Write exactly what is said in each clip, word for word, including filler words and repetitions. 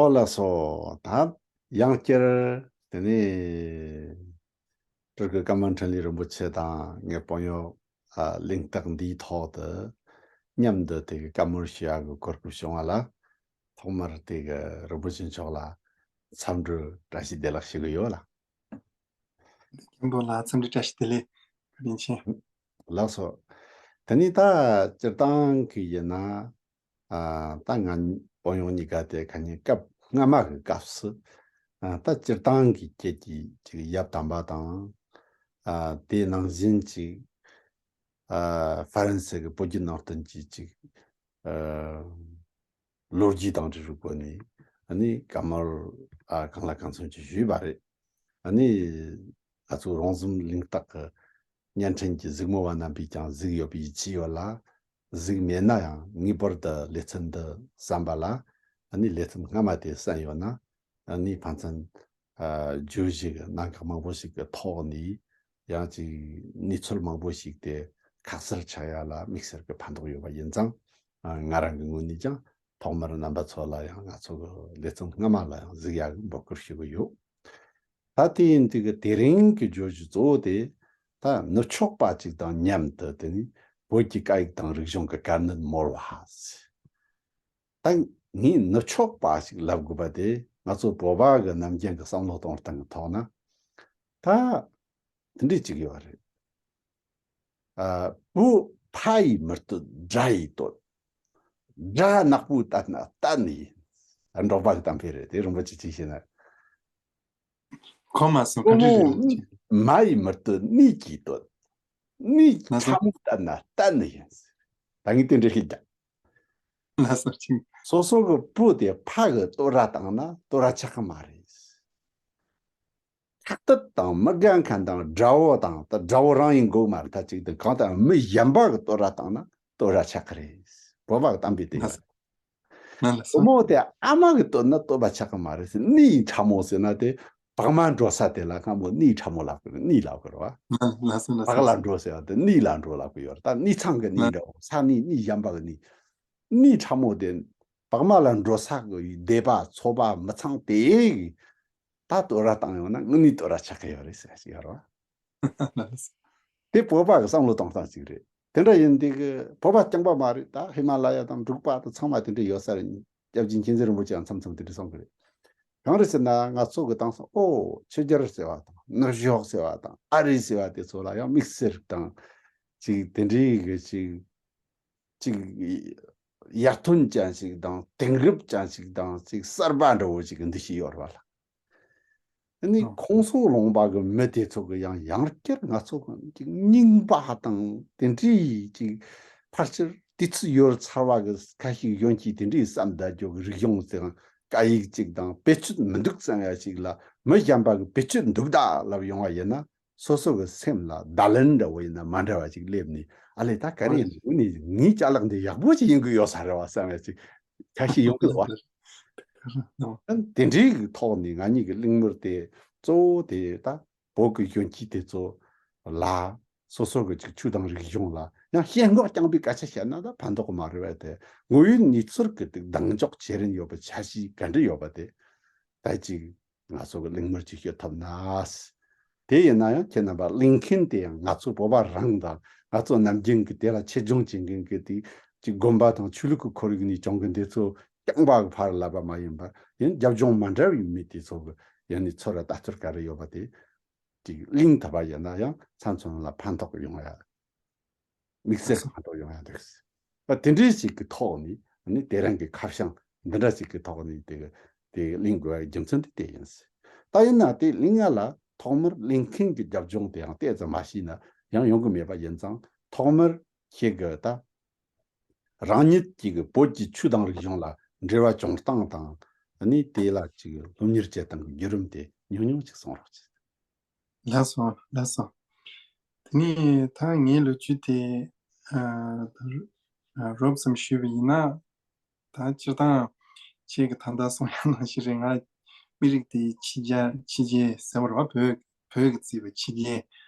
ཨོ་ལགས་སོ། ད་ཡང་བསྐྱར་དེ་ནས་སྤྲུལ་སྐུ་ཀརྨ་འཕྲིན་ལས་རིན་པོ་ཆེ་དང་ངའི་དཔོན་གཡོག་ཨ་གླེང་སྟེགས་འདིའི་ཐོག་ཏུ་མཉམ་དུ་དེ་གི་བཀའ་མོལ་ཞུ་ཡག་གི་གོ་སྐབས་བྱུང་བ་ལ། ཐོག་མར་དེ་གི་རིན་པོ་ཆེ་མཆོག་ལ་འཚམས་འདྲི་བཀྲ་ཤིས་བདེ་ལེགས་ཞུ་གི་ཡོད་ལ། མཁན་པོ་ལགས་འཚམས་འདྲི་བཀྲ་ཤིས་བདེ་ལེགས། བཀའ་དྲིན་ཆེ། ལགས་སོ། དེ་ནས་ད་སྤྱིར་བཏང་གི་ཡིན་ན། ཨ་ད་ང་དཔོན་གཡོག་གཉིས་ཀ་དེ་ཁ་ཉིན་སྐབས་སྔ་མ་གི་སྐབས་སུ། ཨ་ད་སྤྱིར་བཏང་གི་སྐད་ཀྱི་ཅིག་ཡབ་དམ་པ་དང་། ཨ་དེ་ནང་བཞིན་ཅིག་ཨ་ཧྥ་རན་སི་གི་བོད་བརྒྱུད་ནང་བསྟན་གྱི་ཅིག་ཨ་ལོ་རྒྱུས་དང་འབྲེལ་བའི་སྒོ་ནས་ཨ་ནི་བཀའ་མོལ་ཨ་གང་ལ་གང་འཚམ་ཅིག་ཞུས་པ་རེད། ཨ་ནི་ང་ཚོ་རོང་ཟོམ་གླེང་སྟེགས་ཀྱི་བརྙན་འཕྲིན་གྱི་གཟིགས་མོ་བ་རྣམ་པས་ཀྱང་གཟིགས་ཡོད་པའི་ཡིད་ཆེས་ཡོད་ལ། གཟིགས་མེད་ན་ཡང་ངེས་པར་དུ་ལེ་ཚན་འདི་བསམ་པ་ལ། ཨ་ནི་ལེ་ཚན་སྔ་མ་དེ་གསན་ཡོད་ན། ཨ་ནི་ཕན་ཚུན་ཨ་བརྗོད་གཞི་གི་གནད་འགག་མང་པོ་ཞིག་གི་ཐོག་ནས་ཡང་ཅིག་གནས་ཚུལ་མང་པོ་ཞིག་དེ་ཁ་གསལ་ཆགས་ཡ་ལ་དམིགས་བསལ་གྱི་ཕན་ཐོགས་ཡོད་པ་ཡིན་ཙང་། ཨ་ང་རང་གི་ངོས་ནས་ཀྱང་ཐོག་མར་རྣམ་པ་ཚོ་ལ་ཡང་ང་ཚོ་གི་ལེ་ཚན་སྔ་མ་ལ་ཡང་གཟིགས་ཡ་གི་འབོད་སྐུལ་ཞུ་གི་ཡོད། ད་དེ་ཡིན་དུས་ཀྱི་དེ་རིང་གི་བརྗོད་གཞི་གཙོ་བོ་དེ། ད་ནུབ་ཕྱོགས་པ་ཅིག་དང་མཉམ་དུ་དེ་ནི་བོད་ཀྱི་སྐད་ཡིག་དང་རིག་གཞུང་གི་དཀའ་གནད་མོལ་བ། ད་ངས་ནུབ་ཕྱོགས་པ་ཞིག་ལབ་དགོས་པ་དེ་ང་ཚོ་བོད་པ་གི་ནམ་རྒྱུན་གྱི་བསམ་བློ་གཏོང་སྟངས་ཀྱི་ཐོག་ན། ད་དེ་འདྲས་ཅིག་ཡོད་རེད། ཨ་བུ་ཕ་ཡིས་མི་བསྟོད་དགྲ་ཡིས་བསྟོད། དགྲ་ནག་པོས་བསྟན་ན་བསྟན་ནི་ཡིན། ཨ་འབྲོག་པ་གི་གཏམ་དཔེ་རེད་དེ། རིན་པོ་ཆེ་ཅིག་བཤད་ན། གོ་མ་སོང་། བུ་ག་འདྲ་མོ་རེད། མ་ཡིས་མི་བསྟོད་ནས་ཀྱིས་བསྟོད། ནས་ལགས་སོ། ཕྲ་མོས་བསྟན་ན་བསྟན་ནི་ཡིན། ད་ངས་དེ་འདྲ་ཞིག་ཀྱང་། ལགས་སོ་ཅིང་། སོ་སོ་གི་བུ་དེ་ཕ་གི་བསྟོད་ར་བཏང་ན་བསྟོད་ར་ཆགས་ཀྱི་མ་རེད། ཁ་གཏད་དང་མི་དགའ་མཁན་དང་དགྲ་བོ་དང་ད་དགྲ་བོ་རང་ཡིན་དགོས་མ་རེད། ད་ཅིག་དང་གང་ལྟར་མི་གཞན་པ་གི་བསྟོད་ར་བཏང་ན་བསྟོད་ར་ཆགས་ཀྱི་རེད། བོད་པ་གི་གཏམ་དཔེ་དེ་ཡིན། ང་ལ་བུ་སོང་མོ་དེ་ཨ་མ་གི་བསྟོད་ན་བསྟོད་པ་ཆགས་ཀྱི་མ་རེད་ཟེར། ནི་ཕྲ་མོ་ཟེར་ན་དེ་བག་མ་འགྲོ་ས་དེ་ལ་སྔ་མོ་ནི་ཕྲ་མོ་ལབ་གི་རེད། ནི་ལབ་གི་རེད་བ། ང་ལ་སོང་ལ་བག་སོང་ལ་སོང་འགྲོ་ཟེར་བ་དེ་ནི་ལ་འགྲོ་ལབ་གི་ཡོད་རེད། ད་ནི་ཚང་གི་ནི་ང་འདྲ་བོ་ས་ནི་ནི་གཞན་པ་གི་ནི། ནི་ཕྲ་མོ་དེ་བག་མ་ལ་འགྲོ་ས་གི་སྡེ་པ་ཚོ་པ་མི་ཚང་དེ་གི་ད་བསྟོད་ར་བཏང་ཡོང་ན་ངི་ནི་བསྟོད་ར་ཆགས་གི་ཡོད་རེད་ཟེར་ཞིག་ཡོད་རེད་བ། དེ་བོད་པ་གི་བསམ་བློ་གཏོང་སྟངས་ཅིག་རེད། དེ་འདྲ་ཡིན་དུས་གི་བོད་པ་རྐྱང་པ་མ་རེད། ད་ཧི་མ་ལ་ཡ་དང་འབྲུག་པ་དང་ཚང་མ་དེ་འདྲ་ཡོད་ས་རེད། སྐྱབས་རྗེ་མཁྱེན་བརྩེ་རིན་པོ་ཆེ་ཡང་མཚམས་མཚམས་དེ་འདྲ་གསུང་གི་རེད། གང་རེད་ཟེར་ན་ང་ཚོ་གི་དེང་སང་ཨོ་ཆོས་རྒྱལ་ཟེར་བ་དང་ནུབ་ཕྱོགས་ཟེར་བ་དང་ཨ་རི་ཟེར་བ་དེ་ཚོ་ལ་ཡང་དམིགས་བསལ་དང་ཅིག་དེ་འདྲའི་གི་ཅིག་ཅིག་ཡར་ཐོན་ཅན་ཞིག་དང་དེང་རབས་ཅན་ཞིག་དང་ཅིག་གསར་པ་འདྲ་བོ་ཅིག་གི་འདུ་ཤེས་ཡོད་རེད་བ་ལ། ཨ་ནི་ཨོ། ཁོང་སོང་ལུང་པ་གི་མི་དེ་ཚོ་གི་ཡང་ཡང་བསྐྱར་ང་ཚོ་གི་ཅིག་རྙིང་པ་དང་དེ་འདྲའི་ཅིག་ཕལ་ཆེར་དུས་ཚོད་ཡོལ་ཚར་བ་གི་ཁ་ཤས་གཞོན་སྐྱེས་དེ་འདྲའི་བསམ་བསྡད་རྒྱུ་གི་རིག་གཞུང་ཟེར་སྐད་ཡིག་ཅིག་དང་བེད་སྤྱོད་མི་འདུག་བསམ་ཡ་ཞིག་ལ་མི་གཞན་པ་གི་བེད་སྤྱོད་འདུག་ད་ལབ་ཡོང་བ་ཡིན་ན། སོ་སོ་གི་སེམས་ལ་བརྡ་ལན་འདྲ་བོ་ཡིན་ན་མ་འདྲ་བ་ཅིག་སླེབས་ནས་ཨ་ལས་ད་ག་རེ་ཡིན་འདུག་ནས་ངའི་ཅ་ལག་འདི་ཡག་པོ་ཅིག་ཡིན་གི་ཡོད་ས་རེད་བ་བསམ་ཡ་ཅིག་ཁ་ཤས་ཡོང་གི་འདུག་བ། དེ་འདྲའི་གི་ཐོག་ནས་ང་གཉིས་ཀྱི་གླེང་མོལ་དེ་གཙོ་བོ་དེ་ད་བོད་ཀྱི་གཞོན་སྐྱེས་དེ་ཚོ་ལ་སོ་སོ་གི་ཅིག་ཆོས་དང་རིག་གཞུང་ལ་ཡང་ཞེན་ཁོག་རྐྱང་པའི་སྐད་ཆ་བཤད་ན་ད་ཕན་ཐོགས་མ་རེད་བས། དེ་དངོས་ཡོད་གནས་ཚུལ་གི་དེ་གདེང་འཇོག་བྱེད་རིན་ཡོད་པ་འཆར་གཞི་ག་འདྲ་ཡོད་པ་དེ་ད་ཅིག་ང་ཚོ་གི་གླེང་མོལ་ཅིག་ཤོད་ཐུབ་ན། དེ་ཡིན་ན་ཡང་ཁྱེད་རྣམ་པ་གླེང་མཁན་དེ་ཡང་ང་ཚོ་བོད་པ་རང་དང་ང་ཚོ་ནམ་རྒྱུན་གི་དེ་ལ་ཆེད་སྦྱོང་བྱེད་མཁན་གི་དེ་ཅིག་དགོན་པ་དང་ཆོས་ལུགས་ཀྱི་ཁོར་ཡུག་ནས་སྦྱོང་མཁན་དེ་ཚོ་རྐྱང་པ་གི་ཕར་ལབ་པ་མ་ཡིན་པར་ཡང་རྒྱབ་ལྗོངས་མ་འདྲ་བའི་མི་དེ་ཚོ་གི་ཡང་ནི་ཚོར་བ་ལྟ་ཚུལ་ག་རེ་ཡོད་པ་དེ་ཅིག་གླེང་ཐུབ་པ་ཡིན་ན་ཡང་ཚང་ཚང་ལ་ཕན་ཐོགས་ཡོང་ཡ། དམིགས་བསལ་ཕན་ཐོགས་ཡོང་ཡ་འདུག་ཨ་དེ་འདྲའི་ཞིག་གི་ཐོག་ནས་ནི་དེ་རིང་གི་ཁ་བྱང་འདི་འདྲ་ཞིག་གི་ཐོག་ནས་དེ་དེ་གླེང་དགོས་པའི་རྒྱུ་མཚན་དེ་དེ་ཡིན། ད་ཡིན་ན་དེ་གླེང་ཡ་ལ་ཐོག་མར་གླེང་མཁན་གྱི་རྒྱབ་ལྗོངས་དེ་ཡང་ཏོག་ཙམ་མ་ཤེས་ན་ཡང་ཡོང་གི་མེད་པ་ཡིན་ཙང་ཐོག་མར་ཁྱེད་ཀྱི་ད་རང་ཉིད་ཀྱི་གི་བོད་ཀྱི་ཆོས་དང་རིག་གཞུང་ལ་འབྲེལ་བ་བྱུང་སྟངས་དང་ནི་དེ་ལ་ཅིག་སློབ་གཉེར་བྱེད་སྟངས་ཀྱི་བརྒྱུད་རིམ་དེ་ཉུང་ཉུང་ཅིག་གསུང་རོགས་གྱིས། ལགས་སོ། ལགས་སོ། དེ་ནས་ད་ངའི་ལོ་རྒྱུས་དེ་ཨ་ད་རོབ་ཙམ་ཞུས་པ་ཡིན་ན། ད་སྤྱིར་བཏང་ཁྱེད་ཀྱི་ད་ལྟ་གསུང་ཡ་ནང་བཞིན་རེད། ང་མི་རིགས་དེ་ཕྱི་རྒྱལ་ཕྱི་རྒྱལ་ཟེར་བ་རེད་བ། བོད་བོད་ཀྱི་བརྩིས་པ་ཕྱི་རྒྱལ།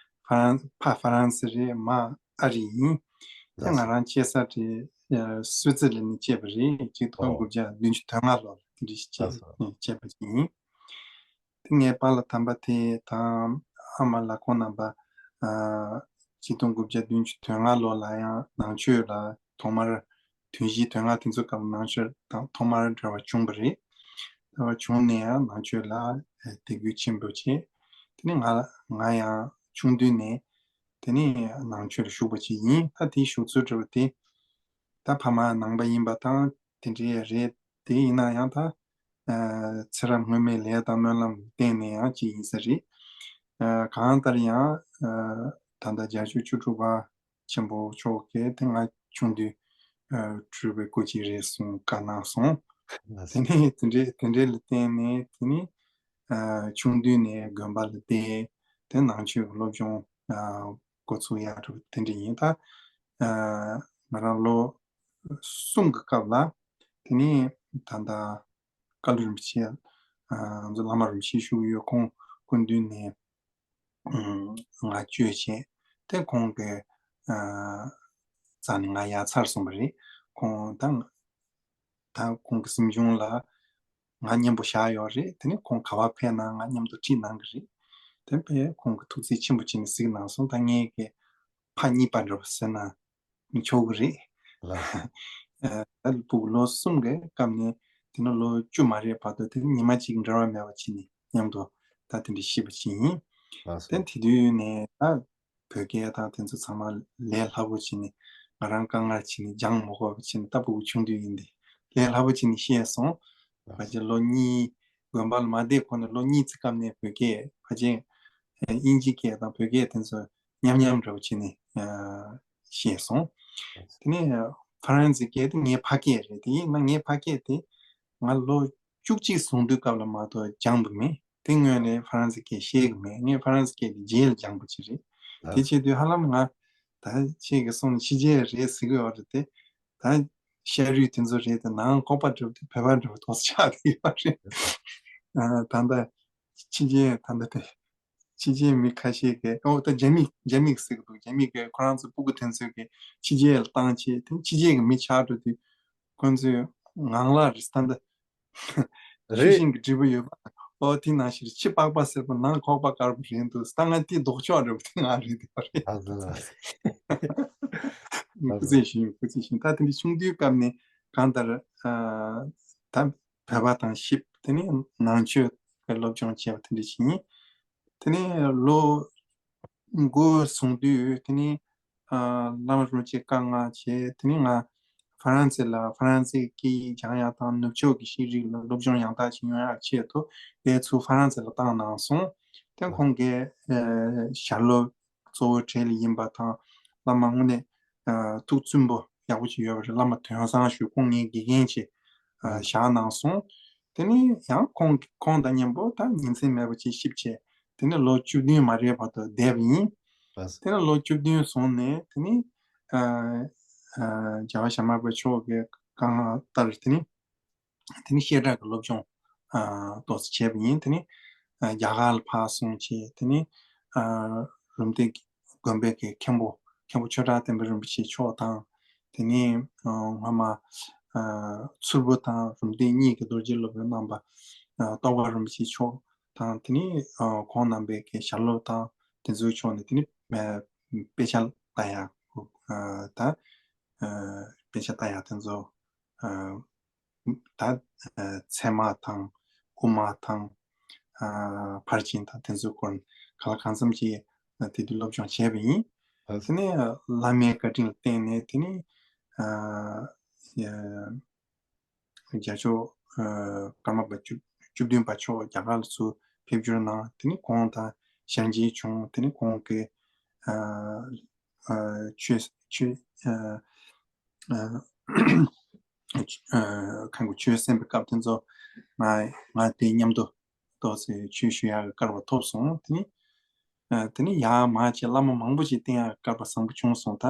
ཧྥ་རན་ཕ་ཧྥ་རན་སི་རེད། མ་ཨ་རི་ཡིན། ད་ང་རང་སྐྱེས་ས་དེ་སུའི་ཙི་ལན་ནས་སྐྱེས་པ་རེད། ཆིག་སྟོང་དགུ་བརྒྱ་བདུན་ཅུ་དོན་ལྔ་ལོར། དེ་འདྲ་ཞིག་བྱས་བྱས་པ་ཅིག་ཡིན། དེ་ངའི་པཱ་ལགས་དམ་པ་དེ་དང་ཨ་མ་ལགས་ཁོང་རྣམ་པ། ཆིག་སྟོང་དགུ་བརྒྱ་བདུན་ཅུ་དོན་ལྔ་ལོ་ལ་ཡང་ནང་ཆོས་ལ་ཐོག་མར། དོན་བཞི་དོན་ལྔ་དེ་ཚོ་སྐབས་ནང་ཆོས་དང་ཐོག་མར་འབྲེལ་བ་བྱུང་བ་རེད། འབྲེལ་བ་བྱུང་ནས་ཡང་ནང་ཆོས་ལ་དད་གུས་ཆེན་པོ་བྱས། དེ་ནས་ང་ང་ཡང་ཆུང་དུས་ནས་དེ་ནས་ནང་ཆོས་ལ་ཞུགས་པ་ཅིག་ཡིན། ད་དེའི་ཞུགས་ཚུལ་འདྲ་བ་དེ་ད་ཕ་མ་ནང་པ་ཡིན་པ་དང་དེ་འདྲའི་རེད། དེ་ཡིན་ན་ཡང་ད་ཚེ་རབས་སྔོན་མའི་ལས་དང་སྨོན་ལམ་བརྟེན་ནས་ཡང་ཅིག་ཡིན་ས་རེད། གང་ལྟར་ཡང་ད་ལྟ་རྒྱལ་མཆོག་བཅུ་དྲུག་པ་ཆེན་པོ་མཆོག་གིས་དེ་ང་ཆུང་དུས་སྤྲུལ་པའི་སྐུ་ཅིག་རེད་གསུངས་བཀའ་གནང་སོང་། དེ་ནས་དེ་འདྲའི་དེ་འདྲའི་ལ་བརྟེན་ནས་དེ་ནས་ཆུང་དུས་ནས་དགོན་པ་ལ་བསྡད། དེ་ནང་ཆོས་ཀྱི་སློབ་སྦྱོང་འགོ་ཚུགས་ཡག་འགྲོ་དེ་འདྲ་ཡིན། ད་ང་རང་ལོ་གསུམ་གྱི་སྐབས་ལ་དེ་ནས་ད་ལྟ་བཀའ་བློན་རིན་པོ་ཆེ་ང་ཚོ་བླ་མ་རིན་པོ་ཆེ་བཞུགས་ཡོད། ཁོང་སྐུ་མདུན་ནས་ང་བཅོལ་བྱས། དེ་ཁོང་གི་རྩ་ནས་ང་ཡར་ཚར་སོང་བ་རེད། ཁོང་ད་ད་ཁོང་གི་གཟིམ་ཆུང་ལ་ང་མཉམ་པོ་བཞག་ཡོད་རེད། དེ་ནས་ཁོང་ག་པར་ཕེབས་ན་ང་མཉམ་དུ་ཁྲིད་གནང་གི་རེད། དེ་བས་ཁོང་གི་ཐུགས་རྩིས་ཆེན་པོ་བྱས་ནས་གཟིགས་གནང་སོང་། ད་ངེད་ཀྱི་ཕ་གཉིས་པ་འདྲ་བོ་ཟེར་ན་ཆོག་གི་རེད། ད་ཕྲུ་གུ་ལོ་གསུམ་གྱི་སྐབས་ནས་དེ་ནས་ལོ་བཅུ་མ་རེད་བར་དུ་དེ་ནས་ཉི་མ་གཅིག་འབྲལ་བ་མེད་པ་བྱས་ནས་མཉམ་དུ་ད་དེ་འདྲ་ཤི་བ་ཅིག་ཡིན། དེ་དེ་དུས་ནས་ད་བོད་སྐད་དང་དེ་ཚོ་ཚང་མ་ལས་སླ་པོ་བྱས་ནས་ང་རང་དཀའ་ངལ་བྱས་ནས་སྦྱང་མ་དགོས་པ་བྱས་ནས། ད་ཕྲུ་གུ་ཆུང་དུས་ཡིན་དེ་ལས་སླ་པོ་བྱས་ནས་ཤེས་སོང་། ཕལ་ཆེར་ལོ་གཉིས་དགོན་པ་ལ་མ་བསྡད་གོང་ནས་ལོ་གཉིས་ཙམ་སྐབས་ནས་བོད་སྐད་ཕལ་ཆེར་དབྱིན་ཇི་སྐད་དང་བོད་སྐད་དེ་ཚོ་མཉམ་མཉམ་འདྲ་བོ་བྱས་ནས་ཤེས་སོང་། དེ་ནས་ཧྥ་རན་སི་སྐད་དེ་ངའི་ཕ་སྐད་རེད། དེ་ཡིན་ན་ངའི་ཕ་སྐད་དེ་ང་ལོ་བཅུ་གཅིག་སོང་དུས་སྐབས་ལ་མ་གཏོགས་སྦྱངས་པ་མེད། དེ་སྔོན་ནས་ཧྥ་རན་སི་སྐད་ཤེས་གི་མེད། ངས་ཧྥ་རན་སི་སྐད་དེ་རྗེས་ལ་སྦྱངས་པ་ཅིག་རེད། དེ་བྱེད་དུས་ཧ་ལམ་ང་ད་ཁྱེད་ཀྱིས་གསུངས་ཕྱི་རྒྱལ་རེད་ཟེར་གི་ཡོད་རེད་དེ། ད་ཤ་རུས་དེ་ཚོ་རེད་དེ། ནང་ཁོག་པ་འདྲ་བོ་དེ་བོད་པ་འདྲ་བོ་ཏོག་ཙམ་ཆགས་བསྡད་ཡོད་རེད། ད་ལྟ་ཕྱི་རྒྱལ་ད་ལྟ་དེ་ཕྱི་རྒྱལ་མི་ཁ་ཤས་ཀྱིས། ཨོ་ད་རྒྱ་མི་རྒྱ་མི་ཟེར་གི་འདུག་རྒྱ་མི་གིས་ཁོ་རང་ཚོའི་སྤུ་གུ་དེ་ཚོ་གིས་ཕྱི་རྒྱལ་ལ་བཏང་བྱས་དེ་ཕྱི་རྒྱལ་གྱི་མི་ཆགས་འགྲོ་དུས་ཁོ་ཚོས་ངང་ལ་རེད། ད་ལྟ་ཆུ་ཤིང་གི་འབྲས་བུ་ཡོད་པ། ཨོ་དེ་ནང་བཞིན་ཕྱི་པགས་པ་སེར་པོ་ནང་ཁོག་པ་དཀར་པོ་རེད་འདུག་ད་ང་དེ་ལྡོག་ཕྱོགས་འདྲ་བོ་དེ་ང་རེད་དེ་བ་རེད། སྐུ་ཚེ་ཞུ་སྐུ་ཚེ་ཞུ། ད་དེ་འདྲ་ཆུང་དུས་སྐབས་ནས་གང་ལྟར་ད་བོད་པ་དང་གཤིབ། དེ་ནས་ནང་ཆོས་ཀྱི་སློབ་སྦྱོང་བྱས་པ་དེ་འདྲ་ཞིག་ཡིན། དེ་ནས་ལོ་འགོ་བཟུང་དུས་དེ་ནས་བླ་མ་རིན་པོ་ཆེ་བཀའ་མངགས་བྱས། དེ་ནས་ང་ཧྥ་རན་སི་ལ་ཧྥ་རན་སིའི་སྐད་ཡིག་སྦྱང་ཡག་དང་ནུབ་ཕྱོགས་ཀྱི་ཤེས་རིག་ལ་སློབ་སྦྱོང་ཡང་དག་ཅིག་ཡོང་ཡག་ཆེད་དུ་དེ་ཚུར་ཧྥ་རན་སི་ལ་བཏང་གནང་སོང་། དེ་ཁོང་གིས་ཞལ་སློབ་གཙོ་བོ་གྲས་ལ་ཡིན་པ་དང་བླ་མ་དངོས་གནས་ཐུགས་བཙུན་པོ་ཡག་པོ་ཅིག་ཡོད་པ་རེད། བླ་མ་དོན་བཟང་ཞུ། ཁོང་ངའི་དགེ་རྒན་ཅིག་བཞག་གནང་སོང་། དེ་ནས་ཡང་ཁོང་ཁོང་དང་མཉམ་པོ་ད་ཉིན་མཚན་མེད་པ་ཅིག་གཤིབ་བྱས། དེ་ནས་ལོ་བཅུ་བདུན་མ་རེད་བར་དུ་བསྡད་པ་ཡིན། དེ་ནས་ལོ་བཅུ་བདུན་སོང་ནས་དེ་ནས་རྒྱལ་བ་ཞྭ་དམར་པ་མཆོག་གི་བཀའ་མངགས་ལྟར་དེ་ནས་དེ་ནས་བཤད་གྲྭ་གི་སློབ་སྦྱོང་ཏོག་ཙམ་བྱས་པ་ཡིན། དེ་ནས་རྒྱ་གར་ལ་ཕར་སོང་བྱས། དེ་ནས་རུམ་བཏེག་དགོན་པའི་གི་མཁན་པོ་མཁན་པོ་ཆོས་གྲགས་བསྟན་པ་རིན་པོ་ཆེ་མཆོག་དང་། དེ་ནས་སྔོན་མ་མཚུར་ཕུ་དང་རུམ་བཏེག་གཉིས་ཀྱི་རྡོ་རྗེ་སློབ་དཔོན་གནང་བ་རྟོགས་པ་རིན་པོ་ཆེ་མཆོག་དང་། དེ་ནས་ཁོང་རྣམ་པའི་གི་ཞལ་སློབ་དང་དེ་ཚོའི་ཕྱོགས་ནས་དེ་ནས་དཔེ་ཆ་ལྟ་ཡག་ད་དཔེ་ཆ་ལྟ་ཡག་དེ་ཚོ་ད་ཚད་མ་དང་དབུ་མ་དང་ཕར་ཕྱིན་དང་དེ་ཚོའི་སྐོར་གང་ལ་གང་འཚམ་ཅིག་དེ་དུས་སློབ་སྦྱོང་བྱས་པ་ཡིན། དེ་ནས་བླ་མའི་བཀའ་དྲིན་ལ་བརྟེན་ནས་དེ་ནས་རྒྱལ་མཆོག་ཀརྨ་པ་བཅུ་བཅུ་བདུན་པ་མཆོག་རྒྱ་གར་ལ་ཚུར་ཕེབས་བསྒྱུར་གནང་། དེ་ནས་ཁོང་དང་ཞལ་མཇལ་བྱུང་། དེ་ནས་ཁོང་གི་ཆོས་ཆོས་ཁང་གི་ཆོས་གསན་པའི་སྐབས་དེ་ཚོ་ང་ང་དེ་མཉམ་དུ་ཏོག་ཙམ་ཆོས་ཞུ་ཡག་གི་སྐལ་བ་ཐོབ་སོང་། དེ་ནས་དེ་ནས་ཡར་མར་བྱས་བླ་མ་མང་པོ་ཞིག་བསྟེན་ཡག་གི་སྐལ་བ་བཟང་པོ་བྱུང་སོང་། ད་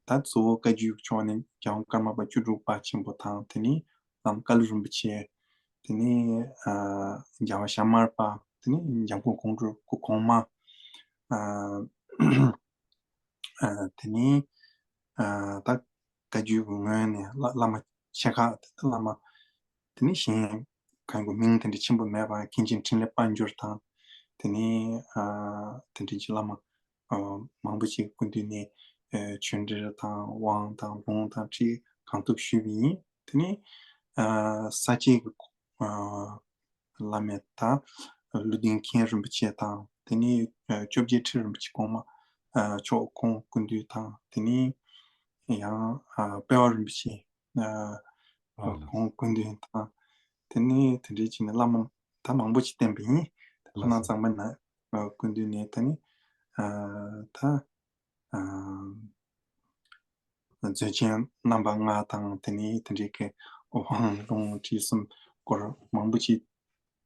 ད་གཙོ་བོ་བཀའ་བརྒྱུད་ཕྱོགས་ནས་རྒྱལ་དབང་ཀརྨ་པ་བཅུ་དྲུག་པ་ཆེན་པོ་དང་། དེ་ནས་བླ་མ་ཀ་ལུ་རིན་པོ་ཆེ། དེ་ནས་རྒྱལ་བ་ཞྭ་དམར་པ། དེ་ནས་འཇམ་མགོན་ཀོང་སྤྲུལ་སྐུ་གོང་མ། དེ་ནས་ད་བཀའ་བརྒྱུད་ཀྱི་ངོས་ནས་བླ་བླ་མ་ ཆེ་ཁག་དེ་ཚོ་བླ་མ། དེ་ནས་གཞན་གང་གི་མིང་དེ་འདྲ་ཆེན་པོ་མེད་པ་མཁན་ཆེན་འཕྲིན་ལས་དཔལ་འབྱོར་དང་། དེ་ནས་ཨ་དེ་འདྲ་གྱི་བླ་མ་ཨ་མང་པོ་ཅིག་སྐུ་མདུན་ནས་ཨ་ཆོས་འབྲེལ་དང་དབང་དང་ལུང་དང་ཁྲིད་གང་ཐུབ་ཞུས་པ་ཡིན། དེ་ནས་ཨ་ས་སྐྱའི་གི་ཨ་བླ་མས་ད་ཀླུ་ལྡིང་མཁན་རིན་པོ་ཆེ་དང་། དེ་ནས་ཨ་བཅོ་བརྒྱད་ཁྲི་རིན་པོ་ཆེ་གོང་མ་ཨ་མཆོག་ཁོང་སྐུ་མདུན་དང་། དེ་ནས་ཡང་ཨ་དཔལ་བ་རིན་པོ་ཆེ་ཨ་ཨ་ལགས། ཁོང་སྐུ་མདུན་དང་། དེ་ནས་དེ་འདྲའི་བྱས་ནས་བླ་མ་ད་མང་པོ་ཅིག་བསྟེན་པ་ཡིན། ལགས་ཕ་ནང་སོ། གཙང་པ་ན་ཨ་སྐུ་མདུན་ནས་ད་ནི་ཨ་ད་ཨ་མཛོད་ཆེན་རྣམ་པ་ལྔ་དང་། དེ་ནས་དེ་འདྲའི་གི་དབང་ལུང་ཁྲིད་གསུམ་སྐོར་མང་པོ་ཅིག་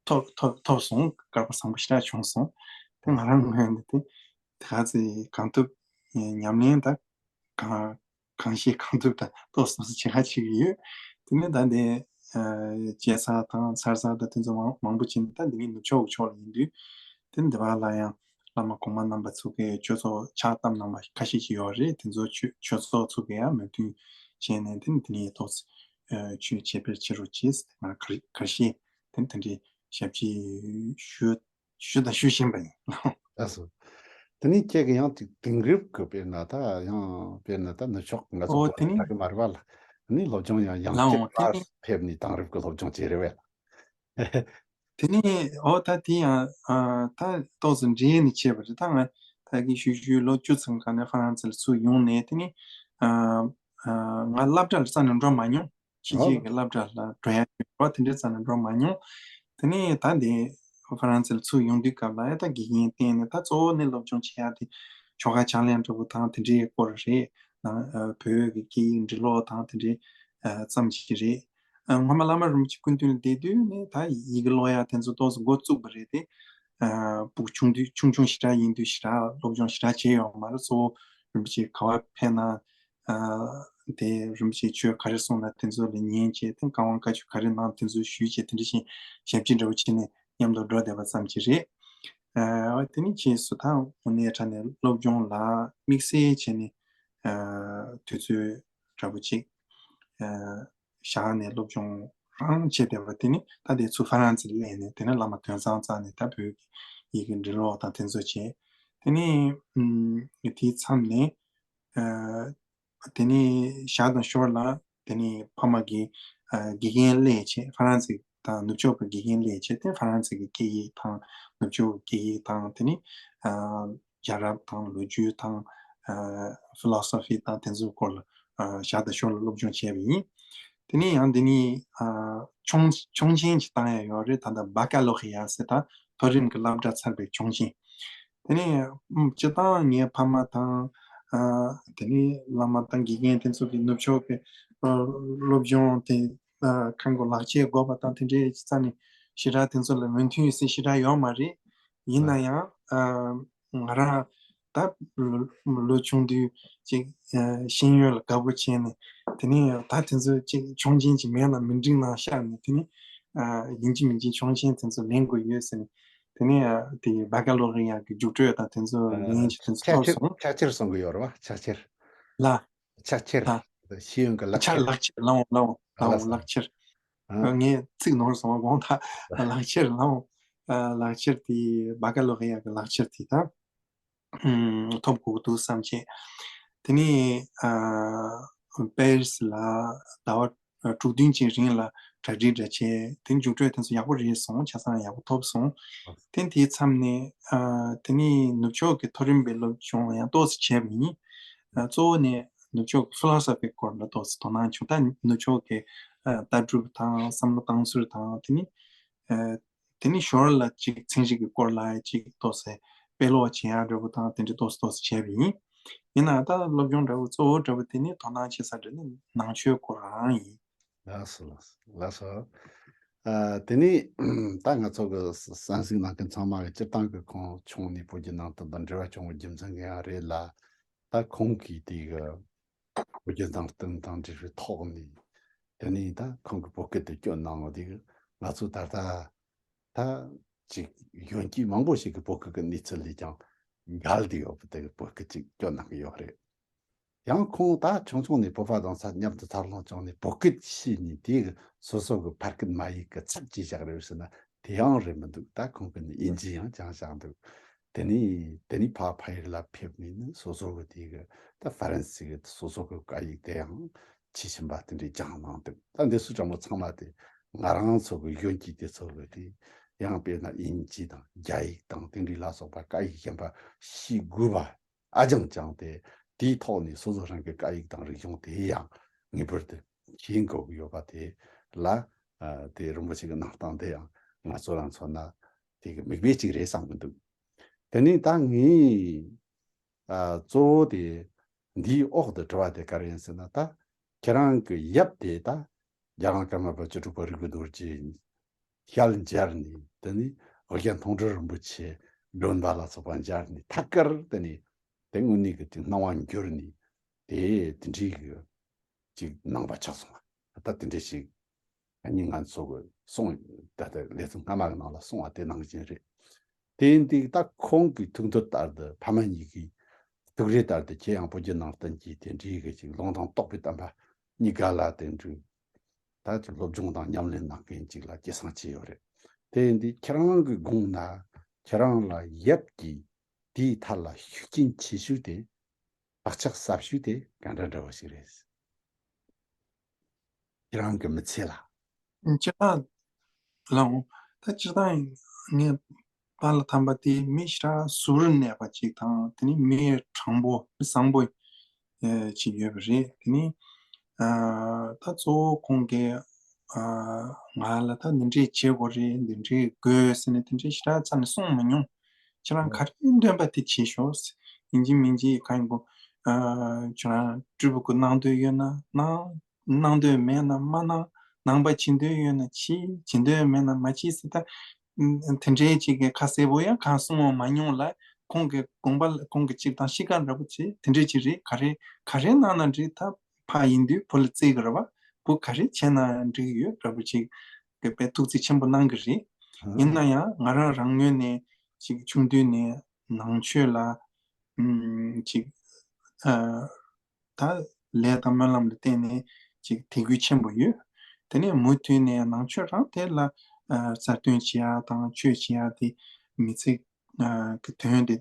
ཐོབ་ཐོབ་ཐོབ་སོང་། སྐལ་པ་བཟང་པོ་ཞེ་དྲག་བྱུང་སོང་། དེ་ང་རང་ངོས་ནས་དེ་དེ་ག་ཚོད་གང་ཐུབ་ཉམས་ལེན་ད་གང་གང་ཤེས་གང་ཐུབ་ད་ཏོག་ཙམ་བྱེད་ཁ་བྱེད་ཀྱི་ཡོད། དེ་ནས་ད་འདི་ཨ་བྱས་ཚར་དང་ཚར་ཚར་ད་དེ་ཚོ་མང་མང་པོ་བྱས་ནས་ད་འདི་ནི་ནུབ་ཕྱོགས་ཀྱི་ཕྱོགས་ལ་ཡིན་དུས། དེ་འདི་བ་ལ་ཡང་བླ་མ་གོང་མ་རྣམ་པ་ཚོ་གིས་ཆོས་ཚོགས་ཕྱག་བཏབ་གནང་བ་ཁ་ཤས་ཅིག་ཡོད་རེད། དེ་ཚོ་ཆོས་ཆོས་ཚོགས་ཚོ་གིས་ཡང་མོས་མཐུན་བྱས་ནས་དེ་ནི་དེ་ནི་ཏོག་ཙམ་ཨ་ཆོས་འཆད་སྤེལ་བྱེད་རོགས་བྱས། དེ་ང་གར་གར་ཤེས་དེ་ནི་དེ་འདྲའི་ཞབས་ཕྱི་ཞུ་ཞུ་དང་ཞུ་བཞིན་པ་ཡིན། ལགས་སོ། དེ་ནས་ཁྱེད་ཀྱི་ཡང་དེ་དེང་རབས་ཀྱི་དཔེར་ན་ད་ཡང་དཔེར་ན་ད་ནུབ་ཕྱོགས་ང་ཚོ་ཨོ་དེ་ནི་ད་གི་མ་རེད་པ་ལ། ནི་སློབ་སྦྱོང་ཡང་ཡང་ལགས་བསྐྱར་འོང་དེ་ཕར་ནི་ཕེབས་ནས་དེང་རབས་ཀྱི་སློབ་སྦྱོང་བྱེད་རེད་པས་ལ། དེ་ནས་ཨོ་ད་དེ་ཡང་ཨ་ད་ཏོག་ཙམ་འདྲེས་ནས་བྱས་པ་རེད། ད་ང་ད་གི་ཤུལ་ཤུལ་ལོ་བཅུ་ཙམ་ག་ནས་ཧྥ་རན་སི་ལ་ཚུར་ཡོང་ནས། དེ་ནས་ཨ་ཨ་ང་སློབ་གྲྭ་ལ་རྩ་ནས་འགྲོ་མ་མྱོང་། ཕྱི་རྒྱལ་གྱི་སློབ་གྲྭ་ལ་འགྲོ་ཡ་ཡོད་པ་དེ་འདྲའི་རྩ་ནས་འགྲོ་མ་མྱོང་། དེ་ནས་ད་འདི་ཧྥ་རན་སི་ལ་ཚུར་ཡོང་དུས་སྐབས་ལ་ཡ་ད་དགེ་རྒན་བསྟེན་ནས། ད་གཙོ་བོ་ནི་སློབ་སྦྱོང་བྱེད་ཡ་དེ་ཆོ་ག་ཕྱག་ལེན་འདྲ་པོ་དང་དེ་འདྲའི་སྐོར་རེད། ནང་ཨ་བོད་ཀྱི་སྐད་ཡིག་འབྲི་ཀློག་དང་དེ་འདྲའི་ཨ་ཙམ་ཞིག་རེད། ཨ་སྔོན་མ་བླ་མ་རིན་པོ་ཆེ་སྐུ་མདུན་ལ་བསྡད་དུས་ནས་ད་ཡི་གེ་ཀློག་ཡ་དེ་ཚོ་ཏོག་ཙམ་འགོ་བཙུགས་པ་རེད་དེ། ཨ་སྤུ་གུ་ཆུང་དུས་ཆུང་ཆུང་ཞེ་དྲག་ཡིན་དུས་ཞེ་དྲག་སློབ་སྦྱོང་ཞེ་དྲག་བྱས་ཡོད་མ་རེད། གཙོ་བོ་རིན་པོ་ཆེ་ག་པར་ཕེབས་ན་ཨ་དེ་རིན་པོ་ཆེ་ཆོས་ག་རེ་གསུངས་ན་དེ་ཚོ་ལ་ཉན་བྱས། དེ་བཀའ་དབང་བཀའ་ཆོས་ག་རེ་གནང་དེ་ཚོ་ཞུས་བྱས། དེ་འདྲ་བཞིན་ཞབས་ཕྱི་འདྲ་པོ་བྱས་ནས་མཉམ་དུ་འགྲོ་བསྡད་པ་ཙམ་ཅིག་རེད། ཨ་དེ་ནས་རྗེས་སུ་ད་དངོས་གནས་དྲང་གནས་སློབ་སྦྱོང་ལ་དམིགས་བསལ་བྱས་ནས་ཨ་དུས་ཚོད་འདྲ་པོ་ཅིག་ཨ་བཞག་ནས་སློབ་སྦྱོང་རང་བྱས་བསྡད་པ་དེ་ནི་ད་དེ་ཚུར་ཧྥ་རན་སི་ལ་སླེབས་ནས། དེ་ནས་བླ་མ་དོན་བཟང་རྩ་ནས་ད་བོད་ཀྱི་ཡི་གེ་འབྲི་ཀློག་དང་དེ་ཚོ་བྱས། དེ་ནས་ཨུམ་དེའི་མཚམས་ནས་ཨ་དེ་ནས་ཞར་དང་ཞོར་ལ་དེ་ནས་ཕ་མ་གིས་ཨ་དགེ་རྒན་སླེབས་བྱས། ཧྥ་རན་སི་དང་ནུབ་ཕྱོགས་ཀྱི་དགེ་རྒན་སླེབས་བྱས། དེ་ཧྥ་རན་སི་གི་སྐད་ཡིག་དང་ནུབ་ཕྱོགས་ཀྱི་སྐད་ཡིག་དང་། དེ་ནས་ཨ་རྒྱལ་རབས་དང་ལོ་རྒྱུས་དང་ཨ་ཕི་ལོ་སོ་ཕི་དང་དེ་ཚོའི་སྐོར་ལ་ཨ་ཞར་དང་ཞོར་ལ་སློབ་སྦྱོང་བྱས་པ་ཡིན། དེ་ནས་ཡང་འདི་ནས་ཨ་ཆོག་ཆོག་མཆན་ཅིག་བཏང་ཡ་ཡོད་རེད། ད་ལྟ་བ་ཀ་ལོ་རི་ཡ་ཟེར་ད་མཐོ་རིམ་གྱི་སློབ་གྲྭ་ཚར་བའི་ཆོག་མཆན། དེ་ནས་ཨ་སྤྱིར་བཏང་ངའི་ཕ་མ་དང་ཨ་དེ་ནས་བླ་མ་དང་དགེ་རྒན་དེ་ཚོ་གིས་ནུབ་ཕྱོགས་ཀྱི་ཨ་སློབ་སྦྱོང་དེ་ཨ་གང་གོ་ལག་ཁྱེར་དགོས་པ་དང་དེ་འདྲའི་རྩ་ནས་ཞེ་དྲག་དེ་ཚོ་ལ་མོས་མཐུན་ཡོད་སྲིད་ཞེ་དྲག་ཡོད་མ་རེད། ཡིན་ན་ཡང་ཨ་ང་རང་ད་ལོ་ལོ་ཆུང་དུས་ཅིག་ཨ་ཤེས་ཡོན་ལ་དགའ་པོ་བྱས་ནས། དེ་ནས་ད་དེ་ཚོ་ཅིག་ཆོག་མཆན་ཅིག་མེད་ན་མི་འགྲིག་ན་ཤར་ནས། དེ་ནས་ཨ་ཡིན་གཅིག་མིན་གཅིག་ཆོག་མཆན་དེ་ཚོ་ལེན་དགོས་ཡོད་ཟེར་ནས། དེ་ནས་ཨ་དེ་བ་ཀ་ལོ་རི་ཡ་གི་རྒྱུགས་སྤྲོད་དང་དེ་ཚོ་ལེན་ཅིག་དེ་ཚོ་ཕྱག་ཐོབ་འཁྱེར་སོང་། ཕྱག་འཁྱེར་སོང་གི་ཡོད་རེད་བ། ཕྱག་འཁྱེར། ལ། ཕྱག་འཁྱེར། ལ། ཤེས་ཡོན་གྱི་ལག་ཕྱག་འཁྱེར། ལག་འཁྱེར། ལག་འོང་ལག་འོང་ལག་ལགས་འོང་སོ། ལག་འཁྱེར། ཨ། ངས་ཚིག་ནོར་སོང་བ་དགོངས་དག་ལག་འཁྱེར་ལགས་འོང་། ཨ་ལག་འཁྱེར་དེ་བ་ཀ་ལོ་རི་ཡ་གི་ལག་འཁྱེར་དེ་ད་ཨུམ་ཐོབ་དགོས་ཀྱི་འདུག་བསམ་བྱས། དེ་ནས་ཨ་པེ་རི་སི་ལ་ཟླ་བ་དྲུག་བདུན་ཅན་རིང་ལ་གྲ་སྒྲིག་འདྲ་བྱས། དེ་རྒྱུགས་སྤྲོད་དེ་ཚོ་ཡག་པོ་རེད་སོང་། ཆ་ཚང་ཡག་པོ་ཐོབ་སོང་། དེ་དེའི་མཚམས་ནས་ཨ་དེ་ནས་ནུབ་ཕྱོགས་ཀྱི་མཐོ་རིམ་པའི་སློབ་སྦྱོང་ཡང་ཏོག་ཙམ་བྱས་པ་ཡིན། ཨ་གཙོ་བོ་ནས་ནུབ་ཕྱོགས་ཀྱི་ཕི་ལོ་སོ་ཕི་སྐོར་ལ་ཏོག་ཙམ་དོ་སྣང་བྱུང་། ད་ནུབ་ཕྱོགས་ཀྱི་ཨ་ལྟ་གྲུབ་དང་བསམ་བློ་བཏང་ཚུལ་དང་། དེ་ནས་ཨ་དེ་ནས་ཞོར་ལ་ཅིག་ཚན་རིག་གི་སྐོར་ལ་ཅིག་ཏོག་ཙམ་དཔེ་ཀློག་བྱེད་ཡག་འདྲ་པོ་དང་དེ་འདྲ་ཏོག་ཙམ་ཏོག་ཙམ་བྱས་པ་ཡིན། ཡིན་ནའང་ད་སློབ་སྦྱོང་འདྲ་པོ་གཙོ་བོ་འདྲ་པོ་དེ་ནི་དོ་སྣང་བྱེད་ས་འདྲ་ནི་ནང་ཆོས་སྐོར་རང་ཡིན། ལགས་སོ། ལགས་སོ། ལགས་སོ། ཨ་དེ་ནི་ད་ང་ཚོ་གི་གསན་གཟིགས་གནང་མཁན་ཚང་མ་གི་སྤྱིར་བཏང་གི་ཁོང་ཆུང་ནས་བོད་བརྒྱུད་ནང་བསྟན་དང་འབྲེལ་བ་བྱུང་བའི་རྒྱུ་མཚན་གང་ཡང་རེད་ལ། ད་ཁོང་གིས་དེ་གི་བོད་བརྒྱུད་ནང་བསྟན་དང་འབྲེལ་བའི་ཐོག་ནས། དེ་ནས་ད་ཁོང་གིས་བོད་སྐད་དུ་བསྐྱོན་གནང་བ་དེ་གིས་ང་ཚོ་ད་ལྟ་ད་ཅིག་གཞོན་སྐྱེས་མང་པོ་ཞིག་གིས་བོད་སྐད་ཀྱི་གནས་ཚུལ་ལས་ཀྱང་འགལ་བསྡད་ཡོད་པ་དེ་གིས་བོད་སྐད་ཅིག་བསྐྱོན་གནང་གི་ཡོད་རེད། ཡང་ཁོང་ད་ཆུང་ཆུང་ནས་བོད་པ་དང་ཚ་མཉམ་དུ་འཚར་ལོངས་བྱུང་ནས་བོད་སྐད་ཤེས་ནས་དེ་གི་སོ་སོ་གི་ཕ་སྐད་མ་ཡིག་གི་ཚབ་བྱས་བཞག་རེད་ཟེར་ན་དེ་ཡང་རེད་མི་འདུག་ད་ཁོང་གི་ནི་དབྱིན་ཇི་ཡང་སྦྱངས་བཞག་འདུག་དེ་ནས་དེ་ནས་ཕ་ཕ་ཡུལ་ལ་ཕེབས་ནས་ནི་སོ་སོ་གི་དེ་གི་ད་ཧྥ་རན་སི་གི་སོ་སོ་གི་སྐད་ཡིག་དེ་ཡང་ཆེས་ཆེན་པ་དེ་འདྲའི་སྦྱངས་གནང་འདུག་ད་འདི་ཚོ་ཚང་མ་ཚང་མ་དེ་ང་རང་ཚོ་གི་གཞོན་སྐྱེས་དེ་ཚོ་གི་དེ་ཡང་དཔེར་ན་དབྱིན་ཇི་དང་རྒྱ་ཡིག་དང་དེ་འདྲའི་ལ་སོགས་པ་སྐད་ཡིག་གཞན་པ་ཤེས་དགོས་པ། ཨ་ཅང་ཅང་སྟེ། དེའི་ཐོག་ནས་སོ་སོ་རང་གི་སྐད་ཡིག་དང་རིག་གཞུང་དེ་ཡང་ངེས་པར་དུ་ཤེས་དགོས་ཀྱི་ཡོད་པ་དེ་ལ། ཨ། དེ་རིན་པོ་ཆེ་གི་གནང་སྟངས་དེ་ཡང་ང་ཚོ་རང་མཚོན་ན་དེ་གི་མིག་དཔེ་གཅིག་རེད་བསམ་གི་འདུག་དེ་ནས་ད་ངས་ཨ་གཙོ་བོ་དེ་འདིའི་འོག་ཏུ་དྲི་བ་དེ་ག་རེ་ཡིན་ཟེར་ན། ད་ཁྱེད་རང་གི་ཡབ་དེ་ད་རྒྱ་གར་ཀརྨ་པ་བཅུ་དྲུག་པ་རིག་པའི་རྡོ་རྗེ་ཞལ་མཇལ་ནས། དེ་ནས་འོ་རྒྱན་མཐོང་གྲོལ་རིན་པོ་ཆེ་མགྲོན་པ་ལ་སོགས་པ་མཇལ་ནས་ཐད་ཀར་དེ་ནས་དེ་དངོས་གནས་ཀྱི་དེ་སྣང་བ་འགྱུར་ནས་དེ་དེ་འདྲའི་གི་ཅིག་ནང་པ་ཆགས་སོང་བ། ད་དེ་འདྲ་ཞིག་ཨ་ནི་ང་ཚོ་གི་གསུང་ད་ལྟ་ལེ་ཚན་སྔ་མ་གི་ནང་ལ་གསུང་བ་དེ་ནང་བཞིན་རེད། དེ་ཡིན་དུས་ད་ཁོང་གི་ཐུགས་འདོད་ལྟར་དུ་ཕ་མ་གཉིས་ཀྱི་ཐུགས་རེ་ལྟར་དུ་ཁྱེད་ཡང་བོད་བརྒྱུད་ནང་བསྟན་གྱི་དེ་འདྲའི་གི་ཅིག་ལུང་དང་རྟོགས་པའི་བསྟན་པ་གཉིས་ཀ་ལ་དེ་འདྲའི་ད་ཅིག་སློབ་སྦྱོང་དང་ཉམས་ལེན་གནང་མཁན་ཅིག་ལ་སྐྱེད་སྲིང་བྱས་ཡོད་རེད། དེ་ཡིན་དུས་ཁྱེད་རང་གི་དགོངས་ན་ཁྱེད་རང་ལ་ཡབ་ཀྱིས་དེའི་ཐད་ལ་ཤུགས་རྐྱེན་ཆེ་ཤོས་དེ། བག་ཆགས་ཟབ་ཤོས་དེ་ག་འདྲ་འདྲ་བ་ཞིག་རེད། ཁྱེད་རང་གི་མི་ཚེ་ལ། ཁྱེད་རང་ལའང་ད་སྤྱིར་བཏང་ངས་པཱ་ལགས་དམ་པ་དེ་མི་ཞེ་དྲག་གཟུར་གནས་པ་ཅིག་དང་། དེ་ནས་མི་དྲང་པོ་མི་བཟང་པོ་ཅིག་ཡོད་པ་རེད། དེ་ནས་ད་གཙོ་བོ་ཁོང་གིས་ང་ལ་ད་འདི་འདྲས་བྱེད་དགོས་རེད། འདི་འདྲས་དགོས་ཟེར་ནས་དེ་འདྲས་ཞེ་དྲག་རྩ་ནས་གསུངས་མ་མྱོང་། ཁྱེད་རང་ག་རེ་འདོན་པ་དེ་བྱེད་ཤོག་ཡིན་གཅིག་མིན་གཅིག་གང་ཡིན་པོ། ཁྱེད་རང་སྤྲུལ་པ་གུ་གནང་འདོད་ཡོད་ན་གནང་། གནང་འདོད་མེད་ན་མ་གནང་། ནང་པ་བྱེད་འདོད་ཡོད་ན་བྱེད། བྱེད་འདོད་མེད་ན་མ་བྱེད་ཟེར། ད་དེ་འདྲའི་ཅིག་གི་ཁ་གསལ་པོ་ཡང་གང་གསུང་བ་མ་མྱོང་ལ། ཁོང་གི་དགོངས་པ་ཁོང་གི་སྤྱིར་བཏང་གཤིས་ཀ་འདྲ་པོ་བྱེད་དེ་འདྲའི་ཅིག་རེད། ག་རེ་ག་རེ་གནང་ན་འགྲིག་ད་ཕ་ཡིན་དུས་བུ་ལ་བརྩི་གི་རེད་བ། བུ་ག་རེ་བྱས་ན་འགྲིག་ཡོད་འདྲ་པོ་ཅིག་གི་དཔེ་ཐུགས་རྩིས་ཆེན་པོ་གནང་གི་རེད། ཡིན་ན་ཡང་ང་རང་རང་ངོས་ནས་ཅིག་ཆུང་དུས་ནས་ནང་ཆོས་ལ་ཨམ་ཅིག་ཨ་ད་ལས་དང་སྨོན་ལམ་ལ་བརྟེན་ནས་ཅིག་དད་གུས་ཆེན་པོ་ཡོད། དེ་ནས་མུ་མཐུད་ནས་ནང་ཆོས་རང་དེ་ལ་ཨ་གསར་གཏོད་བྱེད་ཡ་དང་ཆོས་བྱེད་ཡ་དེ་མི་ཚེ་ཨ་གི་དོན་དེ་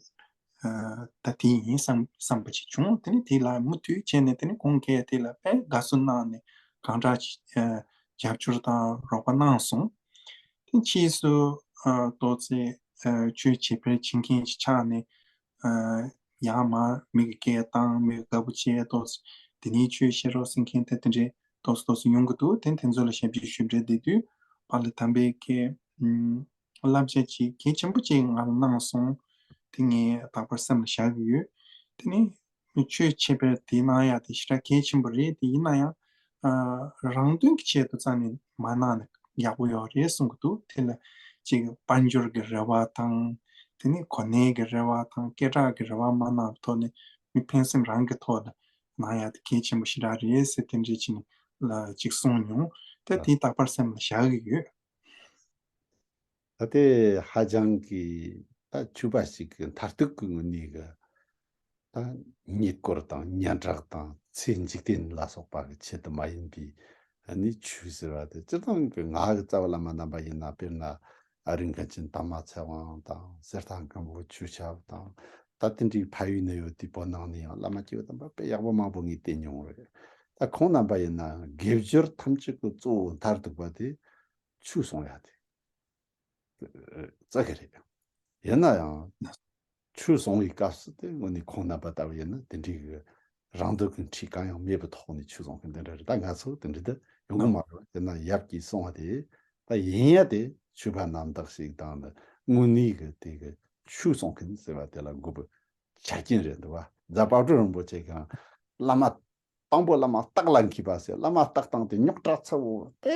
ཨ་ད་དེ་ཡིན་བསམ་བསམ་པ་ཅིག་བྱུང་། དེ་ནས་དེ་ལ་མུ་མཐུད་བྱས་ནས་དེ་ནས་ཁོང་གིས་དེ་ལ་དཔེ་དགའ་བསུ་གནང་ནས་གང་དྲག་ཅིག་ཨ་རྒྱབ་སྐྱོར་དང་རོགས་པ་གནང་སོང་། དེ་ཕྱིས་སུ་ཨ་ཏོག་ཙེ་ཨ་ཆོས་བྱེད་པར་བྱེད་མཁན་ཞིག་ཆགས་ནས་ཨ་ཡར་མར་མི་གི་སྐད་བཏང་། མི་གི་དགའ་པོ་བྱས། ཏོག་ཙེ་དེ་ནས་ཆོས་བཤད་རོགས་ཟེར་མཁན་དེ་དེ་འདྲའི་ཏོག་ཙེ་ཏོག་ཙེ་ཡོང་གི་འདུག་དེ་དེ་ཚོ་ལ་ཞབས་ཕྱི་ཞུ་འདྲ་བསྡད་དུས་པཱ་ལགས་དམ་པས་ཀྱིས་ཨམ་བསླབ་བྱ་ཅིག་གལ་ཆེན་པོ་ཅིག་ང་ལ་གནང་སོང་། དེ་ངས་རྟག་པར་སེམས་ལ་བཞག་གི་ཡོད། དེ་ནས་ཆོས་བྱེད་པར་དེ་གནང་ཡ་དེ་ཞེ་དྲག་གལ་ཆེན་པོ་རེད། དེ་ཡིན་ན་ཡང་ཨ་རང་དོན་གྱི་ཆེད་དུ་རྩ་ནས་མ་གནང་ན་ཡག་པོ་ཡོད་རེད་གསུང་གི་འདུག་དེ་ལ་ཅིག་དཔལ་འབྱོར་གྱི་རེ་བ་དང་། དེ་ནས་གོ་གནས་ཀྱི་རེ་བ་དང་། སྐད་གྲགས་ཀྱི་རེ་བ་མ་གནང་བའི་ཐོག་ནས་མི་ཕན་སེམས་རང་གི་ཐོག་ལ་གནང་ཡ་དེ་གལ་ཆེན་པོ་ཞེ་དྲག་རེད་ཟེར་དེ་འདྲས་ཅིག་ལ་ཅིག་གསུངས་མྱོང་། ད་དེ་རྟག་པར་སེམས་ལ་བཞག་གི་ཡོད། ད་དེ་ཧ་ཅང་གི་ད་ཆོས་པ་ཞིག་གི་མཐར་ཐུག་གི་ངོས་ནས་གི་ད་རྙེད་བཀུར་དང་སྙན་གྲགས་དང་ཚེ་འཇིག་རྟེན་ལ་སོགས་པ་གི་ཆེད་དུ་མ་ཡིན་པའི་ནི་ཆོས་ཟེར་བ་དེ་སྤྱིར་བཏང་གི་ང་གི་རྩ་བ་བླ་མ་རྣམ་པ་ཡིན་ན། དཔེར་ན་ཨ་རིག་མཁན་ཆེན་དར་མ་ཚེ་དབང་དང་། གསེར་ཐང་མགོན་པོ་ཆོས་ཁྱབ་དང་། ད་དེ་འདྲའི་ཕ་ཡུལ་ནས་ཡོད་དུས་བོད་ནང་ནས་ཡང་བླ་མ་སྐྱེས་བུ་དམ་པ་དཔེ་ཡག་པོ་མང་པོ་ངས་བལྟས་མྱོང་རེད། ད་ཁོང་རྣམ་པ་ཡིན་ན་དགེ་སྦྱོར་ཐམས་ཅད་ཀྱི་གཙོ་བོ་མཐར་ཐུག་པ་དེ་ཆོས་གསུང་ཡ་དེ་རྩ་གི་རེད། ཡིན་ན་ཡང་ཆོས་གསུང་བའི་སྐབས་སུ་དེ་དངོས་གནས་ཁོང་རྣམ་པ་ལྟ་བུ་ཡིན་ན་དེ་འདྲའི་གི་རང་འདོད་ཀྱི་འཁྲིས་གང་ཡང་མེད་པའི་ཐོག་ནས་ཆོས་གསུང་མཁན་དེ་འདྲ་རེད། ད་ང་ཚོ་དེ་འདྲ་དེ་ཡོང་གི་མ་རེད། ཡིན་ན་ཡབ་ཀྱིས་གསུང་བ་དེ་ད་ཡིན་ཡ་དེ་ཆོས་པ་རྣམ་དག་ཞིག་དང་། དངོས་གནས་གི་དེ་གི་ཆོས་གསུང་མཁན་ཟེར་བ་དེ་ལ་དགོས་པའི་ཆ་རྐྱེན་རེད་འདུག་བ། རྫ་དཔལ་སྤྲུལ་རིན་པོ་ཆེ་གང་བླ་མ་དང་པོ་བླ་མ་རྟགས་ལ་མཁས་པ་ཟེར། བླ་མ་རྟགས་སྟངས་དེ་རྙོག་དྲ་ཚ་བོ་དེ་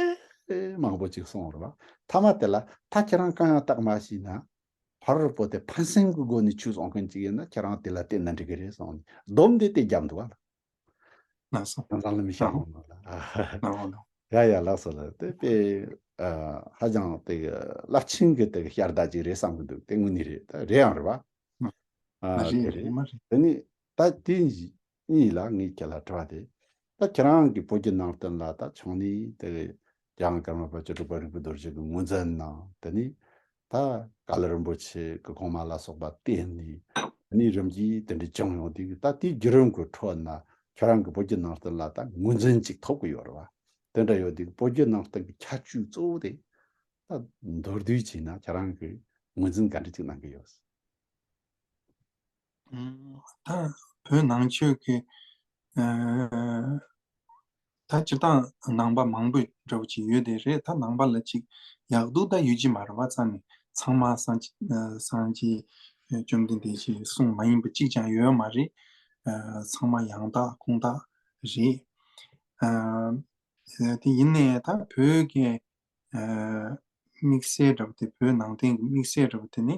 མང་པོ་ཅིག་གསུངས་རེད་བ། མཐའ་མ་དེ་ལ་ད་ཁྱེད་རང་གང་ཡང་བརྟག་མ་ཤེས་ན་ཕ་རོལ་པོ་དེ་ཕན་སེམས་ཀྱི་སྒོ་ནས་ཆོས་གསུང་མཁན་ཅིག་ཡིན་ན་ཁྱེད་རང་དེ་ལ་བརྟེན་ན་འགྲིག་གི་རེད་གསུངས་ནས་སྡོམ་དེ་དེ་བརྒྱབ་འདུག་བ། ལགས་སོ། ཁྱེད་རང་ལ་མི་ཤ་ལགས་སོ། ཧོང་ལ། ལགས་སོ། ཡ་ཡ་ལགས་སོ་ལགས། དེ་དཔེ་ཨ་ཧ་ཅང་དེ་གི་རླབས་ཆེན་གྱི་དེ་གི་བསྐྱར་ཟློས་ཅིག་རེད་བསམ་གི་འདུག་དེ་དངོས་གནས་རེད། ད་རེད་ཡང་རེད་བ། ཨ་རེད། དེ་རེད། རེད་མ་རེད། དེ་ནི་ད་དེ་ གཉིས་ལ་ངས་ཁྱེད་ལ་དྲི་བ་དེ། ད་ཁྱེད་རང་གི་བོད་བརྒྱུད་ནང་བསྟན་ལ་ད་ཆུང་ནས་དེ་རྒྱལ་དབང་ཀརྨ་པ་བཅུ་དྲུག་པ་རིག་པའི་རྡོ་རྗེ་གི་ངོས་འཛིན་གནང་། དེ་ནས་ད་ཀ་ལི་རིན་པོ་ཆེ་གི་གོང་མ་ལ་སོགས་པ་བསྟེན་ནས། དེ་ནས་རིམ་གྱིས་དེ་འདྲ་བྱུང་ཡོང་དུས། ད་དེའི་བརྒྱུད་རིམ་གྱི་ཁྲོད་ན་ཁྱེད་རང་གི་བོད་བརྒྱུད་ནང་བསྟན་ལ་ད་ངོས་འཛིན་ཅིག་ཐོབ་གི་ཡོད་རེད་བ། དེ་འདྲ་ཡོད་དུས་བོད་བརྒྱུད་ནང་བསྟན་གྱི་ཁྱད་ཆོས་གཙོ་བོ་དེ་ད་མདོར་བསྡུས་བྱས་ན་ཁྱེད་རང་གི་ངོས་འཛིན་ག་འདྲ་ཅིག་གནང་གི་ཡོད། ཨུམ། ད་བོད་ནང་ཆོས་ཀྱི་ཨ་ད་སྤྱིར་བཏང་ནང་པ་མང་པོ་འདྲ་བོ་ཅིག་ཡོད་དེ་རེད། ད་ནང་པ་ལ་ཅིག་ཡག་སྡུག་ད་ཡོད་ཀྱི་མ་རེད་བ། རྩ་ནས་ཚང་མ་སངས་རྒྱས་སངས་རྒྱས་བཅོམ་ལྡན་འདས་ཀྱི་གསུང་མ་ཡིན་པ་གཅིག་ཀྱང་ཡོད་མ་རེད། ཨ་ཚང་མ་ཡང་དག་ཁུངས་དག་རེད། ཨ་དེ་ཡིན་ནའི་ད་བོད་ཀྱི་ཨ་དམིགས་བསལ་འདྲ་བོ་དེ། བོད་ནང་བསྟན་གྱི་དམིགས་བསལ་འདྲ་བོ་དེ་ནི།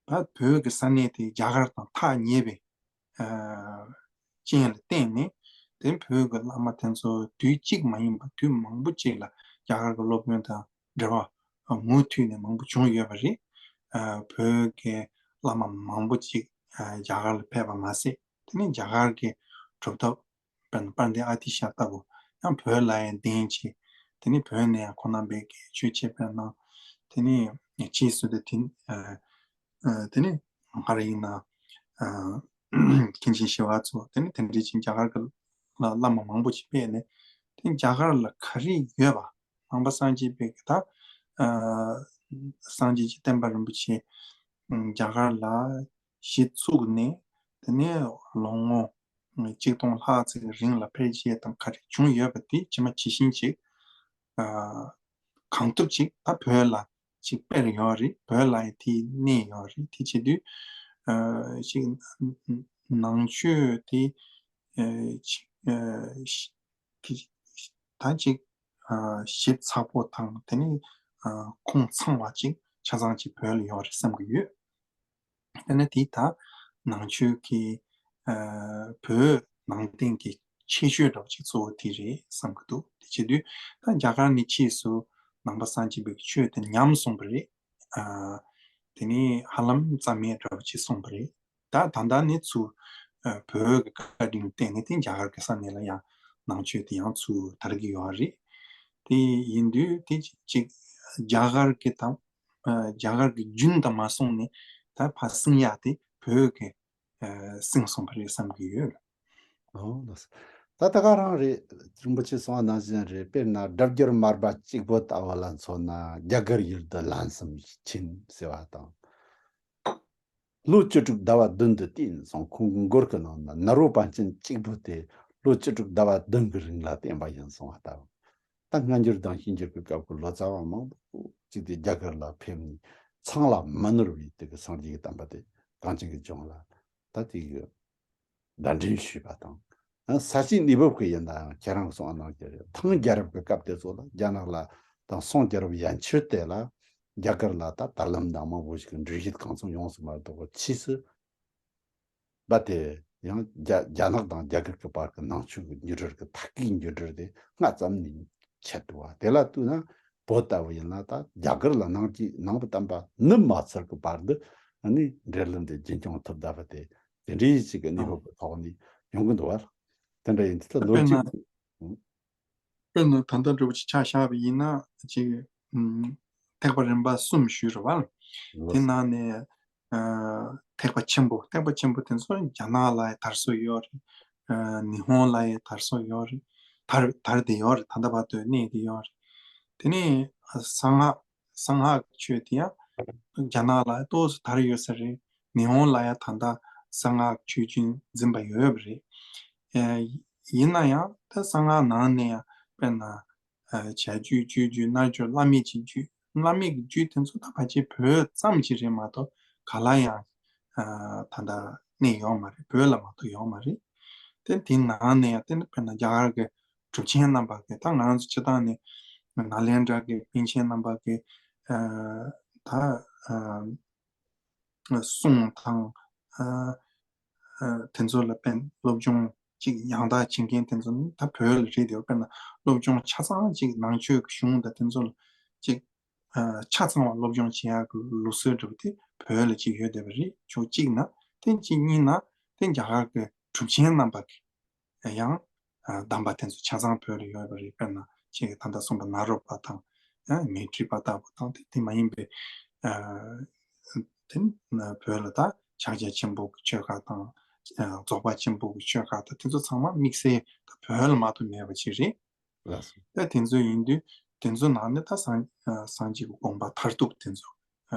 ད་བོད་ཀྱི་ས་གནས་དེ་རྒྱ་གར་དང་ཐག་ཉེ་བའི་ཨ་རྐྱེན་ལ་བརྟེན་ནས། དེ་བོད་ཀྱི་བླ་མ་དེ་ཚོ་དུས་གཅིག་མ་ཡིན་པར་དུས་མང་པོ་ཅིག་ལ་རྒྱ་གར་གྱི་སློབ་དཔོན་དང་འབྲེལ་བ་མུ་མཐུད་ནས་མང་པོ་བྱུང་ཡོད་པ་རེད། ཨ་བོད་ཀྱི་བླ་མ་མང་པོ་ཅིག་ཨ་རྒྱ་གར་ལ་ཕེབས་པ་མ་ཟད། དེ་ནས་རྒྱ་གར་གྱི་གྲུབ་ཐོབ། དཔེར་ན་དཔལ་ལྡན་ཨ་ཏི་ཤ་ལྟ་བུ་ཡང་བོད་ལ་ཡང་གདན་ཅིག། དེ་ནས་བོད་ནས་ཡང་ཁོང་རྣམ་པས་ཀྱི་ཆོས་ཆེད་ཕེབས་གནང་། དེ་ནས་རྗེས་སུ་དེ་དེ་ཨ་ཨ་དེ་ནས་ག་རེ་ཡིན་ན། ཨ་མཁན་ཆེན་ཞི་བ་འཚོ། དེ་ནས་དེ་འདྲའི་ཅིག་རྒྱ་གར་གྱི་བླ་བླ་མ་མང་པོ་ཅིག་ཕེབས་ནས། དེ་རྒྱ་གར་ལ་ག་རེ་ཡོད་པ། ནང་པ་སངས་རྒྱས་པའི་གི་ད་ཨ་སངས་རྒྱས་ཀྱི་བསྟན་པ་རིན་པོ་ཆེ་རྒྱ་གར་ལ་གཞི་བཙུགས་ནས། དེ་ནས་ལོ་ངོ་གཅིག་སྟོང་ལྷག་ཙམ་གྱི་རིང་ལ་འཕེལ་རྒྱས་དང་ག་རེ་བྱུང་ཡོད་པ་དེ་ཇི་མ་ཇི་བཞིན་ཅིག་ཨ་གང་ཐུབ་ཅིག་ད་བོད་ལ་ཅིག་སྤེལ་ཡོད་རེད། བོད་ལ་ཡང་དེ་གནས་ཡོད་རེད། དེ་བྱེད་དུས་ཨ་ཅིག་ནང་ཆོས་དེ་ཨ་ཅིག་ཨ་ཞི་དེ་ད་ཅིག་ཨ་ཞིབ་ཚགས་པོ་དང་། དེ་ནས་ཨ་ཁུངས་ཚང་བ་ཅིག་ཆ་ཚང་ཅིག་བོད་ལ་ཡོད་རེད་བསམ་གྱི་ཡོད། དེ་ནས་དེ་ད་ནང་ཆོས་ཀྱི་ཨ་བོད་ནང་བསྟན་གྱི་ཁྱད་ཆོས་འདྲ་བོ་ཅིག་གཙོ་བོ་དེ་རེད་བསམ་གྱི་འདུག། དེ་བྱེད་དུས་ད་རྒྱ་གར་ནས་ཕྱིས་སུ་ནང་པ་སངས་རྒྱས་པའི་ཆོས་དེ་ཉམས་སོང་བ་རེད། ཨ་དེ་ནས་ཧ་ལམ་རྩ་མེད་འདྲ་བོ་ཅིག་སོང་བ་རེད། ད་ད་ལྟ་ནས་ཚུར་ཨ་བོད་ཀྱི་བཀའ་དྲིན་བརྟེན་ནས་དེ་རྒྱ་གར་གྱི་ས་གནས་ལ་ཡང་ནང་ཆོས་དེ་ཡང་ཚུར་དར་གྱི་ཡོད་རེད། དེ་ཡིན་དུས་དེ་ཅིག་རྒྱ་གར་གྱི་དང་ཨ་རྒྱ་གར་གྱི་རྒྱུན་དུ་མ་སོང་ནས་ད་ཕར་སྲིང་ཡག་དེ་བོད་ཀྱི་ཨ་སྲིང་སོང་བ་རེད་བསམ་གྱི་ཡོད། ཨོ་ལགས་སོ། ད་ད་ག་རང་རེད། རིན་པོ་ཆེ་གསུངས་པ་ནང་བཞིན་རེད། དཔེར་ན་སྒྲ་བསྒྱུར་མར་པ་གཅིག་པོ་ལྟ་བུ་ལ་མཚོན་ན། རྒྱ་གར་ཡུལ་དུ་ལན་གསུམ་ཕྱིན་ཟེར་བ་དང་། ལོ་བཅུ་དྲུག་ཟླ་བ་བདུན་དུ་བསྟེན་གསུངས། ཁོང་གི་མགུར་གྱི་ནང་ན། ནཱ་རོ་པཎ་ཆེན་གཅིག་པུ་དེ་ལོ་བཅུ་དྲུག་ཟླ་བ་བདུན་གྱི་རིང་ལ་བསྟེན་པ་ཡིན་གསུངས་པ་ལྟ་བུ། ད་སྔ་འགྱུར་དང་ཕྱི་འགྱུར་གྱི་སྐབས་ཀྱི་ལོ་ཙཱ་བ་མང་པོ་ཅིག་དེ་རྒྱ་གར་ལ་ཕེབས་ནས་ཚང་ལ་མི་ནོར་བའི་དེ་གི་སངས་རྒྱས་ཀྱི་བསྟན་པ་དེ་གངས་ཅན་གྱི་ལྗོངས་ལ་ད་དེ་གི་གདན་འདྲེན་ཞུས་པ་དང་། ཨ་ས་སྐྱའི་གནས་བབ་ཀྱི་ཡིན་ནའང་ཁྱེད་རང་གསུངས་པ་ནང་བཞིན་རེད། ཐང་རྒྱལ་རབས་ཀྱི་སྐབས་དེ་ཚོ་ལ་རྒྱ་ནག་ལ་དང་སུང་རྒྱལ་རབས་ཡན་ཆོད་དེ་ལ་རྒྱ་གར་ལ་ད་དར་ལམ་དང་མང་པོ་ཞིག་གི་འགྲུལ་བཞུད་གང་ཚང་ཡོངས་སུ་མ་གཏོགས་ཕྱིས་སུ་བ་དེ་ཡང་རྒྱ་རྒྱ་ནག་དང་རྒྱ་གར་གྱི་བར་གྱི་ནང་ཆོས་ཀྱི་འགྱུར་འགྲོས་ཀྱི་ཐད་ཀའི་འགྱུར་འགྲོས་དེ་སྔ་ཙམ་ནས་ཆད་འདུག་བ། དེ་ལ་ལྟོས་ན་བོད་ལྟ་བུ་ཡིན་ན་ད་རྒྱ་གར་ལ་ནང་གི་ནང་པའི་བསྟན་པ་ནུབ་མ་ཚར་གྱི་བར་དུ་ཨ་ནི་འབྲེལ་ལམ་དེ་རྒྱུན་སྐྱོང་ཐུབ་བསྡད་པ་དེ་དེ་འདྲའི་ཞིག་གི་གནས་བབ་ཀྱི་ཐོག་ནས་ཡོང་གི་འདུག་བ། དེ་འདྲ་ཡིན་དུས་ད་ལོ་དཔེར་ན་གཅིག་དཔེར་ན་ད་ལྟ་འདྲ་བོ་ཅིག་ཆ་བཞག་པ་ཡིན་ན་ཅིག་ཨུམ་ཐེག་པ་རིམ་པ་གསུམ་ཞུས་རེད་བ། དེ་ནང་ནས་ཨ་ཐེག་པ་ཆེན་པོ། ཐེག་པ་ཆེན་པོ་དེ་ཚོ་རྒྱ་ནག་ལ་ཡང་དར་སྲོལ་ཡོད་རེད། ཨ་ཉི་ཧོང་ལ་ཡང་དར་སྲོལ་ཡོད་རེད། དར་དར་བསྡད་ཡོད་རེད། ད་ལྟ་བར་དུ་གནས་བསྡད་ཡོད་རེད། དེ་ནས་ཨ་གསང་སྔགས་གསང་སྔགས་ཆོས་དེ་ཡང་རྒྱ་ནག་ལ་ཡང་ཏོག་ཙམ་དར་ཡོད་ས་རེད། ཉི་ཧོང་ལ་ཡང་ད་ལྟ་གསང་སྔགས་ཆོས་བརྒྱུད་འཛིན་པ་ཡོད་པ་རེད། ཨ་ཡིན་ན་ཡང་ད་གསང་སྔགས་ནང་ནས་ཡང་དཔེར་ན་ཨ་བྱ་རྒྱུད་སྤྱོད་རྒྱུད་རྣལ་འབྱོར་བླ་མེད་ཀྱི་རྒྱུད། བླ་མེད་ཀྱི་རྒྱུད་དེ་ཚོ་ད་ཕལ་ཆེར་བོད་ཙམ་ཅིག་རེད་མ་གཏོགས་ག་ལ་ཡང་ཨ་ད་ལྟ་གནས་ཡོད་མ་རེད། བོད་ལ་མ་གཏོགས་ཡོད་མ་རེད། དེ་དེའི་ནང་ནས་ཡང་དེ་ནི་དཔེར་ན་རྒྱ་གར་གྱི་གྲུབ་ཆེན་རྣམ་པ་གི། ད་ང་རང་ཚོ་སྤྱིར་བཏང་ནས་ནཱ་ལེནྡྲ་གི་པཎ་ཆེན་རྣམ་པ་གི་ཨ་ད་ཨ་གསུང་དང་ཨ་ཨ་དེ་ཚོ་ལ་དཔེར་སློབ་སྦྱོང་ཅིག་ཡང་དག་བྱེད་མཁན་དེ་ཚོ་ནི་ད་བོད་ལ་རེད་དེ། དཔེར་ན་སློབ་སྦྱོང་ཆ་ཚང་ཅིག་ནང་ཆོས་ཀྱི་གཞུང་དང་དེ་ཚོ་ལ་ཅིག་ཨ་ཆ་ཚང་བ་སློབ་སྦྱོང་བྱེད་ཡག་གི་ལུགས་སྲོལ་འདྲ་བོ་དེ་བོད་ལ་ཅིག་ཡོད་བསྡད་པ་རེད། ཕྱོགས་གཅིག་ན། དེ་གཅིག་གཉིས་ན་དེ་རྒྱ་གར་གྱི་ གྲུབ་ཆེན་རྣམ་པ་གི་ཡང་གདམས་པ་དེ་ཚོ་ཆ་ཚང་བོད་ལ་ཡོད་པ་རེད། དཔེར་ན་ཁྱེད་ཀྱིས་ད་ལྟ་གསུངས་པ་ནཱ་རོ་པ་དང་མཻ་ཏྲི་པ་ལྟ་བུ་དང་དེ་དེ་མ་ཡིན་པའི་དེ་བོད་ལ་ད་ཕྱག་རྒྱ་ཆེན་པོ་གི་ཆོས་ཁག་དང་རྫོགས་པ་ཆེན་པོ་གི་ཆོས་ཁག་དང་དེ་ཚོ་ཚང་མ་དམིགས་བསལ་ད་བོད་ལ་མ་གཏོགས་མེད་པ་ཅིག་རེད། ལགས་སོ། ད་དེ་ཚོ་ཡིན་དུས་དེ་ཚོ་ནང་ནས་ད་སངས་སངས་རྒྱས་ཀྱི་དགོངས་པ་མཐར་ཐུག་དེ་ཚོ་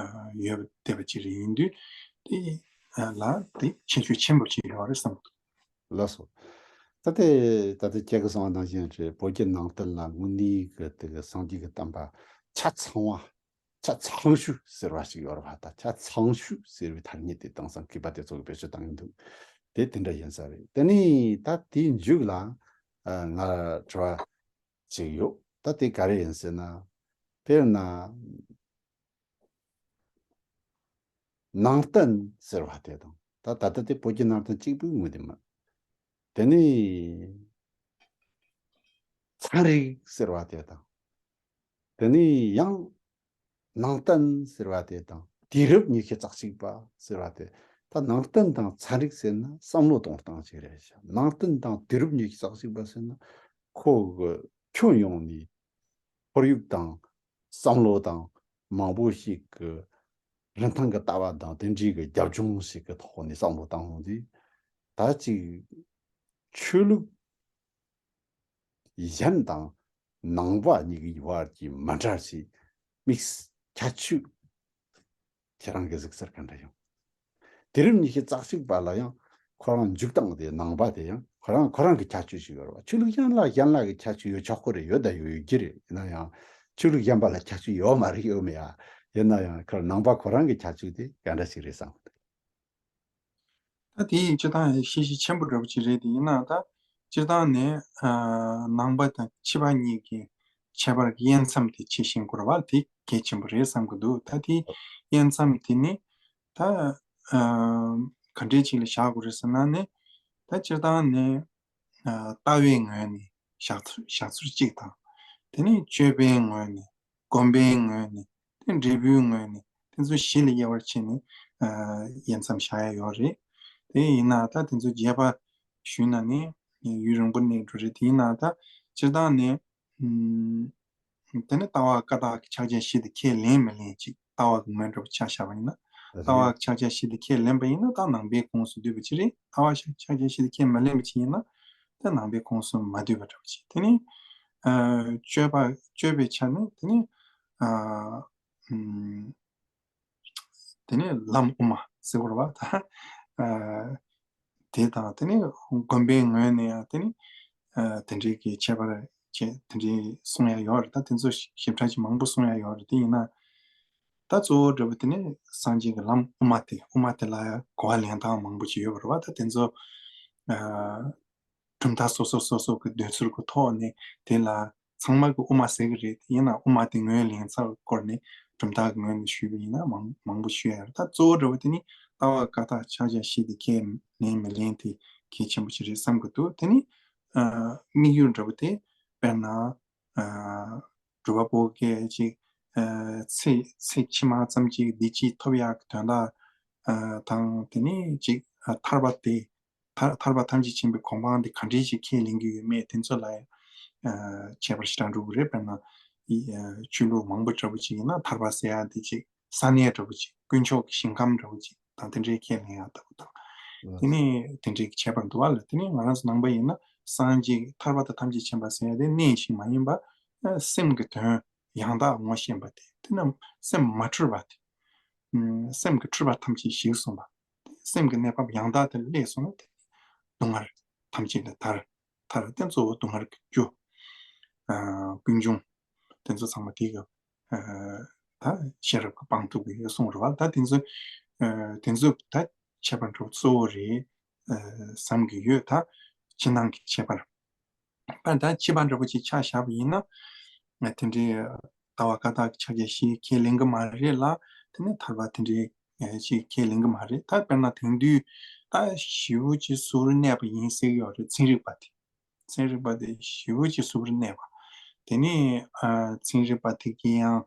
ཡོད་བསྡད་པ་ཅིག་རེད། ཡིན་དུས་དེ་ལ་དེ་ཁྱད་ཆོས་ཆེན་པོ་ཅིག་ཡོད་རེད་བསམ་གྱི་འདུག་ལགས་སོ། ད་ལྟའི་ད་ལྟའི་ཁྱེད་ཀྱིས་གསུངས་པ་ནང་བཞིན་རེད། བོད་ཀྱི་ནང་བསྟན་ལ་དངོས་གནས་ཀྱི་དེ་གི་སངས་རྒྱས་ཀྱི་བསྟན་པ་ཆ་ཚང་བ། ཆ་ཚང་ཤོས་ཟེར་བ་ཞིག་ཡོད་རེད་བ། ད་ཆ་ཚང་ཤོས་ཟེར་བའི་ཐ་སྙད་དེ་དེང་སང་མཁས་པ་དེ་ཚོ་གིས་བེད་སྤྱོད་བཏང་གི་འདུག་དེ་དེ་འདྲ་ཡིན་ས་རེད། དེ་ནས་ད་དེའི་མཇུག་ལ་ང་དྲི་བ་ཅིག་ཡོད། ད་དེ་ག་རེ་ཡིན་ཟེར་ན། དཔེར་ན། ནང་བསྟན་ཟེར་བ་དེ་དང་། ད་ད་ལྟ་དེ་བོད་ཀྱི་ནང་བསྟན་གཅིག་པུའི་ངོས་དེ་མིན། དེ་ནས་ཚན་རིག་ཟེར་བ་དེ་དང་། དེ་ནས་ཡང་ནང་བསྟན་ཟེར་བ་དེ་དང་དུས་རབས་ཉི་ཤུ་རྩ་གཅིག་པ་ཟེར་བ་དེ། ད་ནང་བསྟན་དང་ཚན་རིག་ཟེར་ན་བསམ་བློ་གཏོང་སྟངས་ཅིག་རེད་ཤག་ནང་བསྟན་དང་དུས་རབས་ཉི་ཤུ་རྩ་གཅིག་པ་ཟེར་ན་ཁོ་གི་ཁྱོན་ཡོངས་ནས་ཁོར་ཡུག་དང་བསམ་བློ་དང་མང་པོ་ཞིག་གི་རིན་ཐང་གི་ལྟ་བ་དང་དེ་འདྲའི་གི་རྒྱབ་ལྗོངས་ཤིག་གི་ཐོག་ནས་བསམ་བློ་བཏང་ཡོང་དུས། ད་ཅིག་ཆོས་ལུགས་གཞན་དང་ནང་པ་གཉིས་ཀྱི་བར་གྱི་མ་འདྲ་ཞིག་དམིགས་ཁྱད་ཆོས་ཁྱེད་རང་གི་གཟིགས་གསལ་ག་འདྲ་ཡོང་། དུས་རབས་ཉི་ཤུ་རྩ་གཅིག་པ་ལ་ཡང་ཁོ་རང་འཇུག་སྟངས་དེ་ནང་པ་དེ་ཡང་ཁོ་རང་ཁོ་རང་གི་ཁྱད་ཆོས་ཤིག་ཡོད་རེད་བ། ཆོས་ལུགས་གཞན་ལ་གཞན་ལ་གི་ཁྱད་ཆོས་ཡོད་ཆོག་གི་རེད། ཡོད་ད་ཡོད་ཡོད་ཀྱི་རེད། ཡིན་ན་ཡང་ཆོས་ལུགས་གཞན་པ་ལ་ཁྱད་ཆོས་ཡོད་མ་རེད། ཡོད་མེད་ཡ། ཡིན་ན་ཡང་ཁོ་རང་ནང་པ་ཁོ་རང་གི་ཁྱད་ཆོས་དེ་ག་འདྲ་ཞིག་རེད་བསམ། ད་དེ་སྤྱིར་བཏང་ཤེས་བཞིན་ཆེན་པོ་འདྲ་པོ་ཅིག་རེད། དེ་ཡིན་ན་ད་སྤྱིར་བཏང་ནས་ནང་པ་དང་ཕྱི་པ་གཉིས་ཀྱི་ཁྱད་པར་གྱི་དབྱེ་མཚམས་དེ་ཕྱེ་ཤེས་དགོས་རེད་བ། དེ་གལ་ཆེན་པོ་རེད་བསམ་གྱི་འདུག་ད་དེ་དབྱེ་མཚམས་དེ་ནི་ད་ག་འདྲའི་ཅིག་ལ་བཞག་དགོས་རེད་ཟེར་ན་ནི། ད་སྤྱིར་བཏང་ནས་ལྟ་བའི་ངོས་ནས་བཞག་ཚུལ་བཞག་ཚུལ་གཅིག་དང་། དེ་ནས་སྤྱོད་པའི་ངོས་ནས། སྒོམ་པའི་ངོས་ནས། དེ་འབྲས་བུའི་ངོས་ནས། དེ་ཚོ་བཞི་ལ་དབྱེ་བར་ཕྱེ་ནས་དབྱེ་མཚམས་བཞག་ཡ་ཡོད་རེད། དེ་ཡིན་ན་ད་དེ་ཚོ་རྒྱས་པ་ཞུས་ན་ནི་ཡུན་རིང་པོ་གནས་འགྲོ་རེད། དེ་ཡིན་ན་ད་སྤྱིར་བཏང་ནས་དེ་ནི་ལྟ་བ་བཀའ་རྟགས་ཀྱི་ཕྱག་རྒྱ་བཞི་དེ་ཁས་ལེན་མི་ལེན་ཅིག་ལྟ་བ་གི་ངོས་འདྲ་པོ་ཆ་བཞག་པ་ཡིན་ན། ལྟ་བ་ཕྱག་རྒྱ་བཞི་དེ་ཁས་ལེན་པ་ཡིན་ན་ད་ནང་པའི་ཁོངས་སུ་འདུས་པ་ཅིག་རེད། ལྟ་བ་ཕྱག་རྒྱ་བཞི་དེ་ཁས་མ་ལེན་པ་ཅིག་ཡིན་ན་ད་ནང་པའི་ཁོངས་སུ་མ་འདུས་པ་འདྲ་པོ་ཅིག་དེ་ནི་སྤྱོད་པ་སྤྱོད་པའི་ཆ་ནས་དེ་ནི་དེ་ནི་ལམ་དབུ་མ་ཟེར་དགོས་རེད་བ། ད་དེ་དང་དེ་ནི་སྒོམ་པའི་ངོས་ནས་ཡང་དེ་ནི་དེ་འདྲའི་གི་ཁྱད་པར་བྱས་དེ་འདྲའི་གསུང་ཡ་ཡོད་རེད། ད་དེ་ཚོ་ཞིབ་ཕྲ་ཅིག་མང་པོ་གསུང་ཡ་ཡོད་རེད། དེ་ཡིན་ན་ད་གཙོ་བོ་འདྲ་པོ་དེ་ནི་སངས་རྒྱས་ཀྱི་ལམ་དབུ་མ་དེ་དབུ་མ་དེ་ལ་གོ་བ་ལེན་སྟངས་མང་པོ་ཅིག་ཡོད་པ་རེད་བ། ད་དེ་ཚོ་གྲུབ་མཐའ་སོ་སོ་སོ་སོ་གི་འདོད་ཚུལ་གྱི་ཐོག་ནས་དེ་ལ་ཚང་མ་གི་དབུ་མ་ཟེར་གི་རེད། ཡིན་ན་དབུ་མ་དེ་ངོས་ལེན་ཚར་བའི་སྐོར་ནས་གྲུབ་མཐའ་གི་ངོས་ནས་ཞུས་པ་ཡིན་ན་མང་མང་པོ་ཞུ་ཡ་རེད། ད་གཙོ་བོ་འདྲ་པོ་དེ་ནི་ལྟ་བ་བཀའ་རྟགས་ཕྱག་རྒྱ་བཞི་དེ་ཁས་ལེན་མི་ལེན་དེ་གལ་ཆེན་པོ་ཞིག་རེད་བསམ་གི་འདུག་དེ་ནི་དམིགས་ཡུལ་འདྲ་པོ་དེ་དཔེར་ན་སྒྲུབ་པ་པོ་སྐད་ཅིག་ཚེ་ཚེ་ཕྱི་མ་ཙམ་ཅིག་བདེ་སྐྱིད་ཐོབ་ཡག་གི་དོན་དག་དང་། དེ་ནི་ཅིག་ཐར་པ་དེ། ཐར་ཐར་པ་ཐམས་ཅད་མཁྱེན་པའི་གོ་འཕང་དེ་ག་འདྲས་ཞིག་ཁས་ལེན་གྱི་ཡོད་མེད་དེ་ཚོ་ལ་ཡང་ཁྱད་པར་ཞེ་དྲག་འགྲོ་གི་རེད། དཔེར་ན་ཆོས་ལུགས་མང་པོ་འདྲ་པོ་ཅིག་ཡིན་ན་ཐར་པ་ཟེར་ཡ་དེ་ཅིག་ས་གནས་འདྲ་པོ་ཅིག་དཀོན་མཆོག་གི་ཞིང་ཁམས་འདྲ་པོ་ཅིག་དང་དེ་འདྲའི་ཁས་ལེན་ཡ་ལྟ་བུ་དང་། དེ་ནས་དེ་འདྲའི་ཁྱད་པར་འདུག་བ་ལ། དེ་ནས་ང་རང་ཚོ་ནང་པ་ཡིན་ན་སངས་རྒྱས་ཐར་པ་དང་ཐམས་ཅད་མཁྱེན་པ་ཟེར་ཡ་དེ་གནས་ཤིག་མ་ཡིན་པ། སེམས་ཀྱི་དོན་ཡང་དག་ངོ་ཤེས་པ་དེ། དེ་ནི་སེམས་མ་འཁྲུལ་བ་དེ། སེམས་ཀྱི་འཁྲུལ་པ་ཐམས་ཅད་ཞིག་སོང་བ། སེམས་ཀྱི་གནས་སྐབས་ཡང་དག་དེ་ལ་སླེབས་སོང་ན་དེ་སྡུག་བསྔལ་ཐམས་ཅད་ལས་ཐར། ཐར་དེ་གཙོ་བོ་སྡུག་བསྔལ་གྱི་རྒྱུ། ཀུན་འབྱུང་དེ་ཚོ་ཚང་མ་དེ་གི་ད་ཤེས་རབ་ཀྱིས་སྤང་ཐུབ་ཀྱི་ཡོད་གསུངས་རེད་བ། ད་དེ་ཚོ་དེ་ཚོ་ད་ཁྱད་པར་འདྲ་པོ་གཙོ་བོ་རེད་བསམ་གྱི་ཡོད། ད་ཕྱི་ནང་གི་ཁྱད་པར། པ་ད་ཕྱི་པ་འདྲ་པོ་ཅིག་ཆ་བཞག་པ་ཡིན་ན། དེ་འདྲའི་ལྟ་བ་བཀའ་རྟགས་ཀྱི་ཕྱག་རྒྱ་བཞི་ཁས་ལེན་གྱི་མ་རེད་ལ། དེ་ནས་ཐར་པ་དེ་འདྲའི་ཅིག་ཁས་ལེན་གྱི་མ་རེད། ད་དཔེར་ན་དེང་དུས་ད་ཞེ་པོ་ཅིག་ཟུར་གནས་པ་ཡིན་ཟེར་གྱི་ཡོད་རེད། ཚན་རིག་པ་དེ། ཚན་རིག་པ་དེ་ཞེ་པོ་ཅིག་ཟུར་གནས་པ། དེ་ནས་ཚན་རིག་པ་དེ་གིས་ཡང་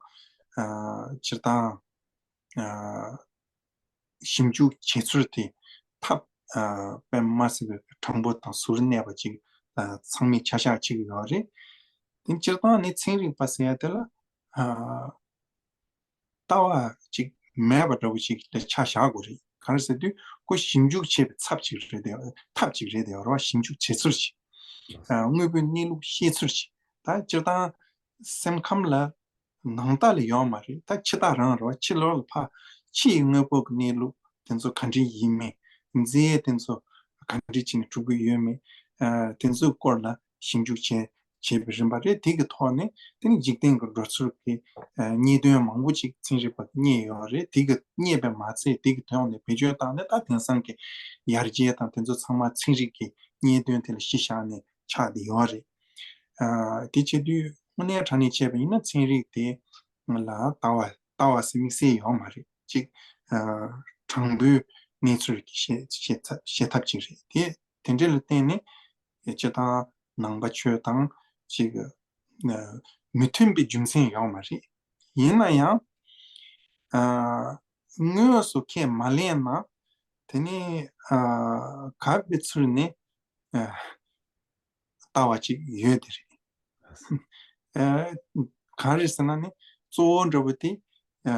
སྤྱིར་བཏང་ཞིབ་འཇུག་བྱེད་ཚུལ་དེ་ཐབས་ ཨ་དཔེ་མ་སྲིད་པའི་དྲང་པོ་དང་ཟུར་གནས་པ་ཅིག་ཨ་ཚང་མས་ཆ་བཞག་བྱེད་ཀྱི་ཡོད་རེད། དེ་སྤྱིར་བཏང་ནི་ཚན་རིག་པ་ཟེར་ཡ་དེ་ལ་ཨ་ལྟ་བ་ཅིག་མེད་པ་འདྲ་བོ་ཅིག་ལ་ཆ་བཞག་དགོས་རེད། གང་རེད་ཟེར་དུས་ཁོ་ཞིབ་འཇུག་བྱེད་པའི་ཚབ་ཅིག་རེད་དེ། ཐབས་ཅིག་རེད་དེ་རེད་བ། ཞིབ་འཇུག་བྱེད་ཚུལ་ཅིག་ཨ་དངོས་པོའི་གནས་ལུགས་ཤེས་ཚུལ་ཅིག་ད་སྤྱིར་བཏང་སེམས་ཁམས་ལ་ནང་ལྟ་ལ་ཡོད་མ་རེད། ད་ཕྱི་ལྟ་རང་རེད་བ། ཕྱི་ལོགས་ལ་ཕར་ཕྱིའི་དངོས་པོ་གི་གནས་ལུགས་དེ་ཚོ་ག་འདྲ་ཡིན་མིན། རྫས་དེ་ཚོ་ག་འདྲ་བྱས་ནས་གྲུབ་ཀྱི་ཡོད་མེད། ཨ་དེ་ཚོའི་སྐོར་ལ་ཞིབ་འཇུག་བྱས་བྱས་པའི་རིམ་པ་རེད། དེ་གི་ཐོག་ནས་དེ་ནི་འཇིག་རྟེན་གྱི་འགྲོ་ཚུལ་གྱི་ཨ་རྙེད་དོན་མང་པོ་ཅིག་ཚན་རིག་པ་གིས་རྙེད་ཡོད་རེད། དེ་གི་རྙེད་པས་མ་ཚད་དེ་གི་ཐོག་ནས་བེད་སྤྱོད་བཏང་ནས་ད་དེང་སང་གི་ཡར་རྒྱས་དང་དེ་ཚོ་ཚང་མ་ཚན་རིག་གི་རྙེད་དོན་དེ་ལ་གཞི་བཞག་ནས་ཆགས་བསྡད་ཡོད་རེད། ཨ་དེ་བྱེད་དུས་དངོས་གནས་དྲང་གནས་བྱས་པ་ཡིན་ན་ཚན་རིག་དེ་ལ་ལྟ་བ་ལྟ་བ་ཟེར་དམིགས་བསལ་ཡོད་མ་རེད། གཅིག་ཨ་དྲང་པོའི་གནས་ཚུལ་གྱི་ཤེས་ཤེས་ཐབས་ཤེས་ཐབས་ཅིག་རེད། དེ་དེ་འདྲ་ལ་བརྟེན་ནས་སྤྱིར་བཏང་ནང་པ་ཆོས་དང་གཅིག་ཨ་མི་མཐུན་པའི་རྒྱུ་མཚན་ཡོད་མ་རེད། ཡིན་ན་ཡང་ཨ་དངོས་སུ་ཁས་མ་ལེན་ན་དེ་ནི་ཨ་གབ་པའི་ཚུལ་ནི་ཨ་ལྟ་བ་ཅིག་ཡོད་དེ་རེད། ཨ་གང་རེད་ཟེར་ན་ནི་གཙོ་བོ་འདྲ་པོ་དེ་ཨ་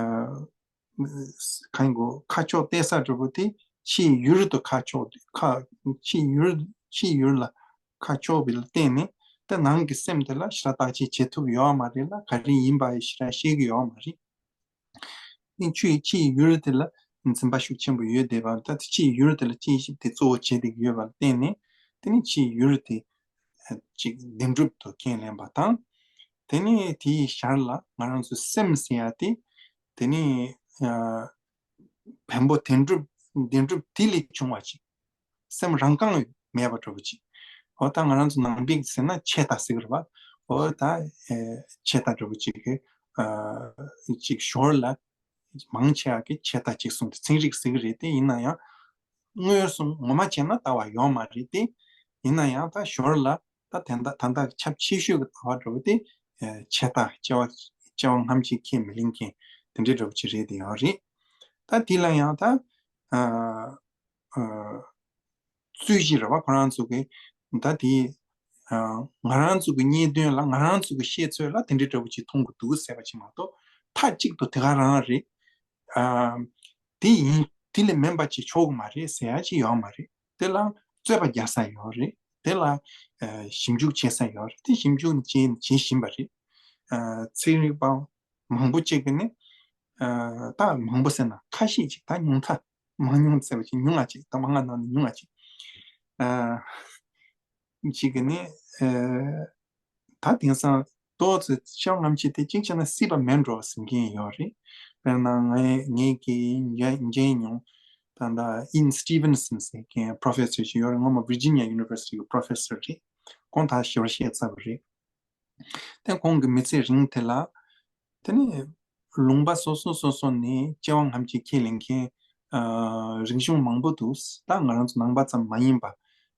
གང་གོ་ཁ་ཕྱོགས་གཏད་ས་འདྲ་པོ་དེ་ཕྱིའི་ཡུལ་དུ་ཁ་ཕྱོགས་དེ་ཁ་ཕྱིའི་ཡུལ་ཕྱིའི་ཡུལ་ལ་ཁ་ཕྱོགས་པའི་ལ་བརྟེན་ནས་ད་ནང་གི་སེམས་དེ་ལ་ཞེ་དྲག་བརྟག་དཔྱད་བྱེད་ཐུབ་ཡོད་མ་རེད་ལ། ག་རེ་ཡིན་པ་ཞེ་དྲག་ཤེས་ཀྱི་ཡོད་མ་རེད། ནི་ཆུའི་ཕྱིའི་ཡུལ་དེ་ལ་འཛིན་པ་ཤུགས་ཆེན་པོ་ཡོད་བསྡད་པ། ད་ཕྱིའི་ཡུལ་དེ་ལ་དཔྱད་ཞིབ་དེ་གཙོ་བོ་བྱས་བསྡད་ཀྱི་ཡོད་པ་ལ་བརྟེན་ནས་དེ་ནི་ཕྱིའི་ཡུལ་དེ་ཅིག་བདེན་གྲུབ་ཏུ་ཁས་ལེན་པ་དང་། དེ་ནི་དེའི་ཞར་ལ་ང་རང་ཚོའི་སེམས་ཟེར་ཡ་དེ་དེ་ནི་བེམ་པོ་བདེན་གྲུབ་བདེན་གྲུབ་དེ་ལས་བྱུང་བ་ཅིག་སེམས་རང་རྐང་མེད་པ་འདྲ་པོ་ཅིག་འོ་ད་ང་རང་ཚོ་ནང་པའི་ཟེར་ན་ཆད་ལྟ་ཟེར་གི་རེད་པ། འོ་ད་ཨེ་ཆད་ལྟ་འདྲ་པོ་ཅིག་གི་ཨ་ཅིག་ཞོར་ལ་མང་ཆེ་བ་གི་ཆད་ལྟ་ཅིག་གསུངས་ཏེ་ཚན་རིག་ཟེར་གི་རེད་དེ། ཡིན་ན་ཡང་དངོས་སུ་ངོ་མ་བྱས་ན་ལྟ་བ་ཡོད་མ་རེད་དེ། ཡིན་ན་ཡང་ད་ཞོར་ལ་ད་དེ་འདྲ་ད་ལྟ་ཁྱབ་ཆེ་ཤོས་ཀྱི་ལྟ་བ་འདྲ་པོ་དེ་ཨེ་ཆད་ལྟ་སྐྱེ་བ་སྐྱེ་བ་སྔ་ཕྱི་ཁས་མི་ལེན་མཁན་དེ་འདྲའི་འདྲ་པོ་ཅིག་རེད་དེ་ཡོད་རེད། ད་དེ་ལ་ཡང་ད་ཨ། ཨ། རྩོད་གཞི་རེད་བ། ཁོ་རང་ཚོ་གི་ད་དེ་ཨ་ང་རང་ཚོ་གི་རྙེད་དོན་ལ་ང་རང་ཚོ་གི་ཤེས་ཚོད་ལ་དེ་འདྲའི་འདྲ་པོ་ཅིག་མཐོང་གི་འདུག་ཟེར་བ་ཅིག་མ་གཏོགས་མཐའ་གཅིག་ཏུ་དེ་ག་རང་རེད། ཨ་དེ་ཡིན་དེ་ལས་མིན་པ་ཅིག་ཆོག་གི་མ་རེད་ཟེར་ཡ་ཅིག་ཡོད་མ་རེད། དེ་ལ་རྩོད་པ་རྒྱག་ས་ཡོད་རེད། དེ་ལ་ཨ་ཞིབ་འཇུག་བྱེད་ས་ཡོད་རེད། དེ་ཞིབ་འཇུག་བྱེད་བྱེད་བཞིན་པ་རེད། ཨ་ཚན་རིག་པ་མང་པོ་ཅིག་གིས་ནི་ཨ་ད་མང་པོ་ཟེར་ན་ཁ་ཤས་ཅིག་ད་ཉུང་མཐའ། མང་ཉུང་ཟེར་བ་ཅིག་ཉུང་ང་ཅིག་དང་མང་ང་ནང་ནས་ཉུང་ང་ཅིག་ཨ་ཅིག་གིས་ནི་ཨ་ད་དེང་སང་ཏོག་ཙམ་སྐྱེ་བ་སྔ་ཕྱི་དེ་གཅིག་བྱས་ན་སྲིད་པ་མེད་འགྲོ་ཟེར་མཁན་ཡོད་རེད། དཔེར་ན་ངའི་ངེད་ཀྱིས་མཇལ་མཇལ་མྱོང་། ད་ལྟ་Ian Stevenson ཟེར་མཁན་པོ་རོ་ཕེ་སར་ཅིག་ཡོད་རེད། སྔོན་མ་Virginia University གི་པོ་རོ་ཕེ་སར་རེད། ཁོང་ད་ཞེ་པོ་བཤད་ཚར་བ་རེད། དེ་ཁོང་གི་མི་ཚེ་རིང་དེ་ལ་དེ་ནི་ལུང་པ་སོ་སོ་སོ་སོ་ནས་སྐྱེ་བ་སྔ་ཕྱི་ཁས་ལེན་མཁན་ཨ་རིག་གཞུང་མང་པོ་འདུག་ད་ང་རང་ཚོ་ནང་པ་ཙམ་མ་ཡིན་པ།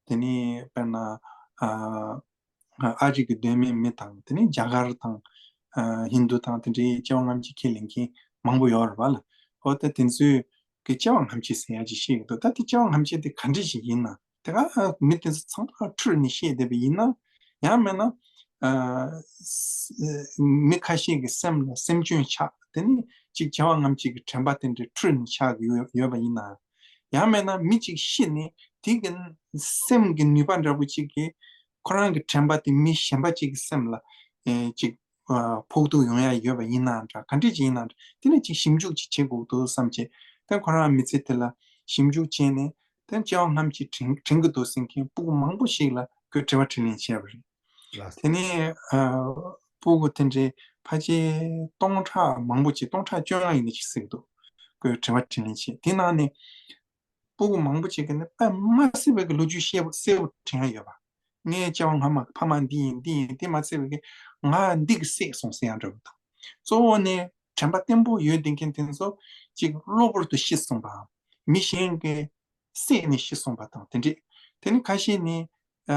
དེ་ནི་དཔེར་ན་ཨ་ཨ་རི་གི་གདོད་མའི་མི་དང་དེ་ནི་རྒྱ་གར་དང་ཨ་ཧིན་རྡུ་དང་དེ་འདྲའི་སྐྱེ་བ་སྔ་ཕྱི་ཁས་ལེན་མཁན་མང་པོ་ཡོད་རེད་པ་ལ། འོ་ད་དེ་ཚོས་གི་སྐྱེ་བ་སྔ་ཕྱི་ཟེར་ཡ་ཅིག་བཤད་ཀྱི་འདུག་ད་དེ་སྐྱེ་བ་སྔ་ཕྱི་དེ་ག་འདྲ་ཞིག་ཡིན་ན། དེ་ག་མི་དེ་ཚོ་ཚང་མ་འཁྲུལ་ནས་བཤད་བསྡད་པ་ཡིན་ན། ཡང་མིན་ན་ཨ་མི་ཁ་ཤས་ཀྱི་སེམས་ལ་སེམས་སྐྱོན་ཆགས། དེ་ནི་ཅིག་སྐྱེ་བ་སྔ་ཕྱི་གི་དྲན་པ་དེ་འདྲ་འཁྲུལ་ནས་ཆགས་ཀྱི་ཡོད་ཡོད་པ་ཡིན་ན། ཡང་མིན་ན་མི་གཅིག་ཤི་ནས་དེ་གི་སེམས་ཀྱི་ནུས་པ་འདྲ་པོ་ཅིག་གིས་ཁོ་རང་གི་དྲན་པ་དེ་མི་གཞན་པ་ཅིག་གི་སེམས་ལ་ཨེ་ཅིག་ཨ་ཕོག་ཐུག་ཡོང་ཡ་ཡོད་པ་ཡིན་ན་འདྲ། ག་འདྲ་ཅིག་ཡིན་ན་འདྲ། དེ་ལ་ཅིག་ཞིབ་འཇུག་ཅིག་བྱེད་དགོས་འདུག་བསམ་བྱས། དེ་ཁོ་རང་མི་ཚེ་དེ་ལ་ཞིབ་འཇུག་བྱས་ནས་དེ་སྐྱེ་བ་སྔ་ཕྱི་དྲན་དྲན་གྱི་འདུག་ཟེར་མཁན་སྤུ་གུ་མང་པོ་ཞིག་ལ་ཁོས་དྲི་བ་དྲིས་ལན་བྱས་པ་རེད། ལགས་སོ། དེ་ནས་ཨ་སྤུ་གུ་དེ་འདྲའི་ཕལ་ཆེར་སྟོང་ཕྲག་མང་པོ་ཅིག་སྟོང་ཕྲག་བཅོ་ལྔ་ཡིན་ན་ཅིག་ཟེར་གྱི་འདུག་ཁོས་དྲི་བ་དྲིས་ལན་བྱས། དེ་ནང་ནས་སྤུ་གུ་མང་པོ་ཅིག་གིས་ནི་དཔེ་མ་སྲིད་པའི་གི་ལོ་རྒྱུས་གསལ་པོ་གསལ་པོ་དྲན་ཡ་ཡོད་པ། ངའི་སྐྱེ་བ་སྔ་མ་ཕ་མ་འདི་ཡིན་འདི་ཡིན་དེ་མ་ཚད་པའི་གི་ང་འདི་གི་བསད་སོང་ཟེར་ཡ་འདྲ་པོ་དང་། གཙོ་བོ་ནི་དྲན་པ་བརྟན་པོ་ཡོད་བསྡད་མཁན་དེ་ཚོ་ཅིག་གློ་བུར་དུ་ཤི་སོང་པའམ་མི་གཞན་གྱིས་བསད་ནས་ཤི་སོང་པ་དང་དེ་འདྲས། དེ་ནི་ཁ་ཤས་ནི་ཨ་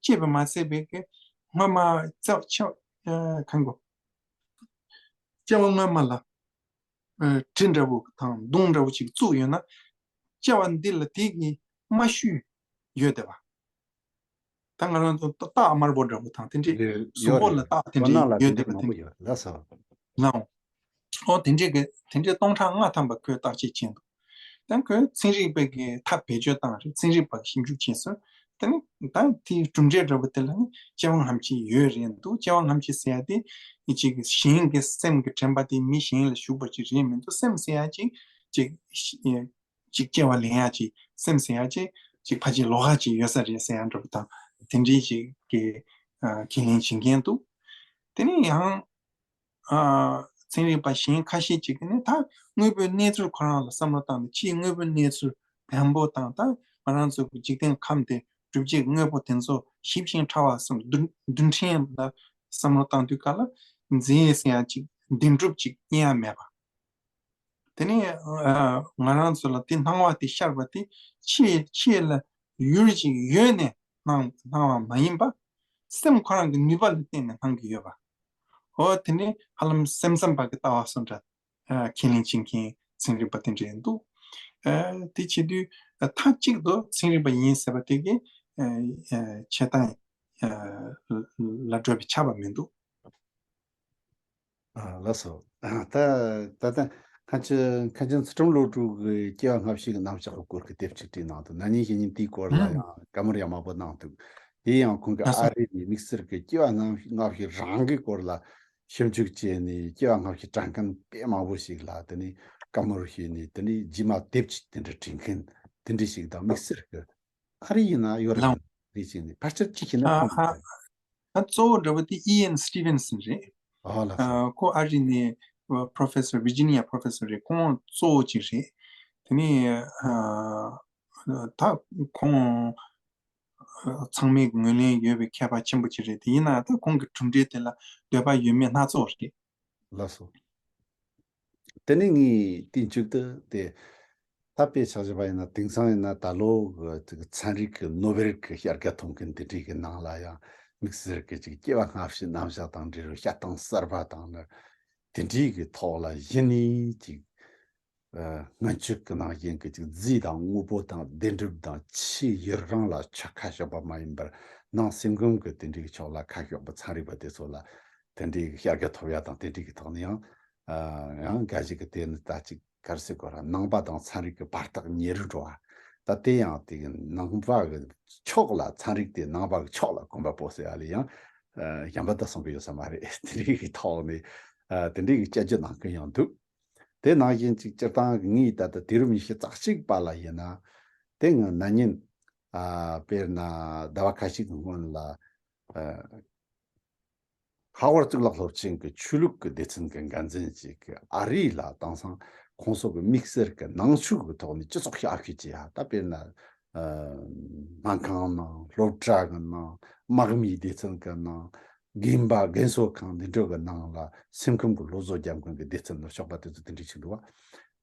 སྐྱེས་པ་མ་ཚད་པའི་གི་སྔ་མ་སྐྱེ་བ་ཆ་ཨ་གང་གོ་སྐྱེ་བ་སྔ་མ་ལ་ཨ་གྲི་འདྲ་བོ་དང་མདུང་འདྲ་བོ་ཅིག་བཙུགས་ཡོད་ན། སྐྱེ་བ་འདི་ལ་དེ་གི་ མ་ཞུས་ཡོད་བསྡད་པ། ད་ང་རང་ཚོ་རྟགས་དམར་པོ་འདྲ་པོ་དང་དེ་འདྲའི་ཡོད་གཟུགས་པོ་ལ་རེད། རྟགས་དེ་འདྲའི་ཡོད་བསྡད་པ་དེ་འདྲའི་ལའོ། ཨོ་དེ་འདྲའི་གི་དེ་འདྲའི་སྟོང་ཕྲག་ལྔ་ཐམ་པ་ཁོས་བརྟག་དཔྱད་བྱས་འདུག་ད་ཁོས་ཚན་རིག་པའི་གི་ཐབས་བེད་སྤྱོད་བཏང་རེད། ཚན་རིག་པ་གི་ཞིབ་འཇུག་བྱས་སོང་། ད་ནི་ད་དེའི་གྲུབ་འབྲས་འདྲ་པོ་དེ་ལ་ནི་སྐྱེ་བ་སྔ་ཕྱི་ཡོད་རེད་འདུག་སྐྱེ་བ་སྔ་ཕྱི་ཟེར་ཡ་དེ་ཅིག་གཞན་གྱི་སེམས་ཀྱི་དྲན་པ་དེ་མི་གཞན་ལ་ཞུགས་པ་ཅིག་རེད་མི་འདུག་སེམས་ཟེར་ཡ་ཅིག་ཅིག་ཅིག་སྐྱེ་བ་ལེན་ཡ་ཅིག་སེམས་ཟེར་ཡ་ཅིག་ཅིག་ཕལ་ཆེར་ལོགས་ཀ་ཅིག་ཡོད་ས་རེད་ཟེར་ཡ་འདྲ་པོ་དང་དེ་འདྲའི་ཅིག་གི་ཁས་ལེན་བྱེད་མཁན་འདུག་དེ་ནས་ཡང་ཚན་རིག་པ་གཞན་ཁ་ཤས་ཅིག་གིས་ནི་ད་དངོས་པོའི་གནས་ཚུལ་ཁོ་རང་ལ་བསམ་བློ་བཏང་ནས་ཕྱིའི་དངོས་པོའི་གནས་ཚུལ་བེམ་པོ་དང་ད་ང་རང་ཚོ་གི་འཇིག་རྟེན་ཁམས་དེ་གྲུབ་བྱེད་དངོས་པོ་དེ་ཚོ་ཞིབ་ཅིང་ཕྲ་བ་གསུམ་རྡུལ་རྡུལ་ཕྲན་ལ་བསམ་བློ་བཏང་དུས་ག་ལ་རྫས་ཟེར་ཡ་ཅིག་བདེན་གྲུབ་ཅིག་རྙེད་ཡ་མེད་པ། དེ་ནས་ང་རང་ཚོ་ལ་དེ་སྣང་བ་དེ་ཤར་བ་དེ་ཕྱི་ཕྱི་ལ་ཡུལ་ཅིག་ཡོད་ནས་སྣང་སྣང་བ་མ་ཡིན་པ། སེམས་ཁོ་རང་གི་ནུས་པ་ལ་བརྟེན་ནས་སྣང་གི་ཡོད་པ། འོ་དེ་ནི་ཧ་ལམ་སེམས་ཙམ་པ་གི་ལྟ་བ་སོགས་འདྲ་ཁས་ལེན་བྱེད་མཁན་ཚན་རིག་པ་དེ་འདྲ་ཡིན་འདུག་དེ་བྱེད་དུས་མཐའ་གཅིག་ཏུ་ཚན་རིག་པ་ཡིན་ཟེར་བ་དེ་གི་བྱེད་སྟངས་ལ་འགྲོ་བའི་ཆགས་པ་མི་འདུག་ཨ་ལགས་སོ། ད་ད་ལྟ་མཁན་ཆེན་མཁན་ཆེན་ཚུལ་ཁྲིམས་བློ་གྲོས་ཀྱི་སྐྱེ་བ་སྔ་ཕྱི་གི་རྣམ་གཞག་གི་སྐོར་གྱི་དེབ་ཅིག་བྲིས་གནང་འདུག་ན་ནིང་གཞེས་ནིང་དེའི་སྐོར་ལ་ཡང་བཀའ་མོལ་ཡང་མང་པོ་གནང་འདུག་དེ་ཡང་ཁོང་གིས་ཨ་རི་ནས་དམིགས་བསལ་གྱི་སྐྱེ་བ་སྔ་ཕྱི་རང་གི་སྐོར་ལ་ཞིབ་འཇུག་བྱས་ནས་སྐྱེ་བ་སྔ་ཕྱི་དྲན་མཁན་དཔེ་མང་པོ་ཞིག་ལ་དེ་ནས་བཀའ་མོལ་ཞུས་ནས་དེ་ནས་རྗེས་མ་དེབ་ཅིག་དེ་འདྲ་བྲིས་མཁན་དེ་འདྲ་ཞིག་དང་དམིགས་བསལ་གྱི་ཨ་རི་ཡིན་ན་ཡོད་རེད། ལགས། རེད་ཅེས་ནས་ཕལ་ཆེར་ཅི་ཞིག་ན་ཨ་ཁོང་ཨ་ཨ་གཙོ་བོ་འདྲ་པོ་དེ་ཨི་ཨེན་སི་ཊི་ཝན་སན་རེད། ཨ་ལགས་སོ། ཨ་ཁོ་ཨ་རི་ནས་པོ་རོ་ཕེ་སར་ཝི་ཇི་ནི་ཡ་པོ་རོ་ཕེ་སར་རེད། ཁོང་གཙོ་བོ་ཅིག་རེད། དེ་ནས་ཨ་ད་ཁོང་ཚང་མས་ངོས་ལེན་ཡོད་པའི་མཁས་པ་ཆེན་པོ་ཅིག་རེད། དེ་ཡིན་ན་ད་ཁོང་གི་གྲུབ་འབྲས་དེ་ལ་འདོད་པ་ཡོད་མེད་སྣ་ཚོགས་རེད། ལགས་སོ། དེ་ནས་ངས་དུས་མཇུག་ཏུ་དེ་ད་དཔེ་ཆ་བཞག་པ་ཡིན་ན་དེང་སང་ཡིན་ན་ད་ལོ་གི་ཅིག་ཚན་རིག་གི་ནོ་བེལ་གྱི་བྱ་དགའ་ཐོབ་མཁན་དེ་འདྲའི་གི་ནང་ལ་ཡང་དམིགས་བསལ་གྱི་ཅིག་སྐྱེ་བ་སྔ་ཕྱི་རྣམ་གཞག་དང་འབྲེལ་བའི་བྱ་སྟངས་གསར་པ་དང་ནི་དེ་འདྲའི་གི་ཐོག་ལ་གཞི་ནས་ཅིག་སྔོན་ཆད་ཀྱི་ནང་བཞིན་གྱི་ཅིག་རྫས་དང་དངོས་པོ་དང་བདེན་གྲུབ་དང་ཆོས་ཡུལ་དབང་ལ་ཆ་ཁ་ཕྱོགས་པ་མ་ཡིན་པར་ནང་སེམས་ཁམས་ཀྱི་དེ་འདྲའི་གི་ཕྱོགས་ལ་ཁ་ཕྱོགས་པའི་ཚན་རིག་པ་དེ་ཚོ་ལ་དེ་འདྲའི་གི་བྱ་དགའ་ཐོབ་ཡ་དང་དེ་འདྲའི་གི་ཐོག་ནས་ཡང་ཨ་ཡང་འགའ་ཞིག་གི་དེ་ནི་ད་ཅིག་ག་རེ་ཟེར་དགོས་ར་ནང་པ་དང་ཚན་རིག་གི་བར་ཐག་ཉེ་རུ་འགྲོ་བ། ད་དེ་ཡང་དེ་གི་ནང་པ་གི་ཕྱོགས་ལ་ཚན་རིག་དེ་ནང་པ་གི་ཕྱོགས་ལ་གོམ་པ་སྤོ་ཟེར་ཡ་ལ་ཡང་ཨ་གཞན་པ་ད་གསུང་གི་ཡོད་ས་མ་རེད། དེ་འདྲའི་གི་ཐོག་ནས་ཨ་དེ་འདྲའི་གི་དཔྱད་བརྗོད་གནང་གི་ཡང་འདུག་དེ་ནང་བཞིན་ཅིག་སྤྱིར་བཏང་གི་ངས་ད་ལྟ་དུས་རབས་ཉི་ཤུ་རྩ་གཅིག་པ་ལ་ཡིན་ན་དེ་ང་ན་ནིང་ཨ་དཔེར་ན་ཟླ་བ་ཁ་ཤས་ཀྱི་སྔོན་ལ་ཨ་ཧ་ཝར་གཙུག་ལག་སློབ་ཆེན་གྱི་ཆོས་ལུགས་ཀྱི་སྡེ་ཚན་གྱི་འགན་འཛིན་ཞིག་གིས་ཨ་རི་ལ་དེང་སང་ཁོང་ཚོ་གི་དམིགས་བསལ་གྱི་ནང་ཆོས་ཀྱི་ཐོག་ནས་སྤྱི་ཚོགས་ཞབས་ཞུ་བྱེད་ཡ། ད་དཔེར་ན་ཨ་སྨན་ཁང་ནང་སློབ་གྲྭ་གི་ནང་དམག་མིའི་སྡེ་ཚན་གྱི་ནང་དགོན་པ་རྒན་གསོ་ཁང་འདི་འདྲ་གི་ནང་ལ་སེམས་ཁམས་ཀྱི་སློབ་གསོ་རྒྱབ་མཁན་གྱི་སྡེ་ཚན་ནང་ཕྱོགས་པ་དེ་ཚོ་དེ་འདྲ་ཞིག་འདུག་བ།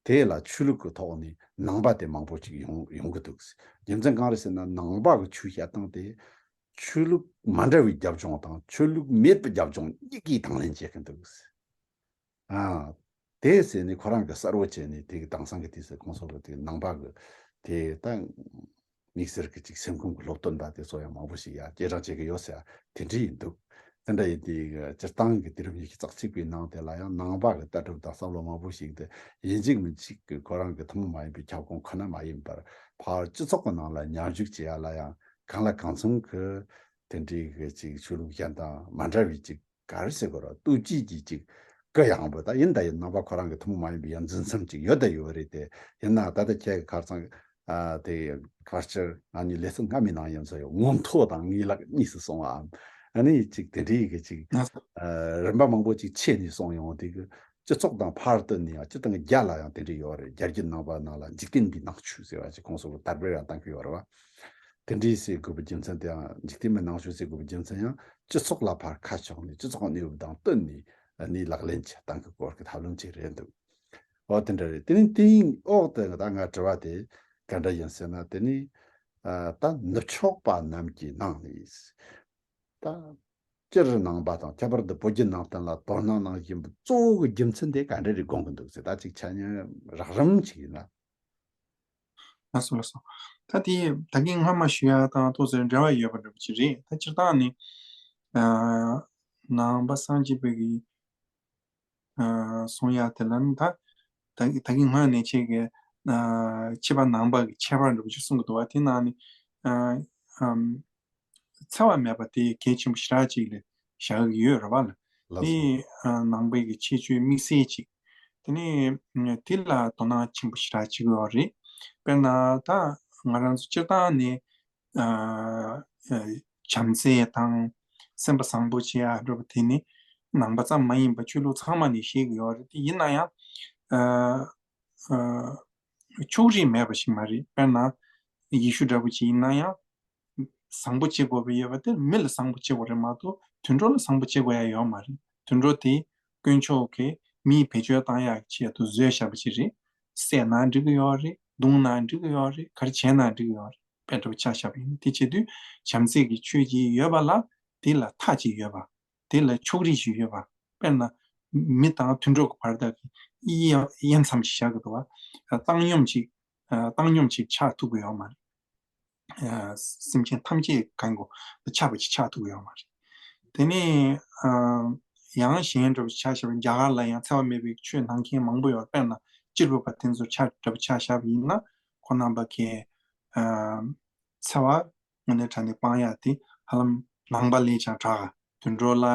དེ་ལ་ཆོས་ལུགས་ཀྱི་ཐོག་ནས་ནང་པ་དེ་མང་པོ་ཅིག་ཡོང་ཡོང་གི་འདུག་རྒྱུ་མཚན་གང་རེད་ཟེར་ན་ནང་པ་གི་ཆོས་བཤད་སྟངས་དེ་ཆོས་ལུགས་མ་འདྲ་བའི་རྒྱབ་ལྗོངས་དང་ཆོས་ལུགས་མེད་པའི་རྒྱབ་ལྗོངས་གཉིས་ཀྱིས་དང་ལེན་བྱེད་ཀྱི་འདུག་ཨ། དེ་ཟེར་ནས་ཁོ་རང་གི་གསར་བོ་བྱས་ནས་དེ་གི་དེང་སང་གི་དུས་སུ་ཁོང་ཚོ་གི་དེ་ནང་པ་གི་དེ་ད་དམིགས་བསལ་གི་ཅིག་སེམས་ཁམས་གི་སློབ་སྟོན་པ་དེ་ཚོ་ཡང་མང་པོ་ཞིག་ཡ་སྐྱེད་སྲིང་བྱེད་ཀྱི་ཡོད་ཟེར་དེ་འདྲ་ཡིན་འདུག་དེ་འདྲ་ཡིན་དུས་སྤྱིར་བཏང་གི་དུས་རབས་ཉི་ཤུ་རྩ་གཅིག་པའི་ནང་དེ་ལ་ཡང་ནང་པ་གི་ལྟ་གྲུབ་དང་བསམ་བློ་མང་པོ་ཞིག་དེ་ཡིན་གཅིག་མིན་གཅིག་གི་ཁོ་རང་གི་ཐུན་མོང་མ་ཡིན་པའི་ཁྱབ་ཁོངས་ཁོ་ན་མ་ཡིན་པར་ཕར་སྤྱི་ཚོགས་ཀྱི་ནང་ལ་མཉམ་ཞུགས་བྱེད་ཡ་ལ་ཡང་གང་ལ་གང་འཚམ་གི་དེ་འདྲའི་གི་ཅིག་ཆོས་ལུགས་གཞན་དང་མ་འདྲ་བའི་ཅིག་ག་རེ་ཟེར་དགོས་རེད། ལྟོས་བཅས་ཀྱི་ཅིག་གུ་ཡངས་པོ་ད་ཡིན་ད་ཡིན་ནང་པ་ཁོ་རང་གི་ཐུན་མོང་མ་ཡིན་པའི་ཡང་འཛིན་མཚམས་ཅིག་ཡོད་ད་ཡོད་རེད་དེ། ཡིན་ན་ད་ལྟ་ཁྱེད་ཀྱི་ཁར་སང་ཨ་དེ་ཕལ་ཆེར་ང་གཉིས་ལེ་ཚན་སྔ་མའི་ནང་ཡིན་ས་ཡོད་མངོན་མཐོ་དང་ངེས་ལེགས་གཉིས་སུ་སོང་བའམ། ཨ་ནི་ཅིག་དེ་འདྲའི་གི་ཅིག་ཨ་རིམ་པ་མང་པོ་ཅིག་ཕྱེ་ནས་སོང་ཡོང་དེ་གི་སྤྱི་ཚོགས་དང་ཕར་བསྟུན་ནས་ཡང་སྤྱིར་བཏང་གི་རྒྱ་ལ་ཡང་དེ་འདྲ་ཡོད་རེད། རྒྱ་རྒྱུད་ནང་པ་ནང་ལ་འཇིག་རྟེན་པའི་ནང་ཆོས་ཟེར་བ་ཅིག་ཁོང་ཚོ་གི་དར་སྤེལ་ཡང་བཏང་གི་ཡོད་རེད་བ། དེ་འདྲའི་ཟེར་དགོས་པའི་རྒྱུ་མཚན་དེའང་འཇིག་རྟེན་པའི་ནང་ཆོས་ཟེར་དགོས་པའི་རྒྱུ་མཚན་ཡང་སྤྱི་ཚོགས་ལ་ཕར་ཁ་ཕྱོགས་ནས་སྤྱི་ཚོགས་གནས་བབ་དང་བསྟུན་ནས་གནས་ལག་ལེན་བྱེད་སྟངས་ཀྱི་སྐོར་གྱི་ཐབས་ལམ་ཅིག་རེད་འདུག་འོ་དེ་འདྲ་རེད། དེ་ནི་དེའི་འོག་ཏུ་ད་ང་དྲི་བ་དེ་ག་འདྲ་ཡིན་ཟེར་ན་དེ་ནི་ད་ནུབ་ཕྱོགས་པ་རྣམས་ཀྱི་ནང་ནས་ད་སྤྱིར་ནང་པ་དང་ཁྱད་པར་དུ་བོད་བརྒྱུད་ནང་བསྟན་ལ་དོ་སྣང་གནང་བཞིན་པའི་གཙོ་བོ་གི་རྒྱུ་མཚན་དེ་ག་འདྲ་རེད་དགོངས་ཀྱི་འདུག་ཟེར། ད་ཅིག་ཆ་སྙོམས་རགས་རིམ་ཅིག་ཡིན་ན། ལགས་སོ་ལགས་སོ། ད་དེ་ད་གིན་སྔ་མ་ཞུ་ཡ་དང་ཏོག་ཙམ་འབྲེལ་བ་ཡོད་པ་འདྲ་པོ་ཅིག་རེད། ད་སྤྱིར་བཏང་ནི་ཨ་ནང་པ་སངས་རྒྱས་པའི་གི་ཨ་གསུང་ཡ་དེ་ལ་ནི་ད་ད་ད་གིན་སྔོན་ནས་ཁྱེད་ཀྱིས་ཨ་ཕྱི་པ་ནང་པ་གི་ཁྱད་པར་འདྲ་པོ་ཅིག་གསུང་གི་འདུག་བ། དེ་ནང་ནི་ཨ་ཨམ། འཚེ་བ་མེད་པ་དེ་གལ་ཆེན་པོ་ཞེ་དྲག་ཅིག་ལ་བཞག་གི་ཡོད་རེད་བ་ལ། ལགས་སོ། དེ་ནང་པའི་གི་ཁྱད་ཆོས་དམིགས་བསལ་ཅིག་དེ་ནས་དེ་ལ་དོ་སྣང་ཆེན་པོ་ཞེ་དྲག་བྱེད་ཀྱི་ཡོད་རེད། དཔེར་ན་ད་ང་རང་ཚོ་སྤྱིར་བཏང་ནས་བྱམས་བརྩེ་དང་སེམས་པ་བཟང་པོ་བྱེད་ཡ་འདྲ་པོ་དེ་ནི་ནང་པ་ཙམ་མ་ཡིན་པ་ཆོས་ལུགས་ཚང་མ་ནས་བཤད་ཀྱི་ཡོད་རེད། དེ་ཡིན་ན་ཡང་ཕྱོགས་རིས་མེད་པ་ཞིག་མ་རེད། དཔེར་ན་ཡེ་ཤུ་འདྲ་པོ་ཅིག་ཡིན་ན་ཡང་། བཟང་པོ་བྱེད་དགོས་པ་ཡོད་པ་དེ་མི་ལ་བཟང་པོ་བྱེད་དགོས་རེད་མ་གཏོགས་དུད་འགྲོ་ལ་བཟང་པོ་བྱེད་དགོས་ཡ་ཡོད་མ་རེད། དུད་འགྲོ་དེ་དཀོན་མཆོག་གིས་མིའི་བེད་སྤྱོད་བཏང་ཡག་ཆེད་དུ་བཟོས་བཞག་པ་ཅིག་རེད། བསད་ན་འགྲིག་གི་ཡོད་རེད། བརྡུངས་ན་འགྲིག་གི་ཡོད་རེད། ག་རེ་བྱས་ན་འགྲིག་གི་ཡོད་རེད། དཔེ་འདྲ་པོ་ཆ་བཞག་པ་ཡིན་ན། དེ་བྱེད་དུས་བྱམས་བརྩེ་གི་ཆོས་ཅིག་ཡོད་པ་ལ་དེ་ལ་མཐའ་ཅིག་ཡོད་པ། དེ་ལ་ཕྱོགས་རིས་ཤིག་ཡོད་པ། དཔེར་ན་མི་དང་དུད་འགྲོ་གི་བར་དག་གི་དབྱེ་དབྱེ་མཚམས་ཤིག་བཞག་གི་འདུག་བ། བཏང་སྙོམས་ཤིག་བཏང་སྙོམས་ཤིག་ཆགས་ཐུབ་ཀྱི་ཡོད་མ་རེད། སེམས་ཅན་ཐམས་ཅད་གང་གོ་ཆགས་པ་ཅིག་ཆགས་ཐུབ་ཀྱི་ཡོད་མ་རེད། དེ་ནས་ཡང་གཞན་འདྲ་པོ་ཆ་བཞག་པ་རྒྱ་གར་ལ་ཡང་འཚེ་བ་མེད་པའི་ཆོས་གནང་མཁན་མང་པོ་ཡོད། དཔེར་ན་སྤྱི་རུ་པ་དེ་ཚོ་ཆ་འདྲ་པོ་ཆ་བཞག་པ་ཡིན་ན་ཁོ་རྣམ་པ་གིས་འཚེ་བ་དངོས་གནས་དྲང་གནས་སྤང་ཡག་དེ་ཧ་ལམ་ནང་པ་ལས་ཀྱང་དྲག་དུད་འགྲོ་ལ་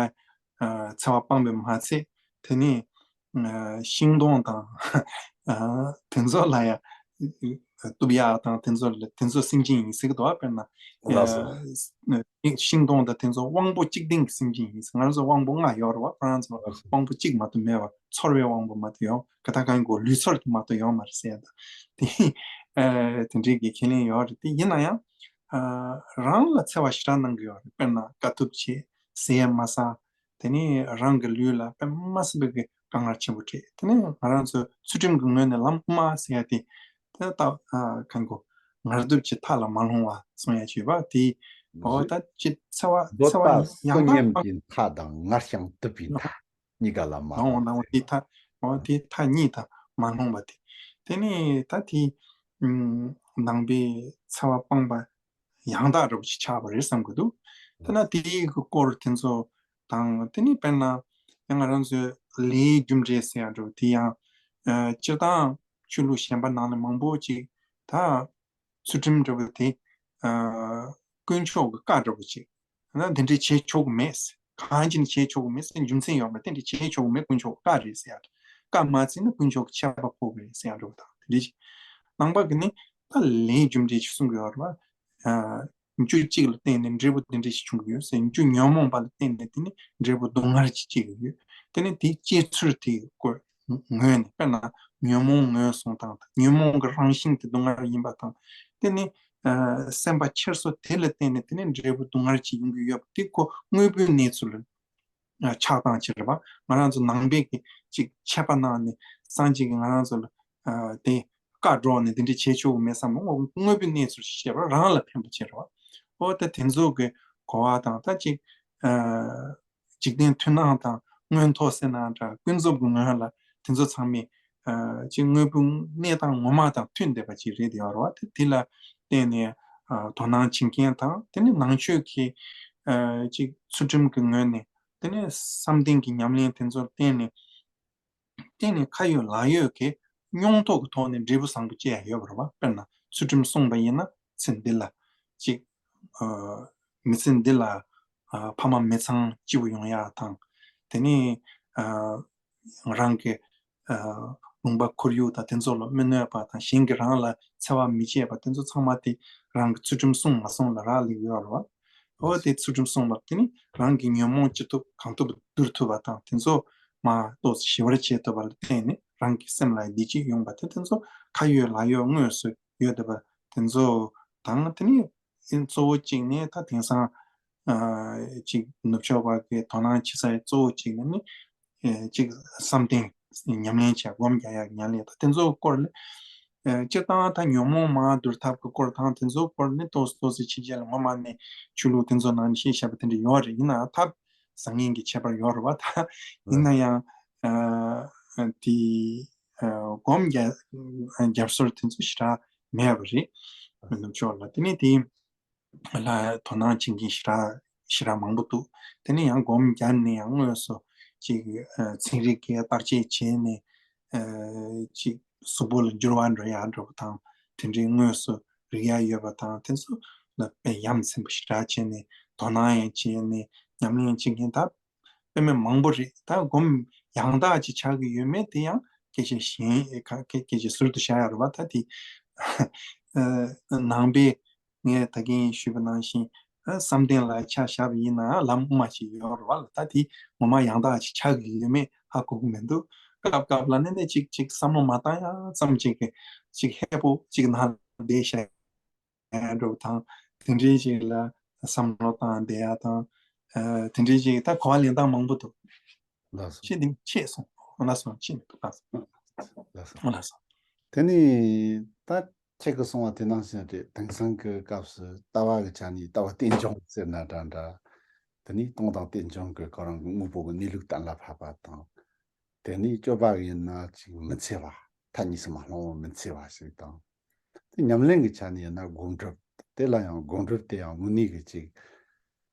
འཚེ་བ་སྤངས་པས་མ་ཚད། དེ་ནས་ཤིང་སྡོང་དང་དེ་ཚོ་ལ་ཡང་གཏུབ་ཡག་དང་དེ་ཚོ་ལ་དེ་ཚོ་སེམས་ཅན་ཡིན་ཟེར་གི་འདུག་དཔེར་ན་ལགས་སོ། ཤིང་སྡོང་དང་དེ་ཚོ་དབང་པོ་གཅིག་ལྡན་གྱི་སེམས་ཅན་ཡིན་ཟེར། ང་རང་ཚོ་དབང་པོ་ལྔ་ཡོད་རེད་བ། ཁོ་རང་ཚོ་ལགས་སོ། དབང་པོ་གཅིག་མ་གཏོགས་མེད་པ། ཚོར་བའི་དབང་པོ་མ་གཏོགས་ཡོད། ཀ་ད་གང་གོ་ལུས་ཚོར་དེ་མ་གཏོགས་ཡོད་མ་རེད་ཟེར་ཡ་ད་དེ་དེ་འདྲའི་གི་ཁས་ལེན་ཡོད་རེད། དེ་ཡིན་ན་ཡང་རང་ལ་འཚེ་བ་ཞེ་དྲག་གནང་གི་ཡོད་རེད། དཔེར་ན་དཀའ་ཐུབ་བྱེད། ཟས་མ་ཟ། དེ་ནས་རང་གི་ལུས་ལ་དཔེ་མ་སྲིད་པའི་གི་དཀའ་ངལ་ཆེན་པོ་འཕྲད། དེ་ནས་ང་རང་ཚོ་ཚུལ་ཁྲིམས་ཀྱི་ངོས་ནས་ལམ་དབུ་མ་ཟེར་ཡ་དེ་དེ་ལྟ་གང་གོ་ངལ་དུབ་ཀྱི་མཐའ་ལ་མ་ལྷུང་བ་གསུང་ཡ་བྱེད་པ་དེ། འོ་ད་ཅི་འཚེ་བ་འཚེ་བ་ཡང་དག་སྤང་། ཀྱི་མཐའ་དང་ངལ་ཞིང་དུབ་པའི་མཐའ་གཉིས་ཀ་ལ་མ་ལྷུང་བ། འོ་དེ་མཐའ་འོ་དེ་མཐའ་གཉིས་དང་མ་ལྷུང་བ་དེ། དེ་ནས་ད་དེ་ནང་པའི་འཚེ་བ་སྤངས་པ་ཡང་དག་འདྲ་པོ་ཅིག་ཆགས་པ་རེད་བསམ་གྱི་འདུག་དེ་ན་དེའི་གི་སྐོར་དེ་ཚོ་དང་། དེ་ནི་དཔེར་ན་ཡང་ང་རང་ཚོའི་ལས་རྒྱུ་འབྲས་ཟེར་ཡ་འདྲ་པོ་དེ་ཡང་སྤྱིར་བཏང་ཆོས་ལུགས་གཞན་པ་ནང་ལ་མང་པོ་ཅིག་ད་ཚུལ་ཁྲིམས་འདྲ་པོ་དེ་དཀོན་མཆོག་གི་བཀའ་འདྲ་པོ་ཅིག་ན་དེ་འདྲའི་བྱེད་ཆོག་གི་མེད། གང་ཅི་ནས་བྱེད་ཆོག་གི་མེད་ཟེར། རྒྱུ་མཚན་ཡོད་མ་རེད། དེ་འདྲའི་བྱེད་ཆོག་གི་མེད། དཀོན་མཆོག་བཀའ་རེད་ཟེར་ཡ་རེད། བཀའ་མ་བརྩིས་ན་དཀོན་མཆོག་གི་ཆད་པ་ཕོག་གི་རེད་ཟེར་ཡ་འདྲ་པོ་དང་དེ་འདྲའི་ཅིག་ནང་པ་གི་ནི་ད་ལས་རྒྱུ་འབྲས་ཅིག་གསུང་གི་ཡོད་རེད་བ། རྒྱུ་གཅིག་ལ་བརྟེན་ནས་འབྲས་བུ་དེ་འདྲ་ཞིག་བྱུང་གི་ཡོད་ཟེར། རྒྱུ་ཉོན་མོངས་པ་ལ་བརྟེན་ནས་དེ་ནི་འབྲས་བུ་སྡུག་བསྔལ་ཅིག་སྐྱེ་གི་ཡོད། དེ་ནི་དེའི་སྐྱེ་ཚུལ་དེའི་སྐོར་ངོས་ནས། དཔེར་ན་ཉོན་མོངས་ངོས་བཟུང་སྟངས་དང་། ཉོན་མོངས་ཀྱི་རང་བཞིན་དེ་སྡུག་བསྔལ་ཡིན་པ་དང་། དེ་ནི་སེམས་པ་འཁྱེར་སོ་དེ་ལ་བརྟེན་ནས་དེ་ནི་འབྲས་བུ་སྡུག་བསྔལ་ཅིག་ཡོང་གི་ཡོད་པ་དེ་ཁོ་དངོས་པོའི་གནས་ཚུལ་ལ་ཆགས་སྟངས་ཅིག་རེད་བ། ང་རང་ཚོ་ནང་པའི་གི་ཅིག་ཆད་པ་གནང་ནས་སངས་རྒྱས་ཀྱིས་ང་རང་ཚོ་ལ་དེ་བཀའ་སྒྲོག་ནས་དེ་འདྲ་བྱེད་ཆོག་གི་མེད་བསམ་པ། དངོས་པོའི་གནས་ཚུལ་ཞིག་བཤད་པ་རང་ལ་ཕན་པ་ཅིག་རེད་བ། འོ་ད་དེ་ཚོ་གི་གོ་བ་དང་ད་ཅིག་འཇིག་རྟེན་མཐུན་སྣང་དང་མངོན་མཐོ་ཟེར་ན་འདྲ། ཀུན་རྫོབ་ཀྱི་ངོས་ལ་དེ་ཚོ་ཚང་མས་ཅིག་དངོས་པོའི་གནས་སྟངས་ངོ་མ་དང་མཐུན་བསྡད་པ་ཅིག་རེད་ཡོད་རེད་བ། དེ་དེ་ལ་བརྟེན་ནས་དོ་སྣང་བྱེད་མཁན་དང་། དེ་ནི་ནང་ཆོས་ཀྱི་ཅིག་ཚུལ་ཁྲིམས་ཀྱི་ངོས་ནས། དེ་ནས་བསམ་གཏན་གྱི་ཉམས་ལེན་དེ་ཚོར་བརྟེན་ནས་བརྟེན་ནས་ཁ་ཡོད་ལག་ཡོད་ཀྱི་མྱོང་རྟོག་གི་ཐོག་ནས་འབྲས་བུ་བཟང་པོ་སྐྱེ་ཡ་ཡོད་པ་རེད་བ། དཔེར་ན་ཚུལ་ཁྲིམས་སྲུང་བ་ཡིན་ན་ཚེ་འདི་ལ་ཅིག་ཨ་མི་ཚེ་འདི་ལ་ཨ་ཕ་མ་མི་ཚང་སྐྱིད་པོ་ཡོང་ཡ་དང་། དེ་ནས་ཨ་རང་གི་ཨ་ལུང་པ་ཁོར་ཡུག་དང་དེ་ཚོ་ལ་མི་གནོད་པ་དང་། གཞན་གྱིས་རང་ལ་འཚེ་བ་མི་བྱེད་པ་དེ་ཚོ་ཚང་མ་དེ་རང་གི་ཚུལ་ཁྲིམས་སྲུང་མ་སྲུང་ལ་རག་ལས་ཡོད་རེད་བ། འོ་དེ་ཚུལ་ཁྲིམས་སྲུང་བར་དེ་ནི་རང་གི་ཉོན་མོངས་ཅི་ཐུབ་གང་ཐུབ་བསྡུར་ཐུབ་པ་དང་། དེ་ཚོ་མ་གཏོགས་ཞི་བར་བྱེད་ཐུབ་པ་ལ་བརྟེན་ནས་རང་གི་སེམས་ལ་བདེ་སྐྱིད་ཡོང་བ་དེ། དེ་ཚོ་ཁ་ཡོད་ལག་ཡོད་དངོས་སུ་ཡོད་བསྡད་པ་དེ་ཚོ་དང་། དེ་ནི་གཙོ་བོ་གཅིག་ནི་ད་དེང་སང་ཨ་ཅིག་ནུབ་ཕྱོགས་པ་གི་དོ་སྣང་བྱེད་སའི་གཙོ་བོ་གཅིག་ནི་ནི་ཨེ་ཅིག་བསམ་གཏན་ཉམས་ལེན་བྱས། སྒོམ་རྒྱག་ཡག་ཉམས་ལེན་དང་དེ་ཚོའི་སྐོར་ལ། ཨ་སྤྱིར་བཏང་ད་ཉོན་མོངས་མར་བསྡུར་ཐབས་ཀྱི་སྐོར་དང་དེ་ཚོའི་སྐོར་ནི་ཏོག་ཙམ་ཏོག་ཙམ་ཕྱི་རྒྱལ་ལ་སྔོན་མ་ནས་ཆོས་ལུགས་དེ་ཚོ་ནང་ནས་བཤད་བཞག་པ་དེ་འདྲ་ཡོད་རེད། ཡིན་ནའང་ཐབས་བཟང་ངན་གྱི་ཁྱད་པར་ཡོད་རེད་བ། ད་ཡིན་ན་ཡང་ཨ་དེ་ཨ་སྒོམ་རྒྱག་རྒྱབ་སོར་དེ་ཚོ་ཞེ་དྲག་ མེད་པ་རེད། ནུབ་ཕྱོགས་ལ་དེ་ནས་དེ་ལ་དོ་སྣང་བྱེད་མཁན་ཞེ་དྲག་ཞེ་དྲག་མང་པོ་འདུག་དེ་ནས་ཡང་སྒོམ་རྒྱག་ནས་ཡང་དངོས་སུ་ཅིག་ཚན་རིག་གི་བརྟག་དཔྱད་བྱས་ནས་ཅིག་གཟུགས་པོ་ལ་འགྱུར་བ་འགྲོ་ཡག་འགྲོ་བ་དང་དེ་འདྲའི་དངོས་སུ་རིག་ཡག་ཡོད་པ་དང་དེ་ཚོ་ལ་དཔེ་ཡ་མཚན་པ་ཞེ་དྲག་བྱས་ནས་དོ་སྣང་ཡང་བྱས་ནས་ཉམས་ལེན་བྱེད་མཁན་ད་དཔེ་མེད་མང་པོ་རེད། ད་སྒོམ་ཡང་དག་ཅིག་ཆགས་ཀྱི་ཡོད་མེད་དེ་ཡང་སྐད་ཆ་གཞན་ཁ་སྐད་སྐད་ཆ་ཟུར་དུ་བཞག་ཡ་རེད་བ། ད་དེ་ནང་པའི་ངས་ད་གིན་ཞུས་པ་ནང་བཞིན་བསམ་གཏན་ལ་ཆ་བཞག་པ་ཡིན་ན་ལམ་དབུ་མ་ཅིག་ཡོད་རེད་བ་ལ། ད་དེ་ངོ་མ་ཡང་དག་ཅིག་ཆགས་ཀྱི་ཡོད་མེད་ཧ་གོ་གི་མི་འདུག་སྐབས་སྐབས་ལ་ནི་ནི་ཅིག་ཅིག་བསམ་བློ་མ་བཏང་ཡ་ཙམ་ཅིག་གི་ཅིག་ཧད་པོ་ཅིག་ནང་བསྡད་ཤག་འགྲོ་བ་དང་དེ་འདྲའི་ཞིག་ལ་བསམ་བློ་བཏང་བསྡད་ཡ་དང་། ཨ། དེ་འདྲའི་ཞིག་ད་གོ་བ་ལེན་སྟངས་མང་པོ་འདུག་ལགས་སོ། ཤེས་དེ་ཆེས་སོང་། ལགས་སོང་། ཆེས་མི་འདུག་ལགས་སོ། ལགས་སོ། ལགས་སོ། དེ་ནི་ད་ཁྱེད་ཀྱིས་གསུངས་པ་དེ་ནང་བཞིན་རེད། དེང་སང་གི་སྐབས་སུ་ལྟ་བ་གི་ཆ་ནས་ལྟ་བ་རྟེན་འབྱུང་ཟེར་ན་འདྲ་འདྲ། དེ་ནི་སྟོང་དང་རྟེན་འབྱུང་གི་ཁོ་རང་གི་དངོས་པོ་གི་གནས་ལུགས་གཏན་ལ་ཕབ་པ་དང་། དེ་ནི་སྤྱོད་པ་ཡིན་ན་ཅིག་མི་འཚེ་བ། མཐའ་གཉིས་སུ་མ་ལྷུང་བ་མི་འཚེ་བ་ཞིག་དང་། དེ་ཉམས་ལེན་གྱི་ཆ་ནས་ཡིན་ན་སྒོམ་སྒྲུབ། དེ་ལ་ཡང་སྒོམ་སྒྲུབ་དེ་ཡང་དངོས་གནས་ཀྱི་ཅིག་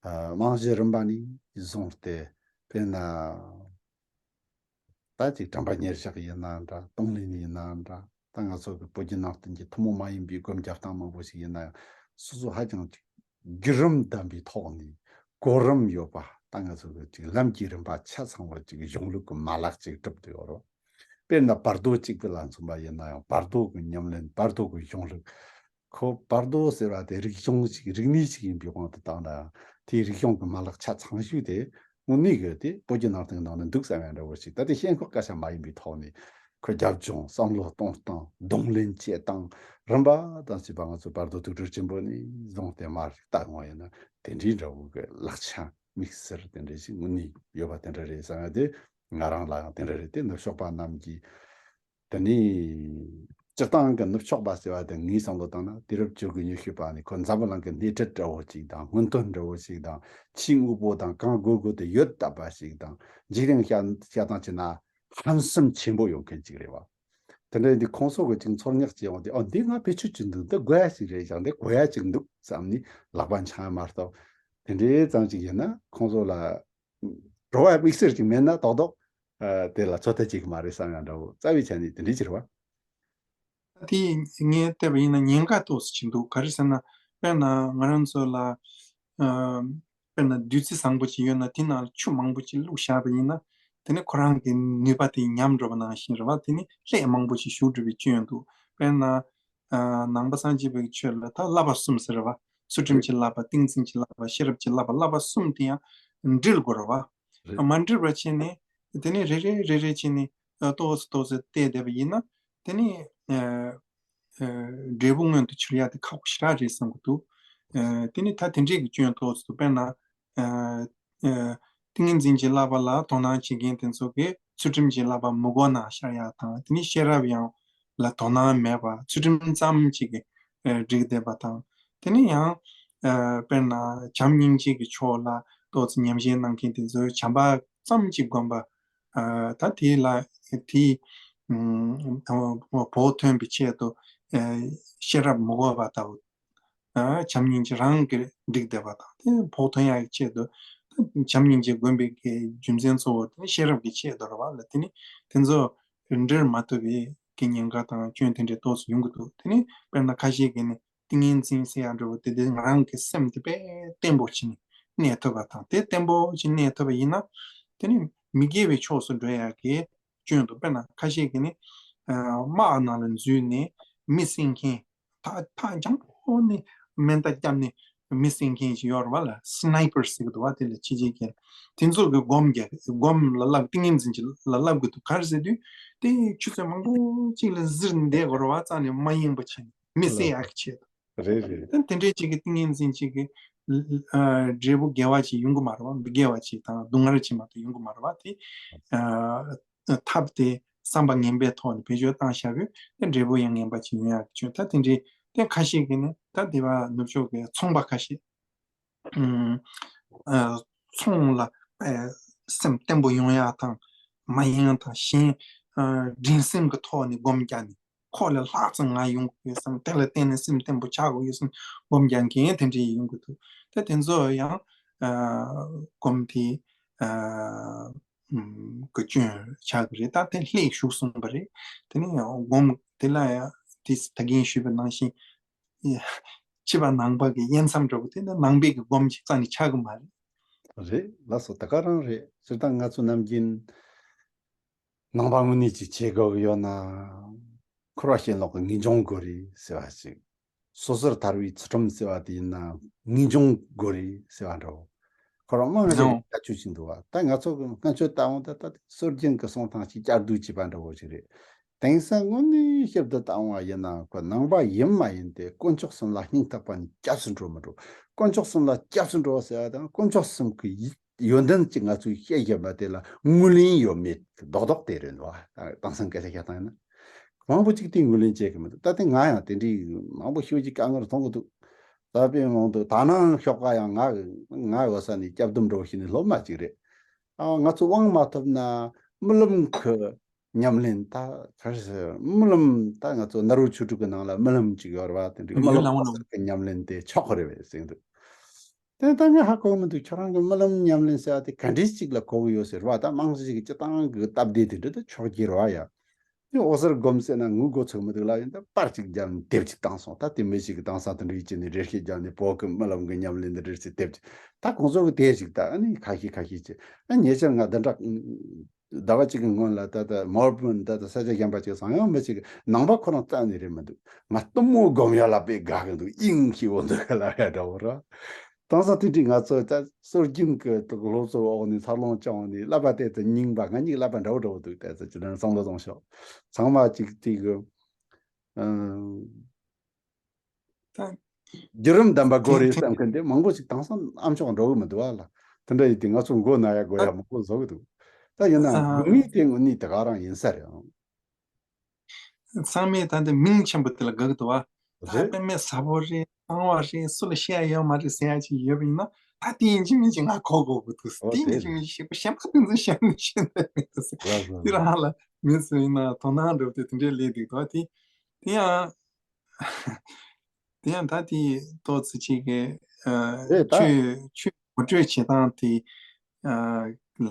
ཨ། རྨང་གཞི་རིམ་པ་ནས་བཟུང་སྟེ། དཔེར་ན་ད་ཅིག་གྲམ་པ་ཉེར་བཞག་ཡིན་ན་འདྲ། གཏོང་ལེན་ཡིན་ན་འདྲ། ད་ང་ཚོ་གི་བོད་བརྒྱུད་ནང་བསྟན་གྱི་ཐུན་མོང་མ་ཡིན་པའི་སྒོམ་རྒྱབ་སྟངས་མང་པོ་ཞིག་ཡིན་ན་ཡང་། སོ་སོ་ཧ་ཅང་ཅིག་བརྒྱུད་རིམ་ལྡན་པའི་ཐོག་ནས་གོ་རིམ་ཡོད་པ། ད་ང་ཚོ་གི་ཅིག་ལམ་གྱི་རིམ་པ་ཆ་ཚང་བ་ཅིག་གཞུང་ལུགས་ཀྱི་མ་ལག་ཅིག་གྲུབ་བསྡད་ཡོད་རེད། དཔེར་ན་བར་དོ་གཅིག་པུ་ལ་མཚོན་པ་ཡིན་ན་ཡང་། བར་དོ་གི་ཉམས་ལེན། བར་དོ་གི་གཞུང་ལུགས། ཁོ་བར་དོ་ཟེར་བ་དེ་རིག་གཞུང་ཞིག་རིག་གནས་ཤིག་ཡིན་པའི་དབང་དུ་བཏང་ན་ཡང་། དེའི་རིག་གཞུང་གི་མ་ལག་ཆ་ཚང་ཤོས་དེ་དངོས་གནས་ཀྱི་དེ་བོད་བརྒྱུད་ནང་བསྟན་ནང་ན་འདུག་བསམ་ཡ་འདྲ་བོ་ཞིག་ད་དེ་ཤེས་འཁོར་སྐད་ཆ་མ་ཡིན་པའི་ཐོག་ནས་ཁོ་རྒྱབ་ལྗོངས། བསམ་བློ་གཏོང་སྟངས། གདོང་ལེན་བྱེད་སྟངས། རིམ་པ་དང་བཅས་པ་ང་ཚོ་བར་དོ་དུག་སྦྲུལ་ཆེན་པོ་ནས་བཟུང་སྟེ་མར་ལྟ་ཡོང་བ་ཡིན་ན། དེ་འདྲའི་འདྲ་བོ་གི་ལག་ཆ་དམིགས་བསལ་དེ་འདྲ་ཞིག་དངོས་གནས་ཡོད་པ་དེ་འདྲ་རེད་བསམ་ཡ་དེ། ང་རང་ལ་ཡང་དེ་འདྲ་རེད། དེ་ནུབ་ཕྱོགས་པ་རྣམས་ཀྱིས། དེ་ནས་སྤྱིར་བཏང་གི་ནུབ་ཕྱོགས་པ་ཟེར་བ་དེ་ངས་བསམ་བློ་བཏང་ན། དུས་རབས་བཅུ་དགུ་ཉི་ཤུ་པ་ནས་ཁོ་འཛམ་བུ་གླིང་གི་སྣེ་ཁྲིད་འདྲ་བོ་ཞིག་དང་། སྔོན་ཐོན་འདྲ་བོ་ཞིག་དང་། ཕྱིའི་དངོས་པོ་དང་གང་དགོས་དགོས་དེ་ཡོད་བསྡད་པ་ཞིག་དང་། འཇིག་རྟེན་བྱ་བྱ་སྟངས་བྱས་ན་ཧམ་སེམས་ཆེན་པོ་ཡོད་མཁན་ཅིག་རེད་བ། དེ་འདྲ་ཡིན་དུས་ཁོང་ཚོ་གི་ཅིག་འཚོལ་སྙེག་བྱས་ཡོང་དུས། ཨ། འདི་ང་བེད་སྤྱོད་བྱེད་འདུག་འདི་དགོས་ཡ་ཞིག་རེད། ཀྱང་འདི་དགོས་ཡ་ཅིག་འདུག་བསམ་ནས་ལག་པ་འཆང་ཡ་མ་གཏོགས། དེ་འདྲའི་ཙམ་ཅིག་ཡིན་ན་ཁོང་ཚོ་ལ་བྲོ་བ་དམིགས་བསལ་ཅིག་མེད་ན་ཏོག་ཏོག་ཨ། དེ་ལ་ཚོད་ལྟ་བྱེད་ཀྱི་མ་རེད་བསམ་ཡ་འདྲ་བོ། རྩ་བའི་ཆ་ནས་དེ་འདྲའི་ཅིག་རེད་བ། ད་དེ་ངས་བལྟས་པ་ཡིན་ན་ཉེན་ཁ་ཏོག་ཙམ་ཅིག་འདུག་ག་རེ་ཟེར་ན། དཔེར་ན་ང་རང་ཚོ་ལ། ཨ། དཔེར་ན་བདུད་རྩི་བཟང་པོ་ཅིག་ཡོད་ན་དེ་ནང་ལ་ཆུ་མང་པོ་ཅིག་བླུགས་བཞག་པ་ཡིན་ན། དེ་ནི་ཁོ་རང་གི་ནུས་པ་དེ་ཉམས་འགྲོ་བ་ནང་བཞིན་རེད་བ། དེ་ནི་ལྷད་མང་པོ་ཅིག་ཞུགས་འགྲོ་བའི་སྐྱོན་འདུག་དཔེར་ན། ཨ། ནང་པ་སངས་རྒྱས་པའི་ཆོས་ལ་ད་བསླབ་པ་གསུམ་ཟེར་བ། ཚུལ་ཁྲིམས་ཀྱི་བསླབ་པ། ཏིང་འཛིན་གྱི་བསླབ་པ། ཤེས་རབ་ཀྱི་བསླབ་པ། བསླབ་པ་གསུམ་དེ་ཡང་འགྲིལ་དགོས་རེད་བ། རེད། མ་འགྲིལ་བར་བྱས་ནས་དེ་ནས་རེ་རེ་རེ་རེ་བྱས་ནས་ཨ། ཏོག་ཙམ་ཏོག་ཙམ་བལྟས་བསྡད་པ་ཡིན་ན། དེ་ནས་ཨ། ཨ། འབྲས་བུ་མངོན་དུ་གྱུར་ཡ་དེ་ཁག་པོ་ཞེ་དྲག་རེད་བསམ་གྱི་འདུག་ཨ། དེ་ནས་ད་དེ་འདྲས་ཀྱི་སྐྱོན་ཏོག་ཙམ་འདུག་དཔེར་ན། ཨ། ཨ། ཏིང་ངེ་འཛིན་གྱི་བསླབ་པ་ལ་དོ་སྣང་བྱེད་མཁན་དེ་ཚོ་གིས་ཚུལ་ཁྲིམས་ཀྱི་བསླབ་པ་མི་གོ་ན་ཤར་ཡག་དང་། དེ་ནས་ཤེས་རབ་ཡང་ལ་དོ་སྣང་མེད་པ། ཚུལ་ཁྲིམས་ཙམ་ཅིག་གིས་ཨ། འགྲིག་བསྡད་པ་དང་། དེ་ནས་ཡང་ཨ། དཔེར་ན་བྱམས་སྙིང་རྗེ་གི་ཕྱོགས་ལ་ཏོག་ཙམ་ཉམས་ཞན་གནང་མཁན་དེ་ཚོས་བྱམས་པ་ཙམ་ཅིག་བསྒོམ་པ། ཨ། ད་དེ་ལ་དེའི་ཨ། བོགས་ཐོན་པའི་ཆེད་དུ་ཨ། ཤེས་རབ་མི་དགོས་པ་ལྟ་བུ། ཨ། བྱམས་སྙིང་རྗེ་རང་གིས་འགྲིག་བསྡད་པ་དང་། དེ་བོགས་ཐོན་ཡག་གི་ཆེད་དུ་བྱམས་སྙིང་རྗེ་བསྒོམ་པའི་གི་རྒྱུ་མཚན་གཙོ་བོ་དེ་ཤེས་རབ་ཀྱི་ཆེད་དུ་རེད་བ་ལ། དེ་ནི་དེ་ཚོ་འགྲིལ་མ་ཐུབ་པའི་གི་ཉེན་ཁ་དང་སྐྱོན་དེ་འདྲའི་ཏོག་ཙམ་ཡོང་གི་འདུག་དེ་ནི་དཔེར་ན་ཁ་ཤས་ཀྱིས་ནི་ཏིང་ངེ་འཛིན་ཟེར་ཡག་འདྲ་བོ་དེ་དེ་ང་རང་གི་སེམས་དེ་དཔེ་བརྟན་པོ་བྱས་ནས་གནས་ཐུབ་པ་དང་། དེ་བརྟན་པོ་བྱས་གནས་ཐུབ་པ་ཡིན་ན། དེ་ནི་མི་དགེ་བའི་ཕྱོགས་སུ་འགྲོ་ཡག་གི་སྐྱོན་འདུག་དཔེར་ན་ཁ་ཤས་ཀྱིས་ནི་ཨ། དམག་ནང་ལ་འཛུལ་ནས་མི་བསད་མཁན། ཐག་ཐག་རྒྱང་པོ་ནས་མེ་མདའ་བརྒྱབ་ནས་མི་བསད་མཁན་ཞིག་ཡོད་རེད་བ་ལ། སི་ནའི་པར་ཟེར་གི་འདུག་བ། དེ་ལ་ཕྱི་རྒྱལ་གྱི་དེ་ཚོ་གི་སྒོམ་རྒྱག་སྒོམ་ལ་བསླབ། ཏིང་ངེ་འཛིན་གྱི་ལ་བསླབ་གི་འདུག་ག་རེ་ཟེར་དུས་དེ་ཆུ་ཚོད་མང་པོ་གཅིག་ལ་གཟིར་ནས་བསྡད་དགོས་རེད་བ། རྩ་ནས་མ་ཡེངས་པ་བྱས་ནས་མི་བསད་ཡག་གི་ཆེད་དུ། རེད་རེད། དེ་དེ་འདྲའི་ཅིག་གི་ཏིང་ངེ་འཛིན་ཅིག་གི་ཨ། འབྲས་བུ་དགེ་བ་ཅིག་ཡོང་གི་མ་རེད་བ། མི་དགེ་བ་ཅིག་དང་སྡུག་བསྔལ་ཅིག་མ་གཏོགས་ཡོང་གི་མ་རེད་བ། དེ་ཨ། ཐབས་དེ་བསམ་པ་ངན་པའི་ཐོག་ནས་བེད་སྤྱོད་བཏང་བཞག་པས་དེ་འབྲས་བུ་ཡང་ངན་པ་ཅིག་ཡོང་ཡག་གི་ཆོས། ད་དེ་འདྲའི་དེ་ཁ་ཤས་ཀྱིས་ནི་ད་དེ་བ་ནུབ་ཕྱོགས་ཀྱི་ཚོང་པ་ཁ་ཤས། ཨུམ། ཨ། ཚོང་ལ་ཨ། སེམས་བརྟན་པོ་ཡོང་ཡག་དང་། མ་ཡེངས་དང་། གཞན་ཨ། འགྲན་སེམས་ཀྱི་ཐོག་ནས་སྒོམ་རྒྱག་ནས། ཁོ་ལས་ལྷག་ཙམ་ང་ཡོང་གི་ཡོད་བསམ། དེ་ལ་བརྟེན་ནས་སེམས་བརྟན་པོ་ཆགས་དགོས་ཡོད་བསམ། སྒོམ་རྒྱག་མཁན་དེ་འདྲ་ཡོང་གི་འདུག་ད་དེ་ཚོ་ཡང་ཨ་སྒོམ་དེ་ཨ་གི་སྐྱོན་ཆགས་ཀྱི་རེད། ད་དེ་ལྷད་ཞུགས་སོང་བ་རེད། དེ་ནས་ཡང་སྒོམ་དེ་ལ་ཡང་དེ་ད་གིན་ཞུས་པ་ནང་བཞིན་ཕྱི་པ་ནང་པ་གི་དབྱེ་མཚམས་འདྲ་པོ་དེ་ནི་ནང་པའི་གི་སྒོམ་ཞིག་རྩ་ནས་ཆགས་ཀྱི་མ་རེད། རེད། ལགས་སོ། ད་ག་རང་རེད། སྤྱིར་བཏང་ང་ཚོ་ནམ་རྒྱུན་ནང་པ་དངོས་གནས་ཅིག་བྱེད་དགོས་ཀྱི་ཡོད་ན། འཁོར་བ་གྱེན་ལོག་གི་ངེས་འབྱུང་དགོས་རེད་ཟེར་བ་ཞིག་སོ་སོར་ཐར་པའི་ཚུལ་ཁྲིམས་ཟེར་བ་དེ་ཡིན་ན་ངེས་འབྱུང་དགོས་རེད་ཟེར་བ་འདྲ་བོ། ཁོ་རང་མང་ཆེ་ནོ། བྱ་སྤྱོད་ཅིག་འདུག་བ། ད་ང་ཚོ་གི་སྔོན་ཆད་ལྟ་བུ་ད་ལྟ་སྲོལ་རྒྱུན་གྱི་གསུང་སྟངས་ཅིག་བསྐྱར་ཟློས་བྱས་པ་འདྲ་བོ་ཞིག་རེད། དེང་སང་དངོས་གནས་ཞིབ་ཏུ་བལྟ་འོང་བ་ཡིན་ན་ཁོ་ནང་པ་ཡིན་མ་ཡིན་ཏེ་དཀོན་མཆོག་གསུམ་ལ་སྙིང་ཐག་པ་ནས་སྐྱབས་སུ་འགྲོ་མི་འགྲོ། དཀོན་མཆོག་གསུམ་ལ་སྐྱབས་སུ་འགྲོ་ཟེར་བ་དང་དཀོན་མཆོག་གསུམ་གྱི་ཡོན་ཏན་གྱི་ང་ཚོས་བཤད་བཞིན་པ་དེ་ལ་ངོས་ལེན་ཡོད་མེད་རྡོག་རྡོག་དེ་རེད་འདུག་བ། དེང་སང་སྐད་ཆ་བཤད་སྟངས་ཡིན་ན། མང་པོ་ཅིག་དེ་ངོས་ལེན་བྱེད་ཀྱི་མི་འདུག་ད་ལྟ་ང་ཡང་དེ་འདྲའི་མང་པོ་ཤོད་ཀྱི་དཀའ་ངལ་མཐོང་གི་འདུག་ད་དཔེ་མང་དུ་ད་ནང་ཤོག་ཁ་ཡང་ང་ང་འོ་ས་ནས་སྐྱབས་སྡོམ་འགྲོ་བཞིན་ནས་སློབ་མ་ཅིག་རེད། ཨ་ང་ཚོ་དབང་མ་ཐོབ་ན་རྨི་ལམ་གྱི་ཉམས་ལེན་ད་ག་རེ་ཟེར། རྨི་ལམ་ད་ང་ཚོ་ནཱ་རོ་ཆོས་དྲུག་གི་ནང་ལ་རྨི་ལམ་ཅིག་ཡོད་རེད་བ། དེ་འདྲའི་རྨི་ལམ་གྱི་ཉམས་ལེན་དེ་ཆོག་གི་རེད་བས་ཟེར་གྱི་འདུག་དེ་ད་ངས་ཧ་གོ་མི་འདུག་ཁྱོད་རང་གི་རྨི་ལམ་ཉམས་ལེན་ཟེར་བ་དེ་ག་འདྲས་ཅིག་ལ་གོ་གི་ཡོད་ཟེར་བ། ད་དམངས་གཞི་གི་སྤྱི་བཏང་གི་སྟབས་བདེ་དེ་འདྲ་ད་ཆོག་གི་རེད་བ་ཡ། དེ་འོད་གསལ་སྒོམ་ཟེར་ན་ངུ་དགོས་ཚོད་མི་འདུག་ལབ་ཡིན། ད་པར་ཅིག་བརྒྱབ་ནས་དེབ་ཅིག་བཏང་སོང་། ད་དེ་མི་ཞིག་གི་དེང་སང་དེ་འདྲ་ཡིད་ཆེས་ནས་རེ་ཞིག་བརྒྱབ་ནས་བོད་ཀྱི་རྨི་ལམ་གྱི་ཉམས་ལེན་འདི་འདྲ་ཟེར་དེབ་ཅིག་ད་ཁོང་ཚོ་གི་དེ་ཞིག་ད་ཨ་ནི་ཁ་ཤས་ཁ་ཤས་ཀྱིས་ཨ་ཉེ་ཆར་ང་འདི་འདྲ་ཟླ་བ་གཅིག་གི་སྔོན་ལ་ད་ལྟ་མོལ་བོན་ད་ལྟ་ས་ཆ་གཞན་པ་ཅིག་སོང་ཡང་མི་ཞིག་གི་ནང་པ་ཁོ་རང་རྩ་ནས་རེད་མི་འདུག་ང་གཏུམ་མོ་སྒོམ་ཡ་ལ་དཔེ་དགའ་གི་འདུག་དབྱིངས་ཤིག་འོང་འདུག་ག་ལབ་ཡ་འདྲ་བོ་ར། དེང་སང་དེ་འདྲའི་ང་ཚོ་ད་སྲོལ་རྒྱུན་གྱི་སློབ་གསོ་འོག་ནས་འཚར་ལོངས་བྱུང་ནས་བསླབ་པ་དེ་ཚོ་རྙིང་པ་ང་གཉིས་བསླབ་པ་འདྲ་བོ་འདྲ་བོ་འདུག་དེ་ཚོ་ཅི་ལ་བསམ་བློ་གཏོང་ཤོག་ཚང་མ་གཅིག་དེ་གི་ཨ་ད་བརྒྱུད་རིམ་ལྡན་པ་དགོས་རེད་བསམ་མཁན་དེ་མང་པོ་ཞིག་དེང་སང་ཨ་མཆོག་འགྲོ་གི་མི་འདུག་ཨ་ལ། དེ་འདྲ་ཡིན་དུས་ང་ཚོ་མགོ་ན་ཡ་དགོས་ཡ་མང་པོ་བཟོ་གི་འདུག་ད་ཡིན་ན་ཨ་དགོས་ངེས་དེ་དངོས་གནས་དེ་ག་རང་ཡིན་ས་རེད་ཨང་། ཚང་མས་ད་འདི་མིང་ཆེན་པོ་དེ་ལ་དགའ་གི་འདུག་བ། ད་རེད། དཔེ་མེད་ཟབ་པོ་རེད། གཙང་བ་རེད། སུ་ལ་བཤད་ཡ་ཡོད་མ་རེད་ཟེར་ཡ་ཅིག་ཡོད་པ་ཡིན་ན་ད་དེ་ཡིན་གཅིག་མིན་གཅིག་ང་གོ་དགོས་གི་འདུག་ཨོ་དེ་ཡིན་དེ་གཅིག་རེད། མིན་གཅིག་ཞེ་པོ་གཞན་པ་དེ་ཚོ་བཤད་ནས་བཤད་ནས་མེད་འདུག་ཟེར། ལགས་སོ། དེ་རང་ལ་མི་ཚོ་ཡིན་ན་དོ་སྣང་འགྲོ་དུས་དེ་འདྲའི་ལས་འདུག་ད་དེ་དེ་ཡང་དེ་ཡང་ད་དེ་ཏོག་ཙི་ཅིག་གི་ཨ་རེད་ད། ཆོས་ཆོས་ངོ་སྤྲོད་བྱེད་སྟངས་དེ་ཨ་ལ་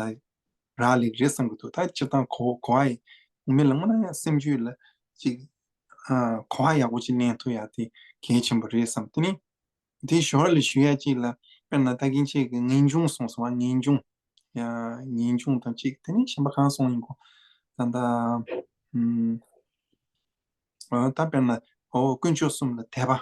རག་ལས་རེད་བསམ་གི་འདུག་ད་སྤྱིར་བཏང་གོ་གོ་བ་ཡི་མི་ལ་དངོས་གནས་སེམས་རྒྱུད་ལ་ཅིག་ཨ་གོ་བ་ཡག་པོ་ཅིག་ལེན་ཐུབ་ཡ་དེ་གལ་ཆེན་པོ་རེད་བསམ། དེ་ནི་དེ་ཞོར་ལ་ཞུ་ཡ་ཅིག་ལ་དཔེར་ན་ད་གིན་ཅིག་གི་ངེས་འབྱུང་གསུངས་སོང་བ། ངེས་འབྱུང་ཡ་ངེས་འབྱུང་དང་གཅིག་དེ་ནི་གཞན་པ་གང་གསུངས་ཡིན་གོ་ད་ད་ཨུམ། ཨ་ད་དཔེར་ན་འོ་དཀོན་མཆོག་གསུམ་ལ་དད་པ།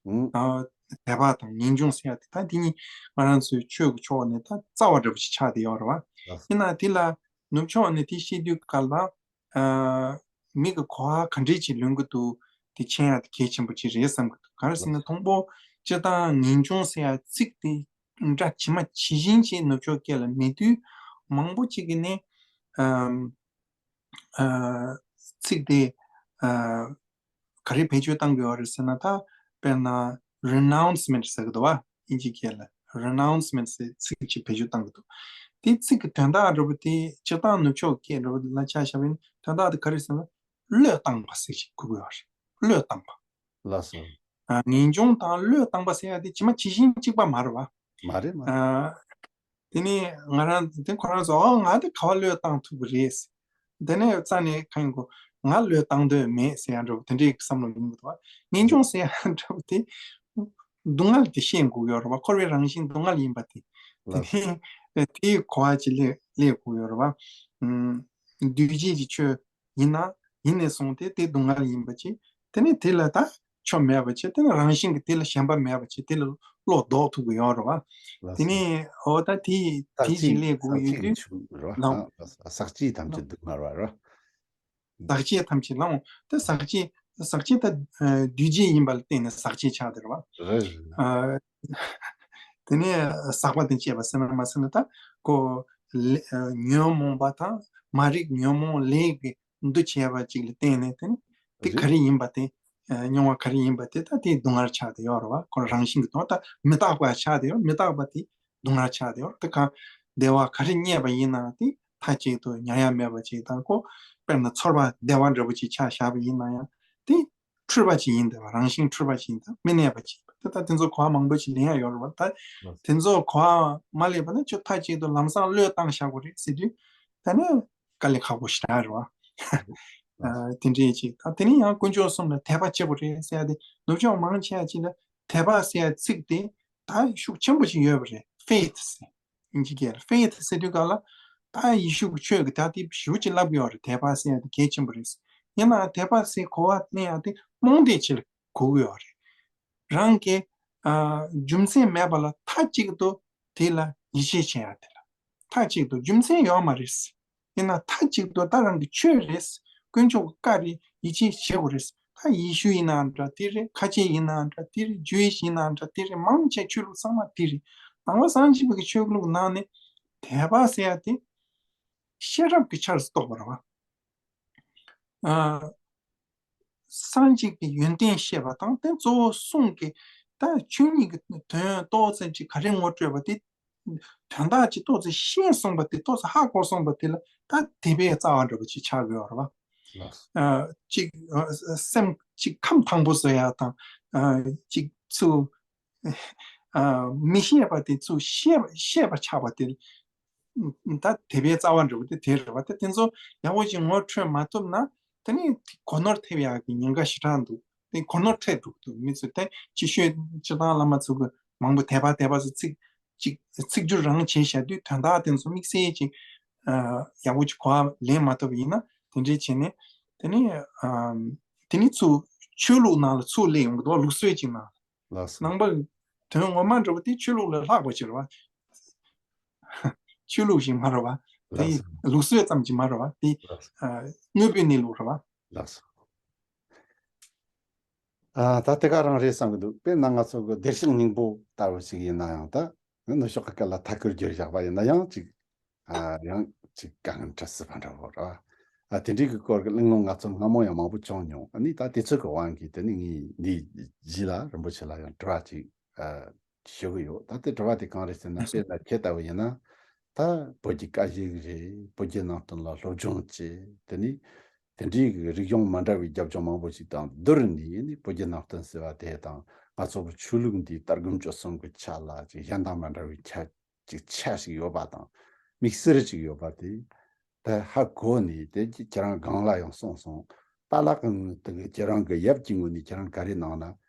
ཨུ། ཨ་དད་པ་དང་ངེས་འབྱུང་ཟེར་ཡ་དེ་ད་དེ་གཉིས་ང་རང་ཚོའི་ཆོས་ཀྱི་ཕྱོགས་ནས་ད་རྩ་བ་འདྲ་པོ་ཞིག་ཆགས་བསྡད་ཡོད་རེད་བ། ལགས། ཡིན་ན་དེ་ལ་ནུབ་ཕྱོགས་ནས་དེ་ཤེས་དུས་སྐབས་ལ་ཨ་མི་གི་གོ་བ་ག་འདྲས་ཅིག་ལོན་གི་འདུག་དེ་མཁྱེན་ཡ་དེ་གལ་ཆེན་པོ་ཅིག་རེད་བསམ་གི་འདུག་ག་རེ་ཟེར་ན་ལགས། དང་པོ་སྤྱིར་བཏང་ངེས་འབྱུང་ཟེར་ཡ་ཚིག་དེ་འདྲ་ཇི་མ་ཇི་བཞིན་ཅིག་ནུབ་ཕྱོགས་སྐད་ལ་མེད་དུས་མང་པོ་ཅིག་གིས་ནི་ཨ། ཨ་ཚིག་དེ་ཨ་ག་རེ་བེད་སྤྱོད་བཏང་གི་ཡོད་རེད་ཟེར་ན། ད་དཔེར་ན་renouncement ཟེར་གི་འདུག་བ། དབྱིན་ཇིའི་སྐད་ལ་renouncement ཟེར་ཚིག་ཅིག་བེད་སྤྱོད་བཏང་གི་འདུག་དེ་ཚིག་གི་དོན་དག་འདྲ་པོ་དེ་སྤྱིར་བཏང་ནུབ་ཕྱོགས་སྐད་འདྲ་པོ་ལ་ཆ་བཞག་པ་ཡིན་ན་དོན་དག་དེ་ག་རེ་ཟེར་ན་བློས་བཏང་བ་ཟེར་ཅིག་གོ་གི་ཡོད་རེད། བློས་བཏང་བ། ལགས་སོ། ཨ་ངེས་འབྱུང་དང་བློས་བཏང་བ་ཟེར་ཡ་དེ་ཇི་མ་ཇི་བཞིན་གཅིག་པ་མ་རེད་བ། མ་རེད་མ་རེད། ཨ་དེ་ནས་ང་རང་དེ་ཁོ་རང་ཚོ་ཨོ་ང་དེ་ག་བ་བློས་བཏང་ཐུབ་ཀྱི་རེད། དེ་ནས་རྩ་ནས་གང་ཡིན་གོ་ང་བློས་བཏང་འདོད་མེད་ཟེར་ཡ་འདྲ་པོ་དེ་འདྲའི་བསམ་བློ་ཡོང་གི་འདུག་བ། ངེས་འབྱུང་ཟེར་ཡ་འདྲ་པོ་དེ་སྡུག་བསྔལ་དེ་ཤེས་དགོས་ཡོད་རེད་བ། འཁོར་བའི་རང་བཞིན་སྡུག་བསྔལ་ཡིན་པ་དེ། དེ་ལགས། ནས་དེའི་གོ་བ་ཅིག་སླེབས་སླེབས་དགོས་ཡོད་རེད་བ། ཨུམ། འདུས་བྱས་ཀྱི་ཆོས་ཡིན་ན་ཡིན་ནས་བཟུང་སྟེ་དེ་སྡུག་བསྔལ་ཡིན་པ་ཅིག་དེ་ནས་དེ་ལ་ད་ཆོ་མེད་པ་ཅིག་དེ་ནས་རང་བཞིན་གྱིས་དེ་ལ་ཞེན་པ་མེད་པ་ཅིག་དེ་ལ་བློ་ལྡོག་ཐུབ་ཀྱི་ཡོད་རེད་བ། ལགས་དེ་སོ། ནས་འོ་ད་དེ་ཟག་དེ་བཞིན་བཅས་སླེབས་དགོས་ཟག་ཡོད་བཅས་ཀྱི་དུས་ཆོས་རེད་བ། ལའོ། ཨ་ཟག་བཅས་ཐམས་ཅད་སྡུག་བསྔལ་བ་རེད་བ། ཟག་བཅས་ཐམས་ཅད་ལའོ། དེ་ཟག་བཅས་ཟག་བཅས་ད་འདུས་བྱས་ཡིན་པ་ལ་བརྟེན་ནས་ཟག་བཅས་ཆགས་བསྡད་རེད་བ། རེད་རེད། ཨ་དེ་ནས་ཟག་པ་དང་བཅས་པ་ཟེར་ན་མ་ཟེར་ན་ད་ཁོ་ལས་ཉོན་མོངས་པ་དང་མ་རིག་ཉོན་མོངས་ལས་ཀྱི་འདུ་བྱས་པ་ཅིག་ལ་བརྟེན་ནས་དེ་ནི་དེ་རེད། ག་རེ་ཡིན་པ་དེ་ཨ་མྱོང་བ་ག་རེ་ཡིན་པ་དེ་ད་དེ་སྡུག་བསྔལ་ཆགས་བསྡད་ཡོད་རེད་བ། ཁོ་རང་བཞིན་གྱིས་སྡུག་ད་མི་རྟག་པ་ཆགས་བསྡད་ཡོད། མི་རྟག་པ་དེ་སྡུག་བསྔལ་ཆགས་བསྡད་ཡོད་རེད། དེ་གང་བདེ་བ་ག་རེ་རྙེད་པ་ཡིན་ནའང་དེ་མཐའ་གཅིག་ཏུ་ཉར་ཡ་མེད་པ་ཅིག་དང་ཁོ་དཔེར་ན་ཚོར་བ་བདེ་བ་འདྲ་པོ་ཅིག་ཆ་བཞག་པ་ཡིན་ན་ཡང་ དེ་འཁྲུལ་པ་ཅིག་ཡིན་འདུག་བ། རང་བཞིན་འཁྲུལ་པ་ཅིག་ཡིན་འདུག་མི་གནས་པ་ཅིག་ཡིན་པ་དེ། ད་དེ་ཚོ་གོ་བ་མང་པོ་ཅིག་ལེན་ཡ་ཡོད་རེད་བ། ད་དེ་ཚོ་གོ་བ་མ་ལེན་པ་ན་ཁྱོད་མཐའ་གཅིག་ཏུ་ལམ་སང་བློས་བཏང་བཞག་དགོས་རེད་ཟེར་དུས། ད་ནི་དཀའ་ལས་ཁག་པོ་ཞེ་དྲག་རེད་བ། ཨ། དེ་འདྲའི་ཅིག་ད་དེ་ནི་ཡང་དཀོན་མཆོག་གསུམ་ལ་དད་པ་བྱེད་དགོས་རེད་ཟེར་ཡ་དེ། ནུབ་ཕྱོགས་མང་ཆེ་བ་ཅིག་ལ་དད་པ་ཟེར་ཡ་ཚིག་དེ་ད་ཤུགས་ཆེན་པོ་ཅིག་ཡོད་པ་རེད། ཕེ་ཐི་ཟེར། དབྱིན་ཇི་སྐད་ལ་ཕེ་ཐི་ཟེར་དུས་ག་ལ། ད་ཡེ་ཤུ་གི་ཆོས་ཀྱི་ད་དེ་ཞེ་པོ་ཅིག་ལབ་ཡོད་རེད། དད་པ་ཟེར་ཡ་དེ་གལ་ཆེན་པོ་རེད། ཡིན་ནའང་དད་པ་ཟེར་གོ་བ་ལེན་ཡ་དེ་རྨོངས་དད་ཅིག་ལ་གོ་གི་ཡོད་རེད། རང་གི་ཨ་རྒྱུ་མཚན་མེད་པ་ལ་མཐའ་གཅིག་ཏུ་དེ་ལ་ཡིད་ཆེས་བྱེད་ཡ་དེ་ལ། མཐའ་གཅིག་ཏུ་རྒྱུ་མཚན་ཡོད་མ་རེད། ཡིན་ན་མཐའ་གཅིག་ཏུ་ད་རང་གི་ཆོས་རེད། དཀོན་མཆོག་གི་བཀའ་རེད། ཡིད་ཆེས་བྱེད་དགོས་རེད། ད་ཡེ་ཤུ་ཡིན་ནའང་འདྲ་དེ་རེད། ཁ་ཆེ་ཡིན་ནའང་འདྲ་དེ་རེད། ཇུའི་ཡིན་ནའང་འདྲ་དེ་རེད། མང་ཆེ་ཆོས་ལུགས་ཚང་མ་དེ་རེད། ནང་པ་སངས་རྒྱས་པའི་ཆོས་ལུགས་ནང་ནས་དད་པ་ཟེར་ཡ་དེ་ཤེས་རབ་ཀྱི་ཆར་སུ་གཏོགས་པ་རེད་བ། ཨ། སངས་རྒྱས་ཀྱི་ཡོན་ཏན་བཤད་པ་དང་། དེ་གཙོ་བོ་གསུང་གི་ད་ཆོས་ཉིད་ཀྱི་དོན་ཏོག་ཙམ་ཅིག་ག་རེ་ངོ་སྤྲོད་པ་དེ། དོན་དག་ཅིག་ཏོག་ཙམ་ཤེས་སོང་བ་དེ། ཏོག་ཙམ་ཧ་གོ་སོང་བ་དེ་ལ་ད་དད་པའི་རྩ་བ་འདྲ་པོ་ཅིག་ཆགས་དགོས་པ་རེད་བ། ལགས་སོ། ཨ། ཅིག་ཨ་སེམས་ཅིག་ཁམས་དྭངས་པོ་བཟོ་ཡ་དང་། ཨ། ཅིག་ཚུར་ཨ་མི་ཤེས་པ་དེ་ཚུར་ཤེས་པ་ཤེས་པ་ཆགས་པ་དེ། ད་དད་པའི་རྩ་བ་འདྲ་པོ་དེ་དེ་རེད་བ། ད་དེ་ཚོ་ཡག་པོ་ཅིག་ངོ་འཕྲོད་མ་ཐུབ་ན། དེ་ནི་གོ་ནོར་ཐེབས་ཡག་གི་ཉེན་ཁ་ཞེ་དྲག་འདུག་དེ་གོ་ནོར་ཐེབས་འགྲོ་གི་འདུག་མི་ཚོས་དེ་སྤྱི་ཤོད་སྤྱི་བཏང་བླ་མ་ཚོ་གི་མང་པོ་དད་པ་དད་པ་ཟེར་ཚིག་ཅིག་ཚིག་སྦྱོར་རང་བྱས་བཞག་དུས། དོན་དག་དེ་ཚོ་དམིགས་བསལ་ཅིག་ཨ་ཡག་པོ་ཅིག་གོ་བ་ལེན་མ་ཐུབ་པ་ཡིན་ན། དེ་འདྲའི་བྱས་ནས་དེ་ནི་ཨ་དེ་ནི་ཚུར་ཆོས་ལུགས་ནང་ལ་ཚུར་སླེབས་ཡོང་གི་འདུག་ལུགས་སྲོལ་ཅིག་ནང་། ལགས་སོ། ནང་པ་དོན་ངོ་མ་འདྲ་པོ་དེ་ཆོས་ལུགས་ལས་ལྷག་པ་ཅིག་རེད་བ། ཆོས་ལུགས་ཤིག་མ་རེད་བ། དེ་ལགས་སོ། ལུགས་སྲོལ་ཙམ་ཅིག་མ་རེད་བ། དེ་ལགས་སོ། ཨ་དངོས་པོའི་གནས་ལུགས་རེད་བ། ལགས་སོ། ཨ་ད་དེ་ག་རང་རེད་བསམ་གི་འདུག་དཔེར་ན་ང་ཚོ་གི་བདེ་གཤེགས་སྙིང་པོ་ལྟ་བུ་ཞིག་ཡིན་ན་ཡང་། ད་ནུབ་ཕྱོགས་ཀྱི་སྐད་ལ་ཐད་ཀར་བསྒྱུར་བཞག་པ་ཡིན་ན་ཡང་ཅིག་ཨ་ཡང་ཅིག་དཀའ་ངལ་འཕྲད་སྲིད་པ་འདྲ་བོ་རེད་བ། ཨ་དེ་འདྲའི་གི་སྐོར་གྱི་གླེང་སློང་ང་ཚོ་སྔ་མོ་ཡང་མང་པོ་བྱུང་མྱོང་། ཨ་ནི་ད་དེ་ཚོ་གི་དབང་གིས་དེ་ནི་ངས་འདིའི་རྗེས་ལ་རིན་པོ་ཆེ་ལ་ཡང་དྲི་བ་ཅིག་ཨ་ཞུ་གི་ཡོད། ད་དེ་དྲི་བ་དེ་གང་རེད་ཟེར་ན། དཔེར་ན་ཁྱེད་ལྟ་བུ་ཡིན་ན་ད་བོད་ཀྱི་བཀའ་བཞེས་རེད། བོད་བརྒྱུད་ནང་བསྟན་ལ་སློབ་སྦྱོང་བྱས། དེ་ནི་དེ་འདྲའི་གི་རིག་གཞུང་མ་འདྲ་བའི་རྒྱབ་ལྗོངས་མང་པོ་ཞིག་དང་བསྡུར་ནས་ནི། བོད་བརྒྱུད་ནང་བསྟན་ཟེར་བ་དེ་དང་ང་ཚོ་གི་ཆོས་ལུགས་འདིའི་ལྟ་སྒོམ་སྤྱོད་གསུམ་གྱི་ཆ་ལ་ཅིག་གཞན་དང་མ་འདྲ་བའི་ཁྱད་ཅིག་ཆ་ཞིག་ཡོད་པ་དང་། དམིགས་བསལ་ཅིག་ཡོད་པ་དེ་དེ་ཧ་གོ་ནས། དེ་ཁྱེད་རང་སྒང་ལ་ཡང་གསུངས་སོང་། པཱ་ལགས་ཀྱི་ངོས་དེ་གི་ཁྱེད་རང་གི་ཡབ་ཀྱི་ངོས་ནས་ཁྱེད་རང་ག་རེ་གནང་ན་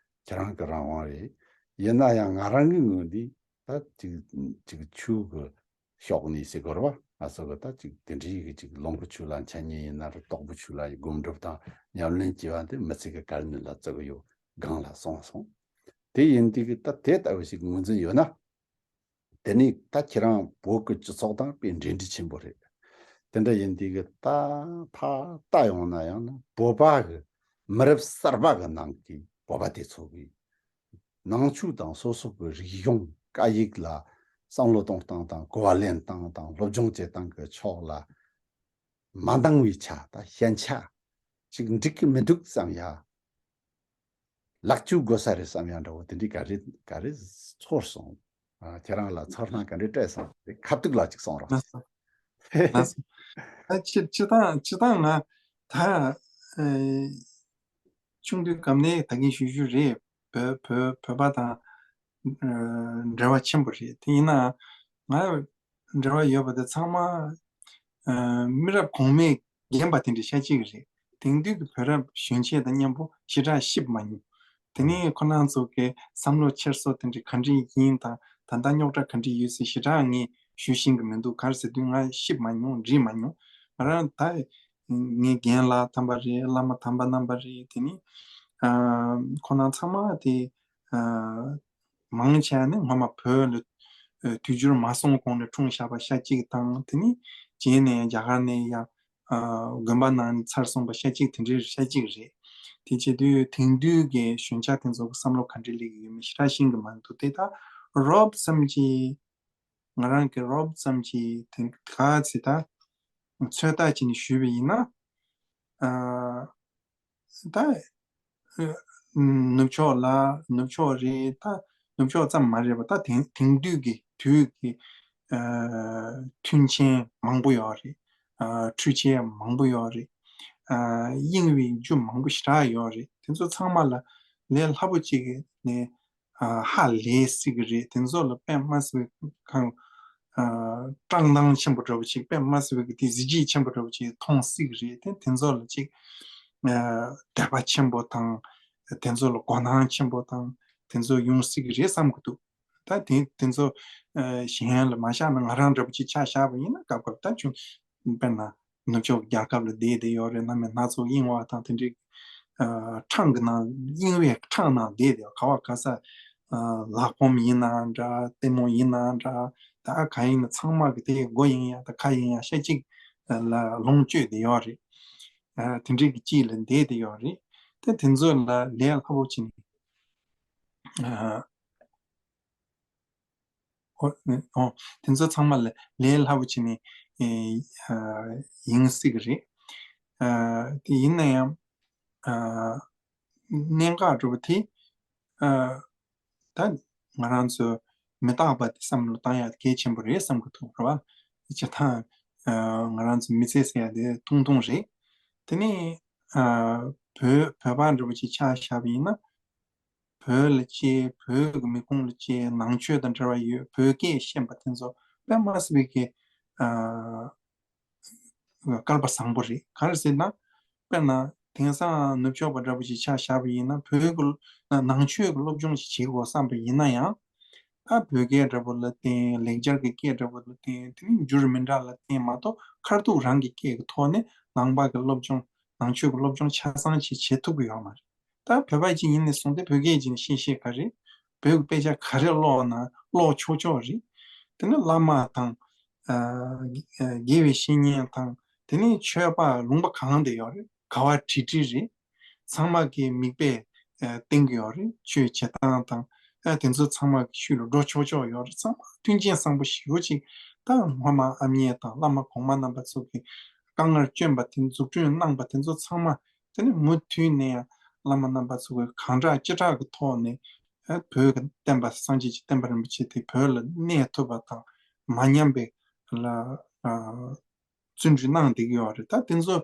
ཁྱེད་རང་གི་རང་དབང་རེད། ཡིན་ན་ཡང་ང་རང་གི་ངོས་ནས་ད་ཅིག་ཅིག་ཆོས་ཀྱི་ཕྱོགས་ནས་ཟེར་དགོས་རེད་བ། ང་ཚོ་གི་ད་ཅིག་དེ་འདྲའི་གི་ཅིག་ལོངས་སྐུ་ཆོས་ལ་འཆད་ཉན་ཡིན་ན་རེད། རྟོགས་པའི་ཆོས་ལ་སྒོམ་སྒྲུབ་དང་ཉམས་ལེན་བྱས་པ་འདི་མི་ཚེ་གི་གལ་གནད་ལ་བརྩི་གི་ཡོད། སྒང་ལ་གསུངས་སོང་། དེ་ཡིན་དུས་གི་ད་དེ་ལྟ་བུ་ཞིག་ངོས་འཛིན་ཡོད་ན། དེ་ནི་ད་ཁྱེད་རང་བོད་ཀྱི་སྤྱི་ཚོགས་དང་དཔེ་འབྲེལ་འདྲིས་ཆེན་པོ་རེད། དེ་འདྲ་ཡིན་དུས་གི་ད་ཕར་ལྟ་ཡོང་ན་ཡང་ན་བོད་པ་གི་མི་རབས་གསར་པ་གི་ནང་གི་བོད་པ་དེ་ཚོ་གི་ནང་ཆོས་དང་སོ་སོ་གི་རིག་གཞུང་སྐད་ཡིག་ལ་བསམ་བློ་གཏོང་སྟངས་དང་། གོ་བ་ལེན་སྟངས་དང་། སློབ་སྦྱོང་བྱེད་སྟངས་ཀྱི་ཕྱོགས་ལ་མ་འདང་བའི་ཆ། ད་ཞན་ཆ་ཅིག་འགྲིག་གི་མི་འདུག་བསམ་ཡ། ལེགས་བཅོས་དགོས་ས་རེད་བསམ་ཡ་འདྲ་བོ་དེ་འདྲའི་ག་རེ་ག་རེ་ཚོར་སོང་། ཨ། ཁྱེད་རང་ལ་ཚོར་སྣང་ག་འདྲ་སྤྲད་སོང་། དེ་ཁ་ཐུག་ལ་ཅིག་གསུང་རོགས། ལགས་སོ། ལགས་སོ། ད་སྤྱི་སྤྱི་བཏང་སྤྱི་བཏང་ང་ད་ཨེ་ཆུང་དུས་སྒམ་ནས་ད་གིན་ཞུ་ཞུ་རེད། བོད་བོད་བོད་པ་དང་ཨེ་འབྲེལ་བ་ཆེན་པོ་རེད། དེ་ཡིན་ན་ང་འབྲེལ་བ་ཡོད་པ་དེ་ཚང་མ་ཨེ་མི་རབས་གོང་མའི་རྒན་པ་དེ་འདྲ་ཤ་གཅིག་རེད། དེང་དུས་ཀྱི་བོད་རབ་གཞོན་སྐྱེས་དང་མཉམ་པོ་ཞེ་དྲག་ཤེས་མ་མྱོང་། དེ་ནས་ཁོ་རང་ཚོ་གི་བསམ་བློ་འཁྱེར་སོ་དེ་འདྲ་ག་འདྲ་ཡིན་དང་། ད་ལྟ་རྙོག་དྲ་ག་འདྲ་ཡོད་ཟེར་ཞེ་དྲག་ངས་ཞུ་ཤེས་ཀྱི་མི་འདུག་ག་རེ་ཟེར་དུས་ང་ཤེས་མ་མྱོང་། འདྲིས་མ་མྱོང་། ང་རང་ད་ངའི་རྒན་ལགས་དམ་པ་རེད། བླ་མ་དམ་པ་རྣམ་པ་རེད། དེ་ནས་ཨ་ཁོ་རང་ཚང་མ་དེ་ཨ་མང་ཆེ་བ་ནི་སྔོན་མ་བོད་ལ་ཨ་དུས་འགྱུར་མ་སོང་གོང་ནས་འཁྲུངས་བཞག་པ་ཤ་གཅིག་དང་། དེ་ནས་རྗེས་ནས་རྒྱ་གར་ནས་ཡར་ཨ་དགོན་པ་ནང་ནས་ཚར་སོང་པ་ཤ་གཅིག་དེ་འདྲའི་ཤ་གཅིག་རེད། དེ་བྱེད་དུས་དེང་དུས་ཀྱི་གཞོན་སྐྱེས་དེ་ཚོ་གི་བསམ་བློ་ག་འདྲ་སླེབས་ཀྱི་ཡོད་མེད་ཞེ་དྲག་ཤེས་ཀྱི་མ་འདུག་དེ་ད་རོབ་ཙམ་གྱིས་ང་རང་གི་རོབ་ཙམ་གྱིས་དེ་ག་ཚོད་ད་ཚོད་ལྟ་བྱས་ནས་ཞུས་པ་ཡིན་ན། ཨ་ད་ཨ་ནུབ་ཕྱོགས་ལ་ནུབ་ཕྱོགས་རེད། ད་ནུབ་ཕྱོགས་ཙམ་མ་རེད་པ། ད་དེང་དེང་དུས་ཀྱི་དུས་ཀྱི་ཨ་མཐུན་རྐྱེན་མང་པོ་ཡོད་རེད། ཨ་འཕྲུལ་ཆས་མང་པོ་ཡོད་རེད། ཨ་གཡེང་བའི་རྒྱུ་མང་པོ་ཞེ་དྲག་ཡོད་རེད། དེ་ཚོ་ཚང་མ་ལ་ལས་སླ་པོ་གཅིག་ནས་ཨ་ཧ་ལས་སྲིད་ཀྱི་རེད། དེ་ཚོ་ལ་དཔེ་མ་སྲིད་པའི་གང་ཨ་བཀྲག་མདངས་ཆེན་པོ་འདྲ་པོ་ཅིག་དཔེ་མ་སྲིད་པའི་དེ་གཟི་བརྗིད་ཆེན་པོ་འདྲ་པོ་ཅིག་མཐོང་སྲིད་ཀྱི་རེད། དེ་དེ་ཚོ་ལ་ཅིག་ཨ་དད་པ་ཆེན་པོ་དང་། དེ་ཚོ་ལ་དགོས་སྣང་ཆེན་པོ་དང་། དེ་ཚོ་ཡོང་སྲིད་ཀྱི་རེད་བསམ་གྱི་འདུག་ད་དེ་དེ་ཚོ་ཨ་གཞན་ལ་མ་བཞག་ན་ང་རང་འདྲ་པོ་ཅིག་ཆ་བཞག་པ་ཡིན་ན། སྐབས་སྐབས་ད་ཅུང་དཔེར་ན་ནུབ་ཕྱོགས་རྒྱལ་ཁབ་ལ་བསྡད་བསྡད་ཡོད་རེད། གནམ་མེད་སྣ་ཚོགས་གཡེང་བ་དང་དེ་འདྲའི་ཨ་འཕྲང་གི་ནང་། གཡེང་བའི་འཕྲང་ནང་བསྡད་བསྡད་ཡོད། ག་བ་ག་ས་ཨ་ལག་འཁོམ་ཡིན་ན་འདྲ། ལྟད་མོ་ཡིན་ན་འདྲ། ད་ག་ཡིན་ན་ཚང་མ་གི་དེ་མགོ་གཡེང་ཡ་ད་ཁ་གཡེང་ཡ་ཤ་གཅིག་ལ་ལོངས་སྤྱོད་བསྡད་ཡོད་རེད། ཨ་དེ་འདྲའི་གི་དཀྱིལ་ལ་བསྡད་བསྡད་ཡོད་རེད། ད་དེ་ཚོ་ལ་ལས་སླ་པོ་བྱས་ནས་ཨ། ཨོ། ཨོ། དེ་ཚོ་ཚང་མ་ལ་ལས་སླ་པོ་བྱས་ནས་ཨེ་ཨ་ཡིན་སྲིད་ཀྱི་རེད། ཨ་དེ་ཡིན་ན་ཡང་ཨ་གནད་འགག་འདྲ་པོ་དེ་ཨ་ད་ང་རང་ཚོ་མི་རྟག་པ་དེ་བསམ་བློ་བཏང་ཡག་གལ་ཆེན་པོ་རེད་བསམ་གྱི་འདུག་རེད་བ། སྤྱིར་བཏང་ཨ་ང་རང་ཚོ་མི་ཚེ་ཟེར་ཡག་དེ་ཐུང་ཐུང་རེད། དེ་ནས་ཨ་བོད་བོད་པ་འདྲ་པོ་ཅིག་ཆ་བཞག་པ་ཡིན་ན། བོད་ལ་སྐྱེས། བོད་ཀྱི་མི་ཁུངས་ལ་སྐྱེས། ནང་ཆོས་དང་འབྲེལ་བ་ཡོད། བོད་སྐད་ཤེས་པ་དེ་ཚོ་དཔེ་མ་སྲིད་པའི་གི་ཨ་སྐལ་པ་བཟང་པོ་རེད། ག་རེ་ཟེར་ན། དཔེར་ན་དེང་སང་ནུབ་ཕྱོགས་པ་འདྲ་པོ་ཞིག་ཆ་བཞག་པ་ཡིན་ན། བོད་ཀྱི་ནང་ཆོས་ཀྱི་སློབ་སྦྱོང་ཞིག་བྱེད་དགོས་བསམ་པ་ཡིན་ན་ཡང་། ད་བོད་སྐད་འདྲ་པོ་ལ་བརྟེན། ལེགས་སྦྱར་གྱི་སྐད་འདྲ་པོ་ལ་བརྟེན། དེ་ནས་འགྱུར་མི་འདྲ་ལ་བརྟེན་མ་གཏོགས། ཁ་ཐུག་རང་གི་སྐད་ཀྱི་ཐོག་ནས་ནང་པ་གི་སློབ་སྦྱོང་། ནང་ཆོས་ཀྱི་སློབ་སྦྱོང་ཆ་ཚང་ཞིག་བྱེད་ཐུབ་ཀྱི་ཡོད་མ་རེད། ད་བོད་པ་ཅིག་ཡིན་ནས་བཟུང་སྟེ་བོད་སྐད་ཅིག་ཤེས་ཤེས་ག་རེད། བོད་ཀྱི་དཔེ་ཆ་ག་རེ་ཀློག་ན་ཀློག་ཆོག་ཆོག་རེད། དེ་ནས་བླ་མ་དང་། ཨ་དགེ་བའི་བཤེས་གཉེན་དང་། དེ་ནས་ཆོས་པ་ལུང་པ་གང་དེ་ཡོད་རེད། ག་བ་བྲིས་བྲིས་རེད། ཚང་མ་གིས་མིག་དཔེ་ཨ་བསྟན་གྱི་ཡོད་རེད། ཆོས་བྱེད་སྟངས་དང་། ཨ་དེ་ཚོ་ཚང་མ་གི་ཤུལ་ལ་འགྲོ་ཆོག་ཆོག་ཡོད་རེད། ཚང་མ་མཐུན་རྐྱེན་བཟང་པོ་ཞེ་པོ་ཅིག་ད་སྔོན་མ་ཨ་མྱེས་དང་བླ་མ་གོང་མ་རྣམ་པ་ཚོ་གིས་དཀའ་ངལ་བསྐྱོན་པ་དེ། འཛུགས་སྐྲུན་གནང་པ་དེ་ཚོ་ཚང་མ། དེ་ནི་མུ་མཐུད་ནས་ཡང་བླ་མ་རྣམ་པ་ཚོ་གིས་གང་དྲག་ཅི་དྲག་གི་ཐོག་ནས་ཨ་བོད་ཀྱི་བསྟན་པ། སངས་རྒྱས་ཀྱི་བསྟན་པ་རིན་པོ་ཆེ་དེ་བོད་ལ་གནས་ཐུབ་པ་དང་། མ་ཉམས་པའི་ལ་ཨ་བརྩོན་འགྲུས་གནང་བསྡད་ཀྱི་ཡོད་རེད། ད་དེ་ཚོ་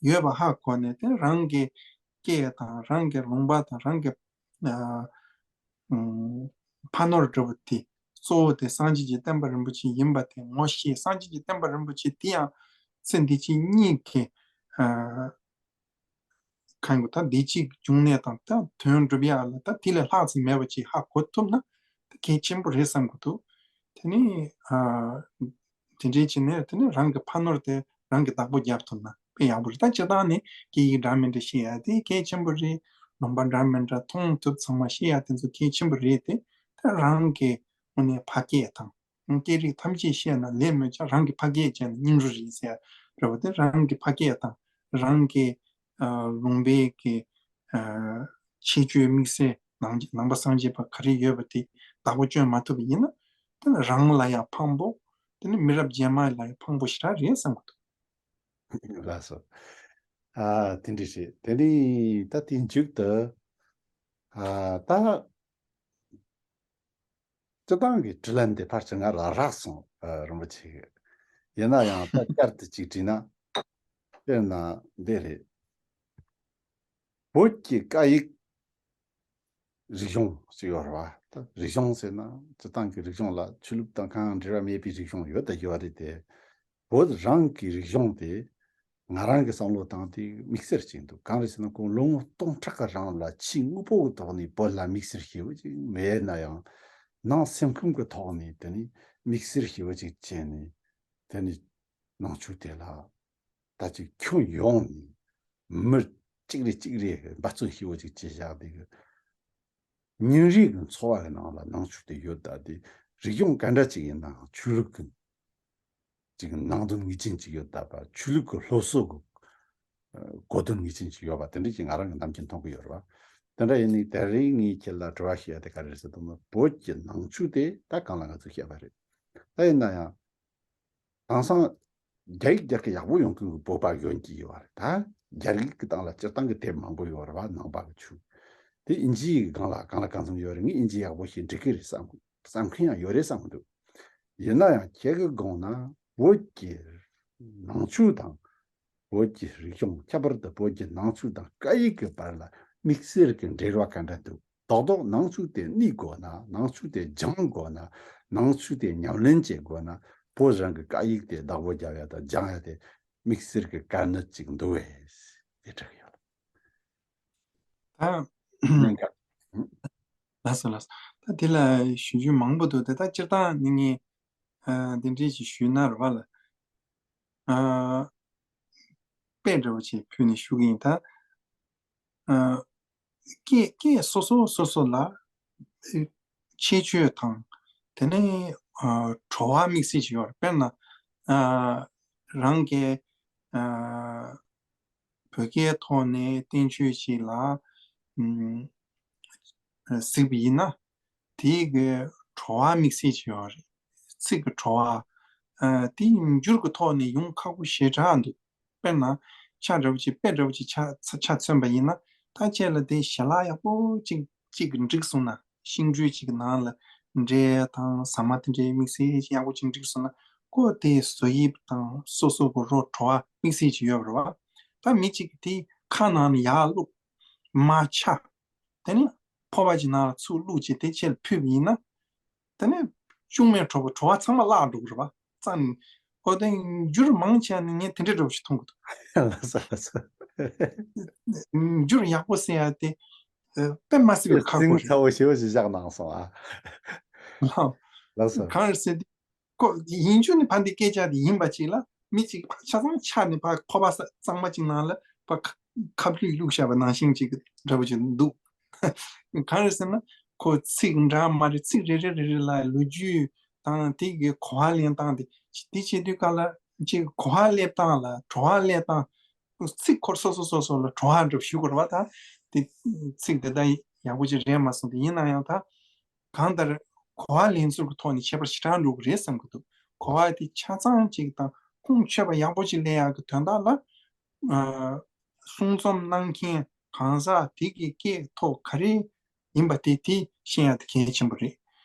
ཡོད་པ་ཧ་གོ་ནས། དེ་རང་གི་སྐད་དང་། རང་གི་ལུང་པ་དང་། རང་གི་ཨ་ཨམ་ཕ་ནོར་འདྲ་པོ་དེ། གཙོ་བོ་དེ་སངས་རྒྱས་ཀྱི་བསྟན་པ་རིན་པོ་ཆེ་ཡིན་པ་དེ་ངོ་ཤེས། སངས་རྒྱས་ཀྱི་བསྟན་པ་རིན་པོ་ཆེ་དེ་ཡང་ཚེ་འདི་ཕྱི་གཉིས་ཀྱི་ཨ་གང་གི་ད་འདི་ཕྱིའི་འབྱུང་གནས་དང་། ད་དོན་སྒྲུབ་ཡག་ལ་ད་དེ་ལས་ལྷག་ཙམ་མེད་པ་ཅིག་ཧ་གོ་ཐུབ་ན་ད་གལ་ཆེན་པོ་རེད་བསམ་གྱི་འདུག་དེ་ནས་ཨ་དེ་འདྲའི་བྱས་ནས། དེ་ནས་རང་གི་ཕ་ནོར་དེ་རང་གིས་བདག་པོ་རྒྱབ་ཐུབ་ན་དཔེ་ཡག་པོ་རེད། ད་སྤྱིར་བཏང་ནས་སྐད་ཡིག་འདྲ་མི་འདྲ་ཤེས་ཡག་དེ་གལ་ཆེན་པོ་རེད། ལུང་པ་འདྲ་མི་འདྲ་མཐོང་ཐུབ་ཚང་མ་ཤེས་ཡག་དེ་ཚོ་གལ་ཆེན་པོ་རེད་དེ། ད་རང་གི་དངོས་གནས་ཕ་སྐད་དང་། སྐད་རིགས་ཐམས་ཅད་ཤེས་ན་ལས་མི་བྱ། རང་གི་ཕ་སྐད་བྱས་ན་སྙིང་རུས་རེད་ཟེར་ཡག་འདྲ་པོ་དེ། རང་གི་ཕ་སྐད་དང་། རང་གི་ཨ་ལུང་པའི་གི་ཨ་ཁྱད་ཆོས་དམིགས་བསལ། ནང་ནང་པ་སངས་རྒྱས་པ་ག་རེ་ཡོད་པ་དེ་བདག་པོ་བཅོལ་མ་ཐུབ་པ་ཡིན་ན། དེ་ནི་རང་ལ་ཡང་ཕངས་པོ། དེ་ནི་མི་རབས་རྗེས་མ་ལ་ཡང་ཕངས་པོ་ཞེ་དྲག་རེད་བསམ་གྱི་འདུག་ལགས་སོ། ཨ་དེ་འདྲ་རེད། དེ་ནི་ད་དེ་མཇུག་ཏུ་ཨ་ད་སྤྱིར་བཏང་གི་དྲི་ལན་དེ་ཕལ་ཆེར་ང་ལ་རག་སོང་། ཨ་རིན་པོ་ཆེ་གིས། ཡིན་ན་ཡང་ད་བསྐྱར་དུ་ཅིག་དྲིས་ན། དཔེར་ན་འདི་རེད། བོད་ཀྱི་སྐད་ཡིག་རིག་གཞུང་ཞིག་ཡོད་རེད་བ། ད་རིག་གཞུང་ཟེར་ན་སྤྱིར་བཏང་གི་རིག་གཞུང་ལ་ཆོས་ལུགས་དང་གང་འབྲེལ་བ་མེད་པའི་རིག་གཞུང་ཡོད་ད་ཡོད་རེད་དེ། བོད་རང་གི་རིག་གཞུང་དེ་ང་རང་གི་བསམ་བློ་བཏང་དེ་དམིགས་བསལ་ཅིག་འདུག་གང་རེད་ཟེར་ན། ཁོང་ལོ་ངོ་སྟོང་ཕྲག་གི་རིང་ལ་ཆེས་དངོས་པོ་གི་ཐོག་ནས་བོད་ལ་དམིགས་བསལ་ཞེ་པོ་ཅིག་མེད་ན་ཡང་། ནང་སེམས་ཁམས་ཀྱི་ཐོག་ནས་དེ་ནས་དམིགས་བསལ་ཞེ་པོ་ཅིག་བྱས་ནས། དེ་ནས་ནང་ཆོས་དེ་ལ་ད་ཅིག་ཁྱོན་ཡོངས་ནས་མི་གཅིག་རེ་གཅིག་རེ་འབད་བརྩོན་ཞེ་པོ་ཅིག་བྱས་བཞག་དེ་གི། ཉིན་རེའི་གི་འཚོ་བ་གི་ནང་ལ་ནང་ཆོས་དེ་ཡོད་ད་དེ། རིག་གཞུང་ག་འདྲ་ཅིག་ཡིན་ནའང་ཆོས་ལུགས་ཀྱི་ཅིག་ནང་དོན་ངེས་ཅན་ཅིག་ཡོད་ད་པ། ཆོས་ལུགས་ཀྱི་སློབ་གསོ་གི་ཨ་གོ་དོན་ངེས་ཅན་ཅིག་ཡོད་པ་དེ་འདྲ་ཅིག་ང་རང་གི་ནམ་རྒྱུན་མཐོང་གི་ཡོད་རེད་བ། དེ་འདྲ་ཡིན་ནའི་ད་རེས་ངས་ཁྱེད་ལ་དྲི་བ་ཞུ་ཡ་དེ་ག་རེ་རེད་ཟེར་དུས་ན། བོད་ཀྱི་ནང་ཆོས་དེ་ད་གང་ལ་ང་ཚོས་བཤད་པ་རེད། ད་ཡིན་ན་ཡང་དེང་སང་རྒྱ་ཡིག་རྒྱག་གི་ཡག་པོ་ཡོང་གི་བོད་པ་ཡོང་གི་ཡོད་རེད། ད་རྒྱ་ཡིག་གི་སྟེང་ལ་སྤྱིར་བཏང་གི་དེབ་མང་པོ་ཡོད་རེད་བ། ནང་པ་གི་ཆོས། དེ་ཨིན་ཇི་ཡིག་གི་སྒང་ལ་གང་ལ་གང་འཚམ་ཡོད་རེད། ངས་ཨིན་ཇི་ཡག་པོ་ཞིག་འབྲི་གི་རེད་བསམ་བསམ་མཁན་ཡང་ཡོད་རེད་བསམ་གི་འདུག་ཡིན་ན་ཡང་ཁྱེད་ཀྱི་དགོངས་ན་བོད་ཀྱི་ནང་ཆོས་དང་ བོད་ཀྱི་རིག་གཞུང་ཁྱད་པར་དུ་བོད་ཀྱི་ནང་ཆོས་དང་སྐད་ཡིག་གི་བར་ལ་དམིགས་བསལ་གྱི་འབྲེལ་བ་ག་འདྲ་འདུག་རྡོག་རྡོག་ནང་ཆོས་དེ་གནས་དགོས་ན། ནང་ཆོས་དེ་སྦྱང་དགོས་ན། ནང་ཆོས་དེ་ཉམས་ལེན་བྱེད་དགོས་ན། བོད་རང་གི་སྐད་ཡིག་དེ་བདག་པོ་རྒྱབ་ཡ་དང་སྦྱང་ཡ་དེ་དམིགས་བསལ་གྱི་དཀའ་གནད་ཅིག་འདུག་བས་དེ་དྲག་ཡོད། ད་སྙིང་ག་ལགས་སོ་ལགས་སོ། ད་དེ་ལ་ཞུ་རྒྱུ་མང་པོ་འདུག་དེ་ད་སྤྱིར་བཏང་ནི་ངས་ཨ་འདི་འདྲས་ཅིག་ཞུས་ན་རེད་བ་ལ། ཨ་དཔེ་འདྲ་བོ་ཅིག་ཕུལ་ནས་ཞུ་གི་ཡིན་ད། ཨ་སྐད་སྐད་སོ་སོ་སོ་སོ་ལ་ཨ་ཁྱད་ཆོས་དང་། དེ་ནས་ཨ་བྲོ་བ་དམིགས་བསལ་ཅིག་ཡོད་རེད། དཔེར་ན་ཨ་རང་གིས་ཨ་བོད་སྐད་ཐོག་ནས་བསྟན་བཅོས་ཅིག་ལ་ཨམ་གཟིགས་པ་ཡིན་ན། དེའི་གི་བྲོ་བ་དམིགས་བསལ་ཅིག་ཡོད་རེད། ཚིག་གི་བྲོ་བ། ཨ་དེ་འགྱུར་གྱི་ཐོག་ནས་ཡོང་ཁག་པོ་ཞེ་དྲག་འདུག་དཔེར་ན་ཆ་འདྲ་བོ་ཅིག་དཔེ་འདྲ་བོ་ཅིག་ཆ་ཆ་ཆ་མཚོན་པ་ཡིན་ན། ད་ཁྱེད་ལ་དེ་ཞལ་ལག་ཡག་པོ་ཅིག་ཅིག་གི་འགྲིག་སོང་ན། ཤིང་འགྲུལ་ཅིག་གི་ནང་ལ་འབྲས་དང་ཟ་མ་དེ་འདྲའི་དམིགས་བསལ་ཅིག་ཡག་པོ་ཅིག་འགྲིག་སོང་ན། ཁོ་དེ་བཟོ་དབྱིབས་དང་སོ་སོ་གི་རོ་བྲོ་བ་དམིགས་བསལ་ཅིག་ཡོད་པ་རེད་བ། ད་མི་གཅིག་གིས་དེ་ཁ་ནང་ནས་ཡར་བླུགས། མར་འཕྱག་དེ་ནས་ཕོར་པ་ཅིག་ནང་ལ་ཚུར་བླུགས་བྱས་དེ་ཁྱེད་ལ་ཕུལ་བ་ཡིན་ན། དེ་ནས་ཅུང་མེད་བྲོ་བ་བྲོ་བ་ཚང་མ་བརླག་འགྲོ་གི་རེད་བ། རྩ་ནས། འོ་དེ་འགྱུར་མང་ཆེ་བ་ནི་ངས་དེ་འདྲའི་འདྲ་བོ་ཞིག་མཐོང་གི་འདུག་ལགས་སོ་ལགས་སོ། འགྱུར་ཡག་པོ་ཟེར་ཡ་དེ་ཨ་དཔེ་མ་སྲིད་པའི་ཁག་པོ་རེད། ཚ་བོ་ཞེ་བོ་ཞིག་བཞག་གནང་སོང་ཨ། ལགས་ལགས་སོ། གང་རེད་ཟེར་དུས། ཁོ་ཡིན་རྒྱུ་ནི་ཕ་འདི་སྐད་ཆ་དེ་ཡིན་པ་ཅིག་ལ། མི་གཅིག་ཕ་ཆ་ཚང་ཆ་ནས་ཕ་ཕོར་པ་ས་གཙང་མ་ཅིག་ནང་ལ་ཕ་ཁ་ཁབ་ལུད་བླུགས་བཞག་པ་ནང་བཞིན་ཅིག་འདྲ་པོ་ཅིག་འདུག་གང་རེད་ཟེར་ན། ཁོ་ཚིག་འདྲ་མ་རེད། ཚིག་རེ་རེ་རེ་རེ་ལ་ལོ་རྒྱུས་དང་དེ་གི་གོ་བ་ལེན་སྟངས་དེ་དེ་བྱེད་དུས་སྐབས་ལ་ཅིག་གོ་བ་སླེབས་སྟངས་ལ་བྲོ་བ་སླེབས་སྟངས། ཚིག་ཁོ་སོ་སོ་སོ་སོ་ལ་བྲོ་བ་འདྲ་པོ་ཞུ་དགོས་རེད་བ། ད་དེ་ཚིག་དེ་ད་ཡག་པོ་ཅིག་རེད་མ་སོང་། དེ་ཡིན་ན་ཡང་ད། གང་ལྟར་གོ་བ་ལེན་ཚུལ་གྱི་ཐོག་ནས་ཁྱད་པར་ཞེ་དྲག་འགྲོ་གི་རེད་བསམ་གྱི་འདུག་གོ་བ་དེ་ཆ་ཚང་ཅིག་དང་ཁུངས་འཁྱོལ་བ་ཡག་པོ་ཅིག་ལེན་ཡག་གི་དོན་དག་ལ། ཨ་གསུང་རྩོམ་གནང་མཁན་གང་ཟག་དེ་གི་སྐད་ཐོག་ག་རེ་ཡིན་པ་དེ་དེ་ཤེས་ཡག་དེ་གལ་ཆེན་པོ་རེད།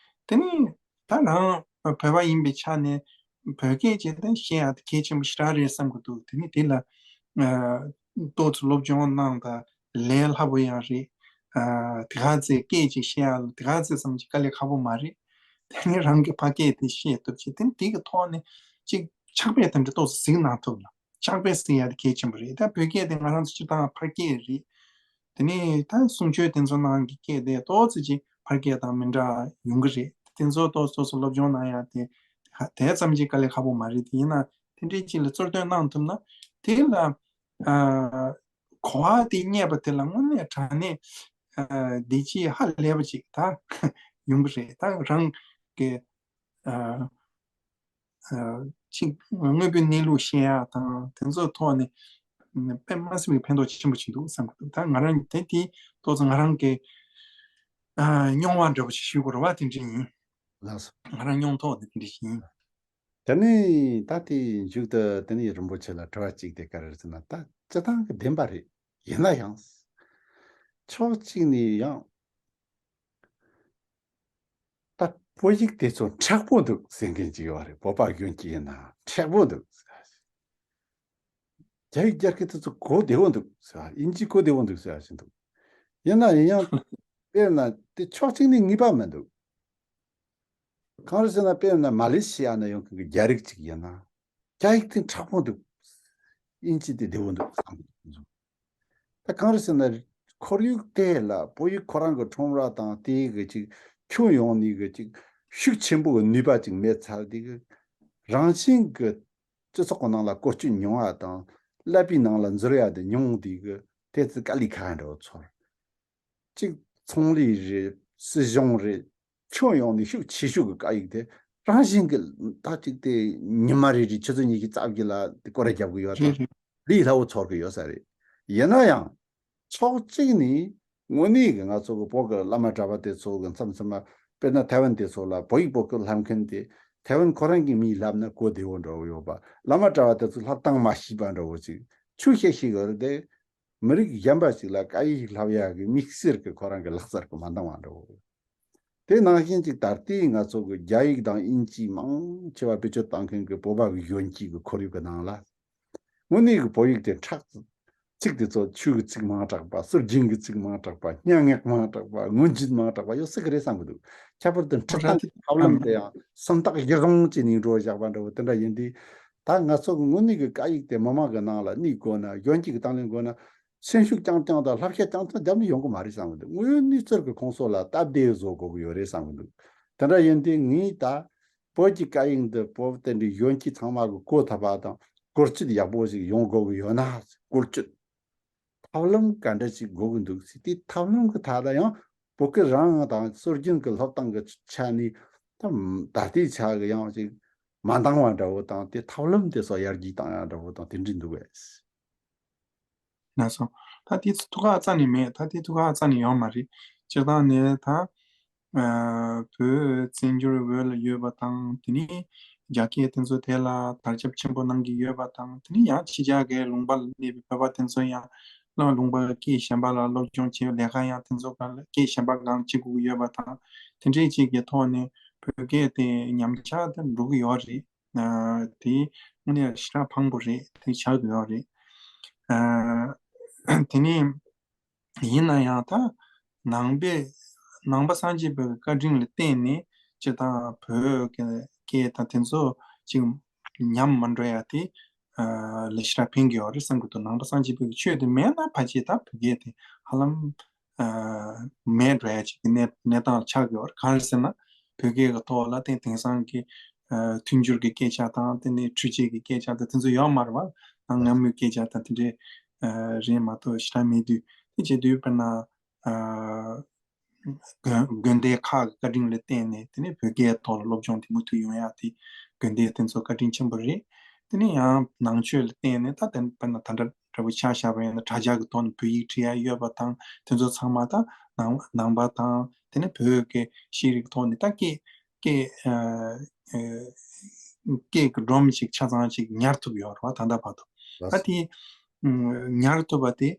དེ་ནས་ད་རང་བོད་པ་ཡིན་པའི་ཆ་ནས་བོད་སྐད་ཅིག་དེ་ཤེས་ཡག་དེ་གལ་ཆེན་པོ་ཞེ་དྲག་རེད་བསམ་གྱི་འདུག་དེ་ནས་དེ་ལ་ཨ་ཏོག་ཙམ་སློབ་སྦྱོང་གནང་དང་། ལས་སླ་པོ་ཡང་རེད། ཨ་དེ་ག་ཚོད་སྐད་ཅིག་བཤད་ཡག་ལ་དེ་ག་ཚོད་ཙམ་ཅིག་དཀའ་ལས་ཁག་པོ་མ་རེད། དེ་ནས་རང་གི་ཕ་སྐད་དེ་བཤད་ཐུབ་ཅིག་དེ་ནས་དེ་གི་ཐོག་ནས་ཅིག་ཕྱག་དཔེ་དེ་འདྲ་ཏོག་ཙམ་གཟིགས་གནང་ཐུབ་ལ། ཕྱག་དཔེ་གཟིགས་ཡག་དེ་གལ་ཆེན་པོ་རེད། ད་བོད་སྐད་དེ་ང་རང་ཚོ་སྤྱིར་བཏང་ཕ་སྐད་རེད། དེ་ནས་ད་གསུང་ཆོས་དེ་ཚོ་ནང་གི་སྐད་དེ་ཏོག་ཙམ་ཅིག་ཕ་སྐད་དང་མི་འདྲ་ཡོང་གི་རེད། དེ་ཚོ་ཏོག་ཙམ་སློབ་སྦྱོང་གནང་ཡག་དེ་དེ་ཙམ་ཅིག་དཀའ་ལས་ཁག་པོ་མ་རེད། དེ་ཡིན་ན་དེ་འདྲའི་ཅིག་ལ་གཙོ་དོན་གནང་ཐུབ་ན། དེ་ལ་ཨ་གོ་བ་དེ་རྙེད་པ་དེ་ལ་དངོས་གནས་དྲང་གནས་ཨ་བདེ་སྐྱིད་ཧ་ལས་པ་ཅིག་ད་ཡོང་གི་རེད། ད་རང་གི་ཨ་ཨ་ཅིག་དངོས་པོའི་གནས་ལུགས་ཤེས་ཡག་དང་དེ་ཚོའི་ཐོག་ནས་དཔེ་མ་སྲིད་པའི་ཕན་ཐོགས་ཆེན་པོ་ཅིག་འདུག་བསམ་གྱི་འདུག་ད་ང་རང་དེ་དེ་ཏོག་ཙམ་ང་རང་གི་ཨ་མྱོང་བ་འདྲ་པོ་ཞིག་ཞུ་དགོས་རེད་བ། དེ་འདྲ་ཡིན། ལགས་སོ། ང་རང་མྱོང་ཐོག་དེ་དེ་འདྲ་ཞིག་ཡིན། དེ་ནས་ད་དེའི་མཇུག་ཏུ་དེ་ནས་རིན་པོ་ཆེ་ལ་དྲི་བ་གཅིག་དེ་ག་རེ་རེད་ཟེར་ན། ད་སྤྱིར་བཏང་གི་བདེན་པ་རེད། ཡིན་ན་ཡང་ཕྱོགས་གཅིག་ནས་ཡང་ད་བོད་ཡིག་དེ་ཚོ་མཁྲེགས་པོ་འདུག་ཟེར་མཁན་ཅིག་ཡོད་རེད། བོད་པ་གཞོན་སྐྱེས་ཡིན་ན་མཁྲེགས་པོ་འདུག་ཟེར། རྒྱ་ཡིག་སྦྱར་མཁན་དེ་ཚོ་གོ་བདེ་བོ་འདུག་ཟེར་བ། དབྱིན་ཇི་གོ་བདེ་བོ་འདུག་ཟེར་བ་ཞིག་འདུག་ཡིན་ན་ཡིན་ཡང་དཔེར་ན་དེ་ཕྱོགས་གཅིག་ནས་ངེས་པ་མི་འདུག་གང་རེད་ཟེར་ན། དཔེར་ན་མ་ལེ་ཤི་ཡ་ན་ཡོང་མཁན་གྱི་རྒྱ་རིགས་ཅིག་ཡིན་ན། རྒྱ་ཡིག་དེ་མཁྲེགས་པོ་འདུག་དབྱིན་ཇི་དེ་བདེ་བོ་འདུག་བསམ་གྱི་འདུག་ད་གང་རེད་ཟེར་ན། ཁོར་ཡུག་དེ་ལ་བོད་ཡིག་ཁོ་རང་གི་ཁྲོམ་ར་དང་དེའི་གི་ཅིག་ཁྱོན་ཡོངས་ནས་གི་ཅིག་ཤུགས་ཆེན་པོ་གི་ནུས་པ་ཅིག་མེད་ཚར། དེ་གི་རང་བཞིན་གི་སྤྱི་ཚོགས་ཀྱི་ནང་ལ་བཀོལ་སྤྱོད་ཉུང་བ་དང་། ཀླད་པའི་ནང་ལ་འཛུལ་ཡ་དེ་ཉུང་། དེ་གི་དེ་ཚོ་དཀའ་ལས་ཁག་འདྲ་བོ་ཚོར། གཅིག་ཚོང་ལས་རེད། སྲིད་གཞུང་རེད། ཁྱོན་ཡོངས་ནས་ཤུགས་ཆེ་ཤོས་ཀྱི་སྐད་ཡིག་དེ་རང་བཞིན་གྱི་ད་ཅིག་དེ་ཉི་མ་རེ་རེ་ཆུ་ཚོད་ཉི་ཤུ་རྩ་བཞི་ལ་དེ་སྐོར་ར་རྒྱབ་གི་ཡོད་དང་། ལས་སླ་བོ་ཚོར་གི་ཡོད་ས་རེད། ཡིན་ན་ཡང་ཕྱོགས་གཅིག་ནས་དངོས་གནས་ཀྱི་ང་ཚོ་གི་བོད་ཀྱི་བླ་མ་གྲྭ་པ་དེ་ཚོ་གི་མཚམས་མཚམས་མ། དཔེར་ན་ཐའེ་ཝན་དེ་ཚོ་ལ་བོད་ཡིག་བོད་སྐད་བསླབ་མཁན་དེ་ཐའེ་ཝན་ཁོ་རང་གི་མིས་བསླབ་ན་གོ་བདེ་བོ་འདྲ་བོ་ཡོད་པ། བླ་མ་གྲྭ་པ་དེ་ཚོ་བསླབ་སྟངས་མ་ཤེས་པ་འདྲ་བོ་ཅིག་ཆོས་བཤད་ཤེས་གི་རེད་དེ། མི་རིགས་གཞན་པ་ཞིག་ལ་སྐད་ཡིག་བསླབ་ཡག་གི་དམིགས་བསལ་གྱི་ཁོ་རང་གི་ལག་རྩལ་གྱི་མ་འདང་བ་འདྲ་བོ། དེ་ནང་བཞིན་ཅིག་ད་ལྟའི་ང་ཚོ་གི་རྒྱ་ཡིག་དང་དབྱིན་ཇི་མང་ཆེ་བ་བེད་སྤྱོད་བཏང་མཁན་གྱི་བོད་པ་གི་གཞོན་སྐྱེས་ཀྱི་ཁོར་ཡུག་གི་ནང་ལ། དངོས་གནས་ཀྱི་བོད་ཡིག་དེ་ཁྲག་ཚིག་དེ་ཚོ་ཆོས་ཀྱི་ཚིག་མང་དྲགས་པ། སྲོལ་རྒྱུན་གྱི་ཚིག་མང་དྲགས་པ། སྙན་ངག་མང་དྲགས་པ། སྔོན་བརྗོད་མང་དྲགས་པ་ཡོད་སྲིད་ཀྱི་རེད་བསམ་གྱི་འདུག་ཁྱད་པར་དུ་འཁྲིད་སྟངས་ཀྱི་ཐབས་ལམ་དེ་ཡང་སུམ་རྟགས་བཞི་བཟུང་བྱས་ནས་འགྲོ་བཞག་པ་འདྲ་བོ་དེ་འདྲ་ཡིན་དུས། ད་ང་ཚོ་གི་དངོས་གནས་ཀྱི་སྐད་ཡིག་དེ་མི་མང་གི་ནང་ལ་གནས་དགོས་ན། གཞོན་སྐྱེས་ཀྱི་དང་ལེན་དགོས་ན། སེམས་ཤུགས་རྐྱང་རྐྱང་དང་བསླབ་བྱ་རྐྱང་རྐྱང་བརྒྱབ་ནས་ཡོང་གི་མ་རེད་བསམ་གྱི་འདུག་དངོས་ཡོད་གནས་ཚུལ་གྱི་ཁོངས་སུ་ལ་སྟབས་བདེ་བཟོ་དགོས་ཀྱི་ཡོད་རེད་བསམ་གྱི་འདུག་དེ་འདྲ་ཡིན་དུས་ངས་ད་བོད་ཀྱི་སྐད་ཡིག་འདི་བོད་དེ་འདྲའི་གཞོན་སྐྱེས་ཚང་མ་གི་གོ་ཐུབ་པ་དང་བཀོལ་སྤྱོད་ཡག་པོ་ཞིག་ཡོང་དགོས་ཀྱི་ཡོད་ན། བཀོལ་སྤྱོད་ཐབས་ལམ་ག་འདྲ་ཞིག་དགོས་ཀྱི་འདུག་ཟེར་དུས། ཐབས་ལམ་གྱི་ཐད་ལ་ཡང་བོད་སྐད་རང་དབང་དང་སྲོལ་རྒྱུན་གྱི་སློབ་སྟངས་ཀྱི་ཆ་ནས་ད་ད་ལྟའི་ཆ་གི་ཡང་ཅིག་མ་འདང་བ་འདྲ་བོ་དང་། དེ་ཐབས་ལམ་དེ་སོགས་ཡར་རྒྱས་བཏང་ཡག་འདྲ་བོ་དང་དེ་འདྲ་འདུག་གས། ལགས་སོ། ད་དེ་ཐུགས་ཁག་རྩ་ནས་མེད། ད་དེ་ཐུགས་ཁག་རྩ་ནས་ཡོད་མ་རེད། སྤྱིར་བཏང་ནས་ད་ཨ་བོད་བཙན་བྱོལ་བོད་ལ་ཡོད་པ་དང་། དེ་ནས་རྒྱ་སྐད་དེ་ཚོ་དེ་ལ་དར་ཁྱབ་ཆེན་པོ་གནང་གི་ཡོད་པ་དང་། དེ་ནས་ཡང་ཕྱི་རྒྱལ་གྱི་ལུང་པ་ལ་གནས་པའི་བོད་པ་དེ་ཚོ་ཡང་ལ་ལུང་པ་སྐད་གཞན་པ་ལ་སློབ་སྦྱོང་བྱེད་ལས་ཀ་ཡང་དེ་ཚོ་ག་ལ་སྐད་གཞན་པ་སྒང་བྱེད་དགོས་ཀྱི་ཡོད་པ་དང་། དེ་འདྲའི་ཅིག་གི་ཐོག་ནས་བོད་སྐད་དེ་ཉམས་ཆག་དེ་འགྲོ་གི་ཡོད་རེད། ཨ་དེ་དངོས་གནས་ཞེ་དྲག་ཕངས་པོ་རེད། དེ་ཆགས་ཀྱི་ཡོད་རེད། ཨ་དེ་ནས་ཡིན་ན་ཡང་ད་ནང་པའི་ནང་པ་སངས་རྒྱས་པའི་བཀའ་དྲིན་ལ་བརྟེན་ནས་སྤྱིར་བཏང་བོད་ཀྱི་སྐད་དང་དེ་ཚོ་ཅིག་ཉམས་མ་འགྲོ་ཡ་དེ་ཨ་ལ་ཞེ་དྲག་ཕན་གྱི་ཡོད་རེད་བསམ་གྱི་འདུག་ནང་པ་སངས་རྒྱས་པའི་ཆོས་དེ་མེད་ན་ཕལ་ཆེར་ད་བོད་སྐད་དེ་ཧ་ལམ་ཨ་མེད་འགྲོ་ཡ་ཅིག་གི་གནས་གནས་སྟངས་ལ་ཆགས་ཀྱི་ཡོད་རེད། གང་རེད་ཟེར་ན། བོད་སྐད་ཀྱི་ཐོག་ལ་དེང་དེང་སང་གི་ཨ་མཐུན་འགྱུར་གྱི་སྐད་ཆ་དང་། དེ་ནས་འཕྲུལ་ཆས་ཀྱི་སྐད་ཆ་དང་དེ་ཚོ་ཡོད་མ་རེད་བ། ནང་སྔ་མོའི་སྐད་ཆ་དང་དེ་འདྲའི་ཨ་རེད་མ་གཏོགས་ཞེ་དྲག་མེད་དུས། དེ་བྱེད་དུས་དཔེར་ན་ཨ་དགོན་དགོན་སྡེ་ཁག་གི་བཀའ་དྲིན་ལ་བརྟེན་ནས་དེ་ནས་བོད་སྐད་ཐོག་ལ་སློབ་སྦྱོང་དེ་མུ་མཐུད་ཡོང་ཡ་དེ་དགོན་སྡེ་དེ་ཚོ་བཀའ་དྲིན་ཆེན་པོ་རེད། དེ་ནས་ཡང་ནང་ཆོས་ལ་བརྟེན་ནས་ད་དེ་དཔེར་ན་ད་ལྟ་འདྲ་པོ་ཆ་བཞག་པ་ཡིན་ན་དྲ་རྒྱ་གི་ཐོག་ནས་བོད་ཡིག་བྲིས་ཡ་ཡོད་པ་དང་། དེ་ཚོ་ཚང་མ་ད་ནང་ནང་པ་དང་། དེ་ནས་བོད་ཀྱི་ཤེས་རིག་ཐོག་ནས་ད་སྐད་སྐད་ཨ་ཨ་སྐད་ཀྱི་སྒྲོམ་ཞིག་ཆ་ཚང་ཞིག་ཉར་ཐུབ་ཡོད་རེད་བ། ད་ལྟ་བར་དུ་ད་དེ་ཨ་ཉར་ཐུབ་པ་དེ་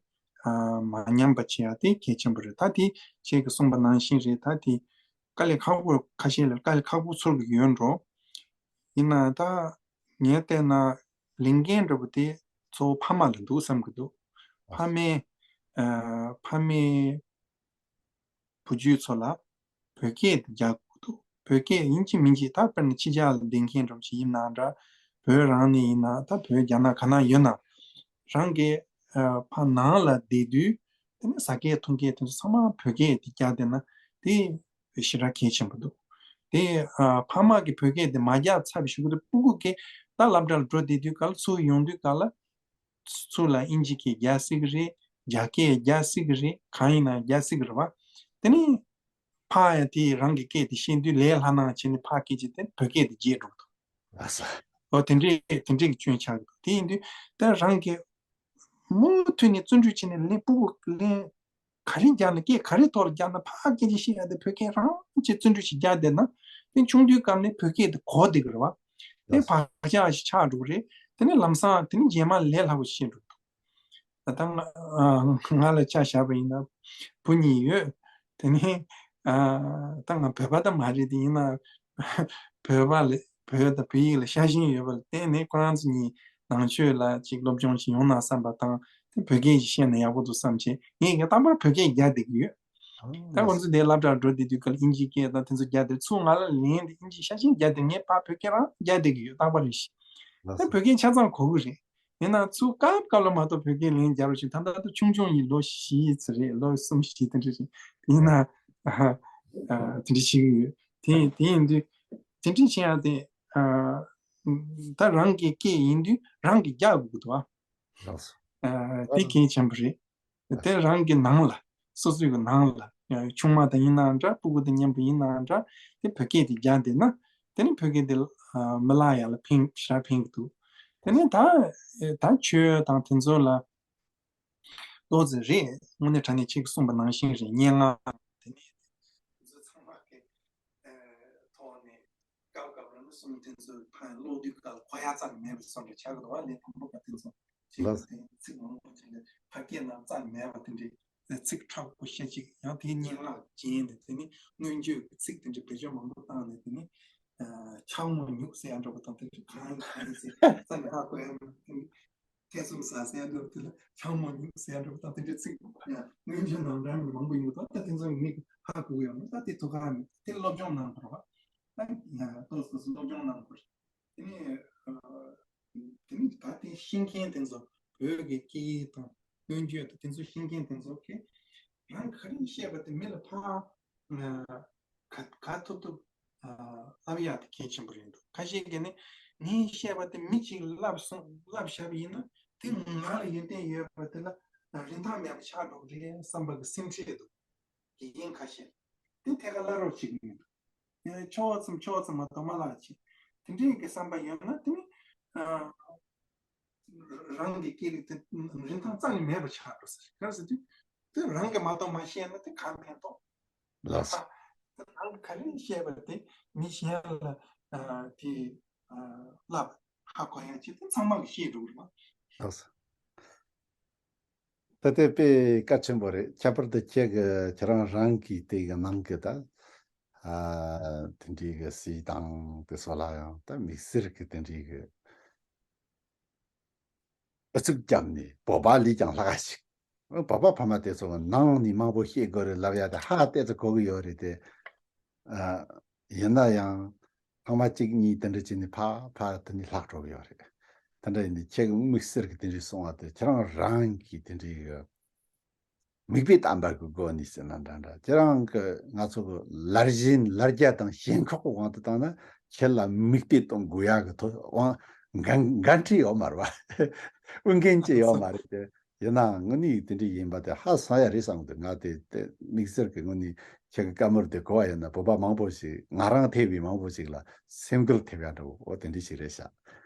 ཨ་མ་ཉམས་པ་བྱེད་ཡ་དེ་གལ་ཆེན་པོ་རེད། ད་དེ་ཁྱེད་ཀྱིས་གསུངས་པ་ནང་བཞིན་རེད། ད་དེ་དཀའ་ལས་ཁག་པོ་ཁ་ཤས་ལ་དཀའ་ལས་ཁག་པོ་ཚོར་གྱི་ཡོད་འགྲོ། ཡིན་ན་ད་ངས་བལྟས་ན་ལས་འགན་འདྲ་པོ་དེ་གཙོ་བོ་ཕ་མ་ལ་འདུག་བསམ་གྱི་འདུག་ཕ་མས་ཨ་ཕ་མས་བུ་རྒྱུད་ཚོ་ལ་བོད་སྐད་དེ་རྒྱག་དགོས་འདུག་བོད་སྐད་ཡིན་གཅིག་མིན་གཅིག་ད་དཔེར་ན་ཕྱི་རྒྱལ་ལ་བསྡད་མཁན་འདྲ་པོ་ཞིག་ཡིན་ན་འདྲ། བོད་རང་ནས་ཡིན་ན། ད་བོད་རྒྱ་ནག་ག་ན་ཡོད་ན། རང་གི་ཨ་ཕ་ནང་ལ་བསྡད་དུས་དེ་ནས་ཟ་སྐད་འཐུང་སྐད་དེ་ཚོ་ཚང་མ་བོད་སྐད་དེ་རྒྱག་བསྡད་ན་དེ་ཞེ་དྲག་གལ་ཆེན་པོ་འདུག་དེ་ཨ་ཕ་མ་གིས་བོད་སྐད་དེ་མ་རྒྱག་ཚར་བའི་གཞུག་གུ་དེ་སྤུ་གུ་གིས་ད་སློབ་གྲྭ་ལ་འགྲོ་བསྡད་དུས་ག་ལ་ཚུར་ཡོང་དུས་ག་ལ་ཚུར་ལ་ཨིན་ཇི་སྐད་རྒྱག་སྲིད་ཀྱི་རེད། རྒྱ་སྐད་རྒྱག་སྲིད་ཀྱི་རེད། གང་ཡིན་ན་རྒྱག་སྲིད་ཀྱི་རེད་བ། དེ་ནས་ཕར་ཡང་དེ་རང་གི་སྐད་དེ་ཤེས་དུས་ལས་སླ་ན་བྱས་ནས་ཕར་སྐད་ཅིག་དེ་བོད་སྐད་དེ་བརྗེད་འགྲོ་གི་འདུག་ཨ་ས། ཨོ་དེ་འདྲས་དེ་འདྲས་ཀྱི་སྐྱོན་ཆགས་ཀྱི་འདུག་དེ་ཡིན་དུས་ད་རང་གི་མུ་མཐུད་ནས་བརྩོན་འགྲུས་བྱས་ནས་ལན་སྤུ་གུ་ལན་ག་རེ་རྒྱག་ན། སྐད་ག་རེ་ཐོག་ལ་རྒྱག་ན་ཕར་སྐད་ཆ་བཤད་ཡ་དེ་བོད་སྐད་རང་གཅིག་བརྩོན་འགྲུས་ཤིག་རྒྱག་བསྡད་ན། དེ་ཆུང་དུས་སྐབས་ནས་བོད་སྐད་དེ་གོ་བསྡད་ཀྱི་རེད་བ། དེ་བག་ཆགས་ཤིག་ཆགས་འགྲོ་གི་རེད། དེ་ནས་ལམ་སང་དེ་ནས་རྗེས་མ་ལས་སླ་པོ་ཤེས་འགྲོ་གི་འདུག་ད་ང་ང་ལ་ཆ་བཞག་པ་ཡིན་ན་བུ་གཉིས་ཡོད། དེ་ནས་ཨ་ད་ང་བོད་པ་ད་མ་རེད། དེ་ཡིན་ན་བོད་པ་ལ་བོད་དང་བོད་ཡིག་ལ་ཤ་ཞེན་ཡོད་པ་ལ་བརྟེན་ནས་ཁོ་རང་ཚོ་གཉིས་ནང་ཆོས་ལ་ཅིག་སློབ་སྦྱོང་ཞིག་ཡོང་ན་བསམ་པ་དང་། དེ་བོད་སྐད་ཞིག་བཤད་ན་ཡག་པོ་འདུག་བསམ་བྱས་ངས་ཀྱང་རྟག་པར་བོད་སྐད་རྒྱག་བསྡད་ཀྱི་ཡོད། ད་ཁོང་ཚོ་དེ་སློབ་གྲྭར་འགྲོ་བསྡད་དུས་སྐབས་ལ་ཨིན་ཇིའི་སྐད་དང་དེ་ཚོ་རྒྱག་བསྡད། ཚུར་ང་ལ་ལན་དེ་ཨིན་ཇི་ཤ་ཞེན་རྒྱག་བསྡད། ངས་ཕར་བོད་སྐད་རང་རྒྱག་བསྡད་ཀྱི་ཡོད། རྟག་པར་རེ་ཞིག་ད་བོད་སྐད་ཆ་ཚང་གོ་གི་རེད། ཡིན་ན་ཚུར་སྐབས་སྐབས་ལ་མ་གཏོགས་བོད་སྐད་ལན་རྒྱག་རོགས་བྱེད། ད་ལྟ་ད་ཆུང་ཆུང་ཡིན། ལོ་བཞི་ཙམ་རེད། ལོ་གསུམ་བཞི་དེ་འདྲ་རེད། ཡིན་ན་ཨ་ཨ་དེ་འདྲ་བྱེད་ཀྱི་ཡོད། དེ་དེ་ཡིན་དུས་དེ་འདྲ་བྱེད་ཡ་དེ་ཨ་ད་རང་གི་སྐད་ཡིན་དུས་རང་གིས་རྒྱག་དགོས་ཀྱི་འདུག་ཨ། ལགས་སོ། ཨ་དེ་གལ་ཆེན་པོ་རེད། དེ་རང་གི་ནང་ལ་སོ་སོའི་གི་ནང་ལ་ཆུང་མ་དང་ཡིན་ནའང་འདྲ། སྤུ་གུ་དང་མཉམ་པོ་ཡིན་ནའང་འདྲ། དེ་བོད་སྐད་དེ་རྒྱག་བསྡད་ན་དེ་ནི་བོད་སྐད་དེ་ཨ་མི་བརླག་ཡ་ལ་ཕན་ཞེ་དྲག་ཕན་གྱི་འདུག་དེ་ནས་ད་ད་ཆོས་དང་དེ་ཚོ་ལ་ཏོག་ཙམ་རེད། དངོས་གནས་དྲང་གནས་ཁྱེད་ཀྱིས་གསུངས་པ་ནང་བཞིན་རེད། སྙན་ངག་དེ་ནས་དེ་ཚོ་ཚང་མ་གི་ཐོག་ནས་སྐབས་སྐབས་རང་གི་གསུང་དེ་ཚོ་ཕར་ཀློག་དུས་སྐབས་ལ་གོ་ཡ་རྩ་ནས་མེད་པ་བཟོ་འདྲ་ཆགས་ཀྱི་འདུག་བ། ལས་དང་པོ་པ་དེ་ཚོ་ཅིག་ལགས། དེ་ཚིག་མང་པོ་ཅིག་ལས་ཕ་སྐད་ནང་རྩ་ནས་མེད་པ་དེ་འདྲའི་ཚིག་ཁྲ་བོ་བཤད་ཅིག་ཡང་དེའི་སྙན་ངག་རྒྱན་དེ་དེ་ནི་མངོན་བརྗོད་ཀྱི་ཚིག་དེ་འདྲའི་བེད་སྤྱོད་མང་པོ་བཏང་ནས་དེ་ནི་ཕྱག་མོ་ཉུག་ཟེར་ཡ་འདྲ་པོ་དང་། དེ་འདྲའི་གང་ཡིན་གང་ཡིན་ཟེར་རྩ་ནས་ཧ་གོ་ཡ་མེད། དེ་ནི་ ཐེ་ཚོམ་ཟ་ཟེར་ཡ་འདྲ་བོ་དེ་ལ་ཆང་མ་ཉོ་ཟེར་ཡ་འདྲ་བོ་དང་དེ་འདྲའི་ཚིག་ཡང་སྔོན་བྱོན་རྣམ་གྲངས་མང་པོ་ཡོད་པ་ད་དེ་ཚོ་མིག་ཧ་གོ་གི་ཡོད་མ་ད་དེ་ཐུགས་ཁག་མེད་དེ་སློབ་སྦྱོང་གནང་དགོས་རེད་པ། ད་ཏོག་ཙམ་སློབ་སྦྱོང་གནང་དགོས་རེད། དེ་ནས་དེ་ནས་ད་དེ་ཤེས་མཁན་དེ་ཚོ་བོད་ཀྱི་སྐད་ཡིག་དང་སྔོན་བྱོན་དང་དེ་ཚོ་ཤེས་མཁན་དེ་ཚོ་གིས་རང་ག་རེ་བཤད་པ་དེ་མི་ལ་ཕར་ག་ག་ཐུབ་ཐུབ་ལབ་ཡག་དེ་གལ་ཆེན་པོ་རེད་འདུག་ཁ་ཤས་ཀྱིས་ནི་ངས་བཤད་པ་དེ་མི་གཅིག་ལབ་སོང་ལབ་བཞག་པ་ཡིན་ན་དེ་ང་ལ་ཡོན་ཏན་ཡོད་པ་དེ་ལ་རིན་ཐང་མེད་པ་ཆགས་འགྲོ་གི་རེད་བསམ་པ་གི་སེམས་ཁྲལ་འདུག་དགེ་རྒན་ཁ་ཤས་དེ་ཐད་ཀར་བླ་རོགས་བྱེད་ཀྱི་མི་འདུག་ཆོག་ཙམ་ཆོག་ཙམ་མ་གཏོགས་མ་ལབ་བྱེད་དེ་འདྲའི་གི་བསམ་པ་ཡོད་ན་དེ་ནི། རང་གི་སྐད་རིགས་དེ་རིན་ཐང་རྩ་ནས་མེད་པ་ཆགས་འགྲོ་ཟེར། ག་རེ་ཟེར་དུས་དེ་རང་གིས་མ་གཏོགས་མ་ཤེས་ན་དེ་གང་ཕན་ཐོགས། ལགས་སོ། ཨ། དེ་རང་གིས་ག་རེ་བཤད་པ་དེ་མི་གཞན་ལ་ཨ་དེ་ཨ་བསླབ་ཧ་གོ་ཡ་ཅིག་དེ་ཚང་མ་གིས་ཤེས་འགྲོ་གི་རེད་པ། ལགས་སོ། ད་དེ་དཔེ་གལ་ཆེན་པོ་རེད། ཁྱད་པར་དུ་ཁྱེད་ཀྱི་ཁྱེད་རང་རང་གི་དེ་གི་ནང་གི་ད་ཨ་དེ་འདྲའི་གི་གཟི་དང་དེ་ཚོ་ལ་ཡང་ད་དམིགས་བསལ་གི་དེ་འདྲའི་གི་ཨུ་ཚུགས་བརྒྱབ་ནས་བོད་པ་ལས་ཀྱང་ལྷག་ཞིག་བོད་པ་ཕ་མ་དེ་ཚོ་ནང་ནས་མང་པོ་ཤེས་དགོས་རེད་ལབ་ཡ་དེ་ཧ་ཏོག་ཙམ་གོ་གི་ཡོད་རེད་དེ། ཨ། ཡིན་ན་ཡང་ཐེངས་མ་གཅིག་གཉིས་དེ་འདྲ་བྱས་ནས་ཕར་ཕར་དེ་ནས་ལྷག་འགྲོ་གི་ཡོད་རེད། དེ་འདྲ་ཡིན་ནའི་ཁྱེད་ཀྱི་དམིགས་བསལ་གྱི་དེ་འདྲའི་གསུང་བ་དེ་ཁྱེད་རང་རང་གིས་དེ་འདྲའི་གི་མིག་དཔེ་བསྟན་པ་གི་སྒོ་ནས་ཟེར་ན་འདྲ་འདྲ། ཁྱེད་རང་གི་ང་ཚོ་གི་ལར་ཞེན་ལར་རྒྱ་དང་ཞེན་ཁོག་གི་དབང་དུ་བཏང་ན་ཁྱེད་ལ་མིག་དཔེ་གཏོང་དགོས་ཡག་གི་ཐོག་དབང་འགན་འགན་འཁྲི་ཡོད་མ་རེད་བ། འོས་འགན་ཅི་ཡོད་མ་རེད་དེ། ཡིན་ནའང་དངོས་གནས་དེ་འདྲ་ཡིན་པ་དེ་ཧ་སང་ཡ་རེད་བསམ་གི་འདུག་ང་དེ་དེ་དམིགས་བསལ་གི་དངོས་གནས་ཁྱེད་ཀྱི་བཀའ་མོལ་དེ་གོ་བ་ཡིན་ན་བོད་པ་མང་པོ་ཞིག་ང་རང་ཐེ་བའི་མང་པོ་ཞིག་ལ་སེམས་འགུལ་ཐེབས་ཡ་འདྲ་བོ་འོ་དེ་འདྲ་ཞིག་རེད་ཤག་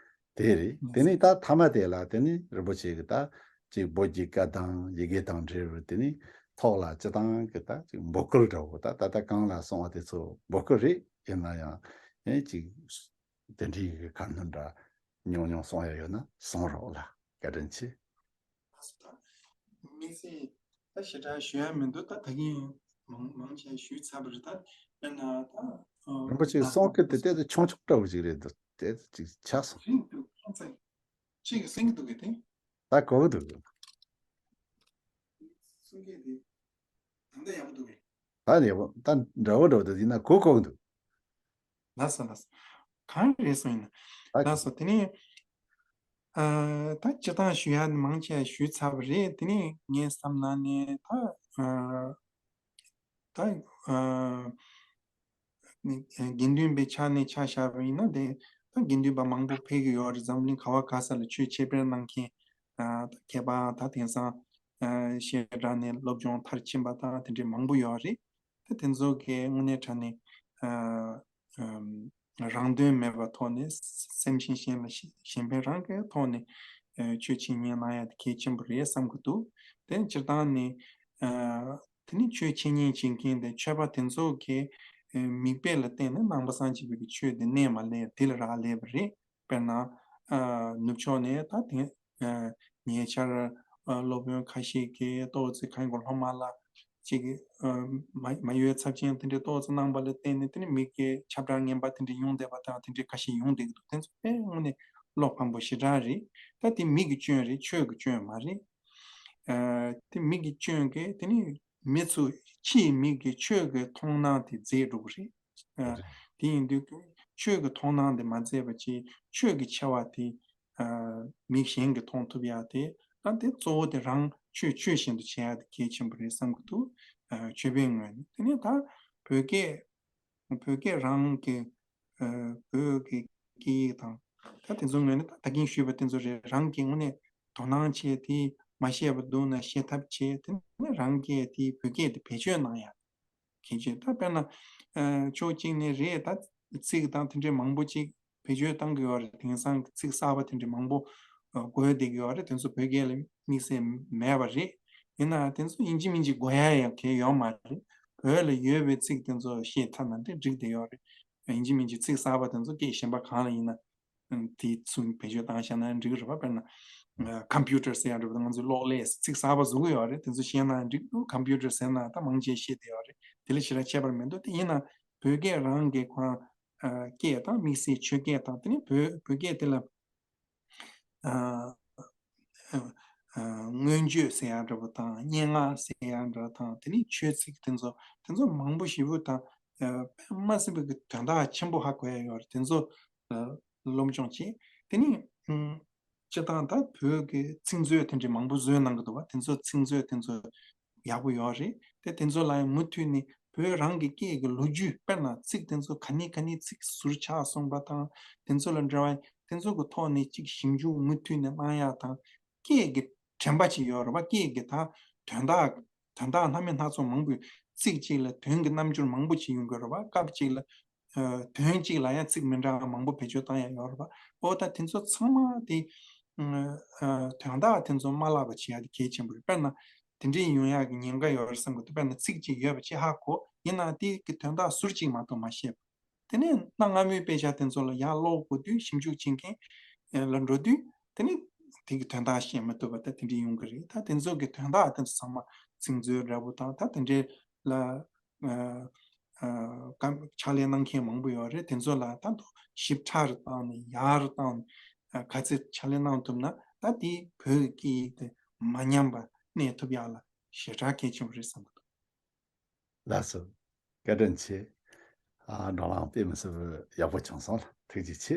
དེ་རེད། དེ་ནས་ད་མཐའ་མ་དེ་ལ་དེ་ནི་རིན་པོ་ཆེ་གི་ད་ཅིག་བོད་ཀྱི་བཀའ་དང་ཡི་གེ་དང་འབྲེལ་བའི་དེ་ནི་ཐོག་ལ་སྤྱི་བཏང་གི་ད་ཅིག་འབོད་སྐུལ་འདྲ་བོ་ད་ད་ལྟ་གང་ལ་སོང་བ་དེ་ཚོ་འབོད་སྐུལ་རེད། ཡིན་ན་ཡང་ཨེ་ཅིག་དེ་འདྲའི་གི་ཁ་སྣོན་འདྲ་ཉུང་ཉུང་གསུང་ཡ་ཡོད་ན་གསུང་རོགས་ལ་བཀའ་དྲིན་ཆེ། དམིགས་བསལ་ད་ཞེ་དྲག་ཞུ་ཡ་མི་འདུག་ད་ད་གིན་མང་མང་ཆེ་ཞུས་ཚར་བ་རེད། ད་དཔེར་ན་ད་རིན་པོ་ཆེ་གསུང་སྐད་དེ་ཏོག་ཙམ་ཆུང་ཆུང་འདྲ་བོ་ཅིག་རེད་འདུག་དེ་ཅིག་ཆག་སོང་། རིང་འདུག་ཁྱེད་ཀྱིས་གསན་གྱི་འདུག་གས་དེ། ད་གོ་གི་འདུག་གསུང་སྐད་དེ་ད་ལྟ་ཡག་པོ་འདུག་གས། ད་ཡག་པོ་ད་འདྲ་བོ་འདྲ་བོ་དེ་ཡིན་ན་གོ་གོ་གི་འདུག་ལགས་སོ་ལགས་སོ། གང་རེད་སོང་ཡིན་ན། ད་ལགས་སོ་དེ་ནས་ཨ་ད་སྤྱི་བཏང་ཞུ་ཡ་མང་ཆེ་ཞུས་ཚར་བ་རེད། དེ་ནས་ངས་བསམ་ན་ནས་ད་ཨ་ད་ཨ་དགེ་འདུན་པའི་ཆ་ནས་ཆ་བཞག་པ་ཡིན་ན་དེ་ད་དགེ་འདུན་པ་མང་པོ་ཕེབས་ཀྱི་ཡོད་རེད། འཛམ་གླིང་ག་བ་ག་ས་ལ་ཆོས་ཁྱད་པར་གནང་མཁན་ཨ་ད་མཁས་པ་ད་དེང་སང་ཨ་བཤད་གྲྭ་ནས་སློབ་སྦྱོང་མཐར་ཕྱིན་པ་དང་དེ་འདྲའི་མང་པོ་ཡོད་རེད། ད་དེ་ཚོ་གི་དངོས་གནས་དྲང་གནས་ཨ་ཨམ་རང་དོན་མེད་པའི་ཐོག་ནས་སེམས་ཤེས་གཞན་ལ་ཤེས་གཞན་ཕན་རང་གི་ཐོག་ནས་ཨ་ཆོས་འཆད་ཉན་གནང་ཡ་དེ་གལ་ཆེན་པོ་རེད་བསམ་གྱི་འདུག་དེ་སྤྱིར་བཏང་ནས་ཨ་དེ་ནི་ཆོས་འཆད་ཉན་བྱེད་མཁན་དེ་ཆོས་པ་དེ་ཚོ་གི་ཨ་མིག་དཔེ་ལ་བརྟེན་ནས་ནང་པ་སངས་རྒྱས་པའི་གི་ཆོས་དེ་གནས་མ་ལས་དེ་ལ་རག་ལས་པ་རེད། དཔེར་ན། ཨ་ནུབ་ཕྱོགས་ནས་ད་དེ་ཨ་ཉེ་ཆར་ཨ་སློབ་དཔོན་ཁ་ཤས་ཀྱིས་ཏོག་ཙམ་གང་གི་སློབ་མ་ལ་ཅིག་ཨ་མ་མ་ཡོད་ཚབས་ཆེན་དེ་འདྲའི་ཏོག་ཙམ་གནང་པ་ལ་བརྟེན་ནས་དེ་ནི་མི་གི་ཁྱབ་བསྒྲགས་ངན་པ་དེ་འདྲ་ཡོང་བསྡད་པ་དང་དེ་འདྲའི་ཁ་ཤས་ཡོང་བསྡད་ཀྱི་འདུག་དེ་ཚོ་དཔེ་དངོས་གནས་བློ་ཕམ་པོ་ཞེ་དྲག་རེད། ད་དེ་མི་གི་སྐྱོན་རེད། ཆོས་ཀྱི་སྐྱོན་མ་རེད། ཨ་དེ་མི་གི་སྐྱོན་གྱིས་དེ་ནི་མི་ཚོ་ཕྱིའི་མི་གི་ཆོས་ཀྱི་མཐོང་སྣང་དེ་འཛད་འགྲོ་གི་རེད། ཨ་དེ་ཡིན་དུས་ཆོས་ཀྱི་མཐོང་སྣང་དེ་མ་འཛད་པ་བྱས་ཆོས་ཀྱི་ཆེ་བ་དེ་ཨ་མི་གཞན་གྱིས་མཐོང་ཐུབ་ཡ་དེ་ད་དེ་གཙོ་བོ་དེ་རང་ཆོས་ཆོས་བཞིན་དུ་བྱེད་ཡ་དེ་གལ་ཆེན་པོ་རེད་བསམ་གྱི་འདུག་ཨ་ཆོས་པའི་ངོས་ནས། དེ་ནས་ད་བོད་སྐད་བོད་སྐད་རང་གི་ཨ་བོད་ཀྱི་སྐད་ཡིག་དང་ད་དེ་ཚོ་ངོས་ནས་ད་ད་གིན་ཞུས་པ་དེ་ཚོ་རེད། རང་གི་དངོས་གནས་དོ་སྣང་བྱས་དེ་མ་ཤེས་པ་འདུག་ན་ཤེས་ཐབས་བྱས་དེ་ནས་རང་གིས་དེ་བོད་སྐད་དེ་བེད་སྤྱོད་གནང་ཡ། གལ་ཆེ། ད་དཔེར་ན་ཨ་ཕྱོགས་གཅིག་ནས་རེད། ད་ཚིག་དང་དེ་འདྲའི་མང་པོ་ཅིག་བེད་སྤྱོད་གཏང་གི་ཡོད་རེད། དེང་སང་ཚིག་གསར་པ་དེ་འདྲའི་མང་པོ་ཨ་འགོས་བསྡད་ཀྱི་ཡོད་རེད། དེ་ཚོ་བོད་སྐད་ལ་དམིགས་བསལ་མེད་པ་རེད། ཡིན་ནའང་དེ་ཚོ་ཡིན་གཅིག་མིན་གཅིག་འགོ་ཡ་ཡང་གལ་ཡོད་མ་རེད། བོད་ལ་ཡོད་པའི་ཚིག་དེ་ཚོ་ཤེས་ཐུབ་ན་དེ་འགྲིག་བསྡད་ཡོད་རེད། ཡིན་གཅིག་མིན་གཅིག་ཚིག་གསར་པ་དེ་ཚོ་སྐད་གཞན་པ་གང་ལ་ཡིན་ན་དེ་ཚུར་བེད་སྤྱོད་བཏང་བཞག་ན་འགྲིག་གི་རེད་པ། དཔེར་ན་ཨ་ཀམ་པུ་ཊར་ཟེར་ཡ་འདྲ་པོ་དང་ང་ཚོས་གློག་ཀླད་ཚིག་གསར་པ་བཟོ་གི་ཡོད་རེད། དེ་ཚོ་ཤེས་ན་འགྲིག་འདུག་ཀམ་པུ་ཊར་ཟེར་ན་ད་མང་ཆེ་ཤེས་བསྡད་ཡོད་རེད། དེ་ལ་ཞེ་དྲག་ཁྱད་པར་མི་འདུག་དེ་ཡིན་ན་བོད་སྐད་རང་གི་ཁོ་རང་ཨ་སྐད་དང་དམིགས་བསལ་ཆོས་སྐད་དང་དེ་ནས་བོད་བོད་སྐད་དེ་ལ་ཨ་ ཨ། ཨ། མངོན་བརྗོད་ཟེར་ཡག་འདྲ་པོ་དང་། སྙན་ངག་ཟེར་ཡག་འདྲ་དང་། དེ་ནས་ཆོས་ཚིག་དེ་ཚོ། དེ་ཚོ་མང་པོ་ཞེ་པོ་དང་། ཨ། དཔེ་མ་སྲིད་པའི་གི་དོན་དག་ཆེན་པོ་ཧ་གོ་ཡག་ཡོད་རེད། དེ་ཚོ་ཨ་སློབ་སྦྱོང་བྱེད། དེ་ནས་ཨ་སྤྱིར་བཏང་ད་བོད་ཀྱི་ཚིག་མཛོད་དེ་འདྲའི་མང་པོ་བཟོས་གནང་གི་འདུག་པ། དེ་ཚོ་ཚིག་མཛོད་དེ་ཚོ་ཡག་པོ་ཡོད་རེད། དེ་དེ་ཚོ་ལ་ཡང་མུ་མཐུད་ནས་བོད་རང་གི་སྐད་ཀྱི་ལོ་རྒྱུས། དཔེར་ན་ཚིག་དེ་ཚོ་ག་ནས་ག་ནས་ཚིག་ཟུར་ཆག་སོང་པ་དང་། དེ་ཚོ་ལ་འབྲེལ་བ། དེ་ཚོ་གི་ཐོག་ནས་ཅིག་ཞིབ་འཇུག་མུ་མཐུད་ནས་གནང་ཡག་དང་། སྐད་ཀྱི་དྲན་པ་ཅིག་ཡོད་རེད་པ། སྐད་ཀྱི་ད་དོན་དག་དོན་དག་སྣ་མིན་སྣ་ཚོགས་མང་པོ། ཚིག་གཅིག་ལ་དོན་གྱི་རྣམ་འགྱུར་མང་པོ་ཅིག་ཡོང་གི་རེད་པ། སྐབས་གཅིག་ལ་ཨ་དོན་གཅིག་ལ་ཡང་ཚིག་མི་འདྲ་བ་མང་པོ་བེད་སྤྱོད་བཏང་ཡག་ཡོད་རེད་པ། འོ་ད་དེ་ཚོ་ཚང་མ་དེ་ཨ་དོན་དག་དེ་ཚོ་མ་བརླག་པ་བྱེད་ཡག་དེ་གལ་ཆེན་པོ་རེད། དཔེར་ན་དེ་འདྲའི་ཡོང་ཡག་གི་ཉེན་ཁ་ཡོད་རེད་བསམ་གི་འདུག་དཔེར་ན་ཚིག་གཅིག་ཡོད་པ་ཅིག་ཧ་གོ། ཡིན་ནའང་དེ་གི་དོན་དག་ཟུར་གཅིག་མ་གཏོགས་མ་ཤེས་པ། དེ་ནས་གནའ་སྔ་མོའི་དཔེ་ཆ་དེ་ཚོ་ལ་ཡར་ཀློག་དགོས་དུས། ཞིབ་འཇུག་བྱེད་མཁན་ལ་འགྲོ་དུས། དེ་ནས་དེ་གི་དོན་དག་ཤེས་མི་ཐུབ་པ་ད་དེ་འདྲའི་ཡོང་གི་རེད། ད་དེ་ཚོ་གི་དོན་དག་དེ་ཚོ་ཚང་མ་ཚིག་མཛོད་འདྲ་པོ་དང་། ད་དེ་འདྲའི་ལ་ཨ་ཨ་ཕྱག་ལས་གནང་མཁན་མང་པོ་ཡོད་རེད། དེ་ཚོ་ལ་ད་དུང་ཞིབ་ཕྲ་རུ་བཏང་ནས། ཡག་རུ་བཏང་ནས། ཨ་ག་ཚོད་ཕྱག་ལས་གནང་ཐུབ་ན། ད་དེ་བོད་ཀྱི་སྐད་ཡིག་དེ་མ་ཉམས་པ་གནས་ཐུབ་ཡག་ལ་ཞེ་དྲག་གལ་ཆེན་པོ་རེད་བསམ་གི་འདུག་ལགས་སོ། བཀའ་དྲིན་ཆེ། ཨ་ནོར་ལང་དཔེ་མི་སྲིད་པའི་ཡག་པོ་བྱུང་སོང་ལ། ཐུགས་རྗེ་ཆེ།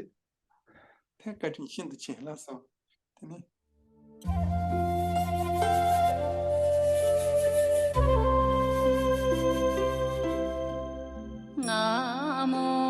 ཐད་བཀའ་དྲིན་ཤིན་ཏུ་ཆེ། ལགས་སོ། དེ་ནས། སྔ་མོ།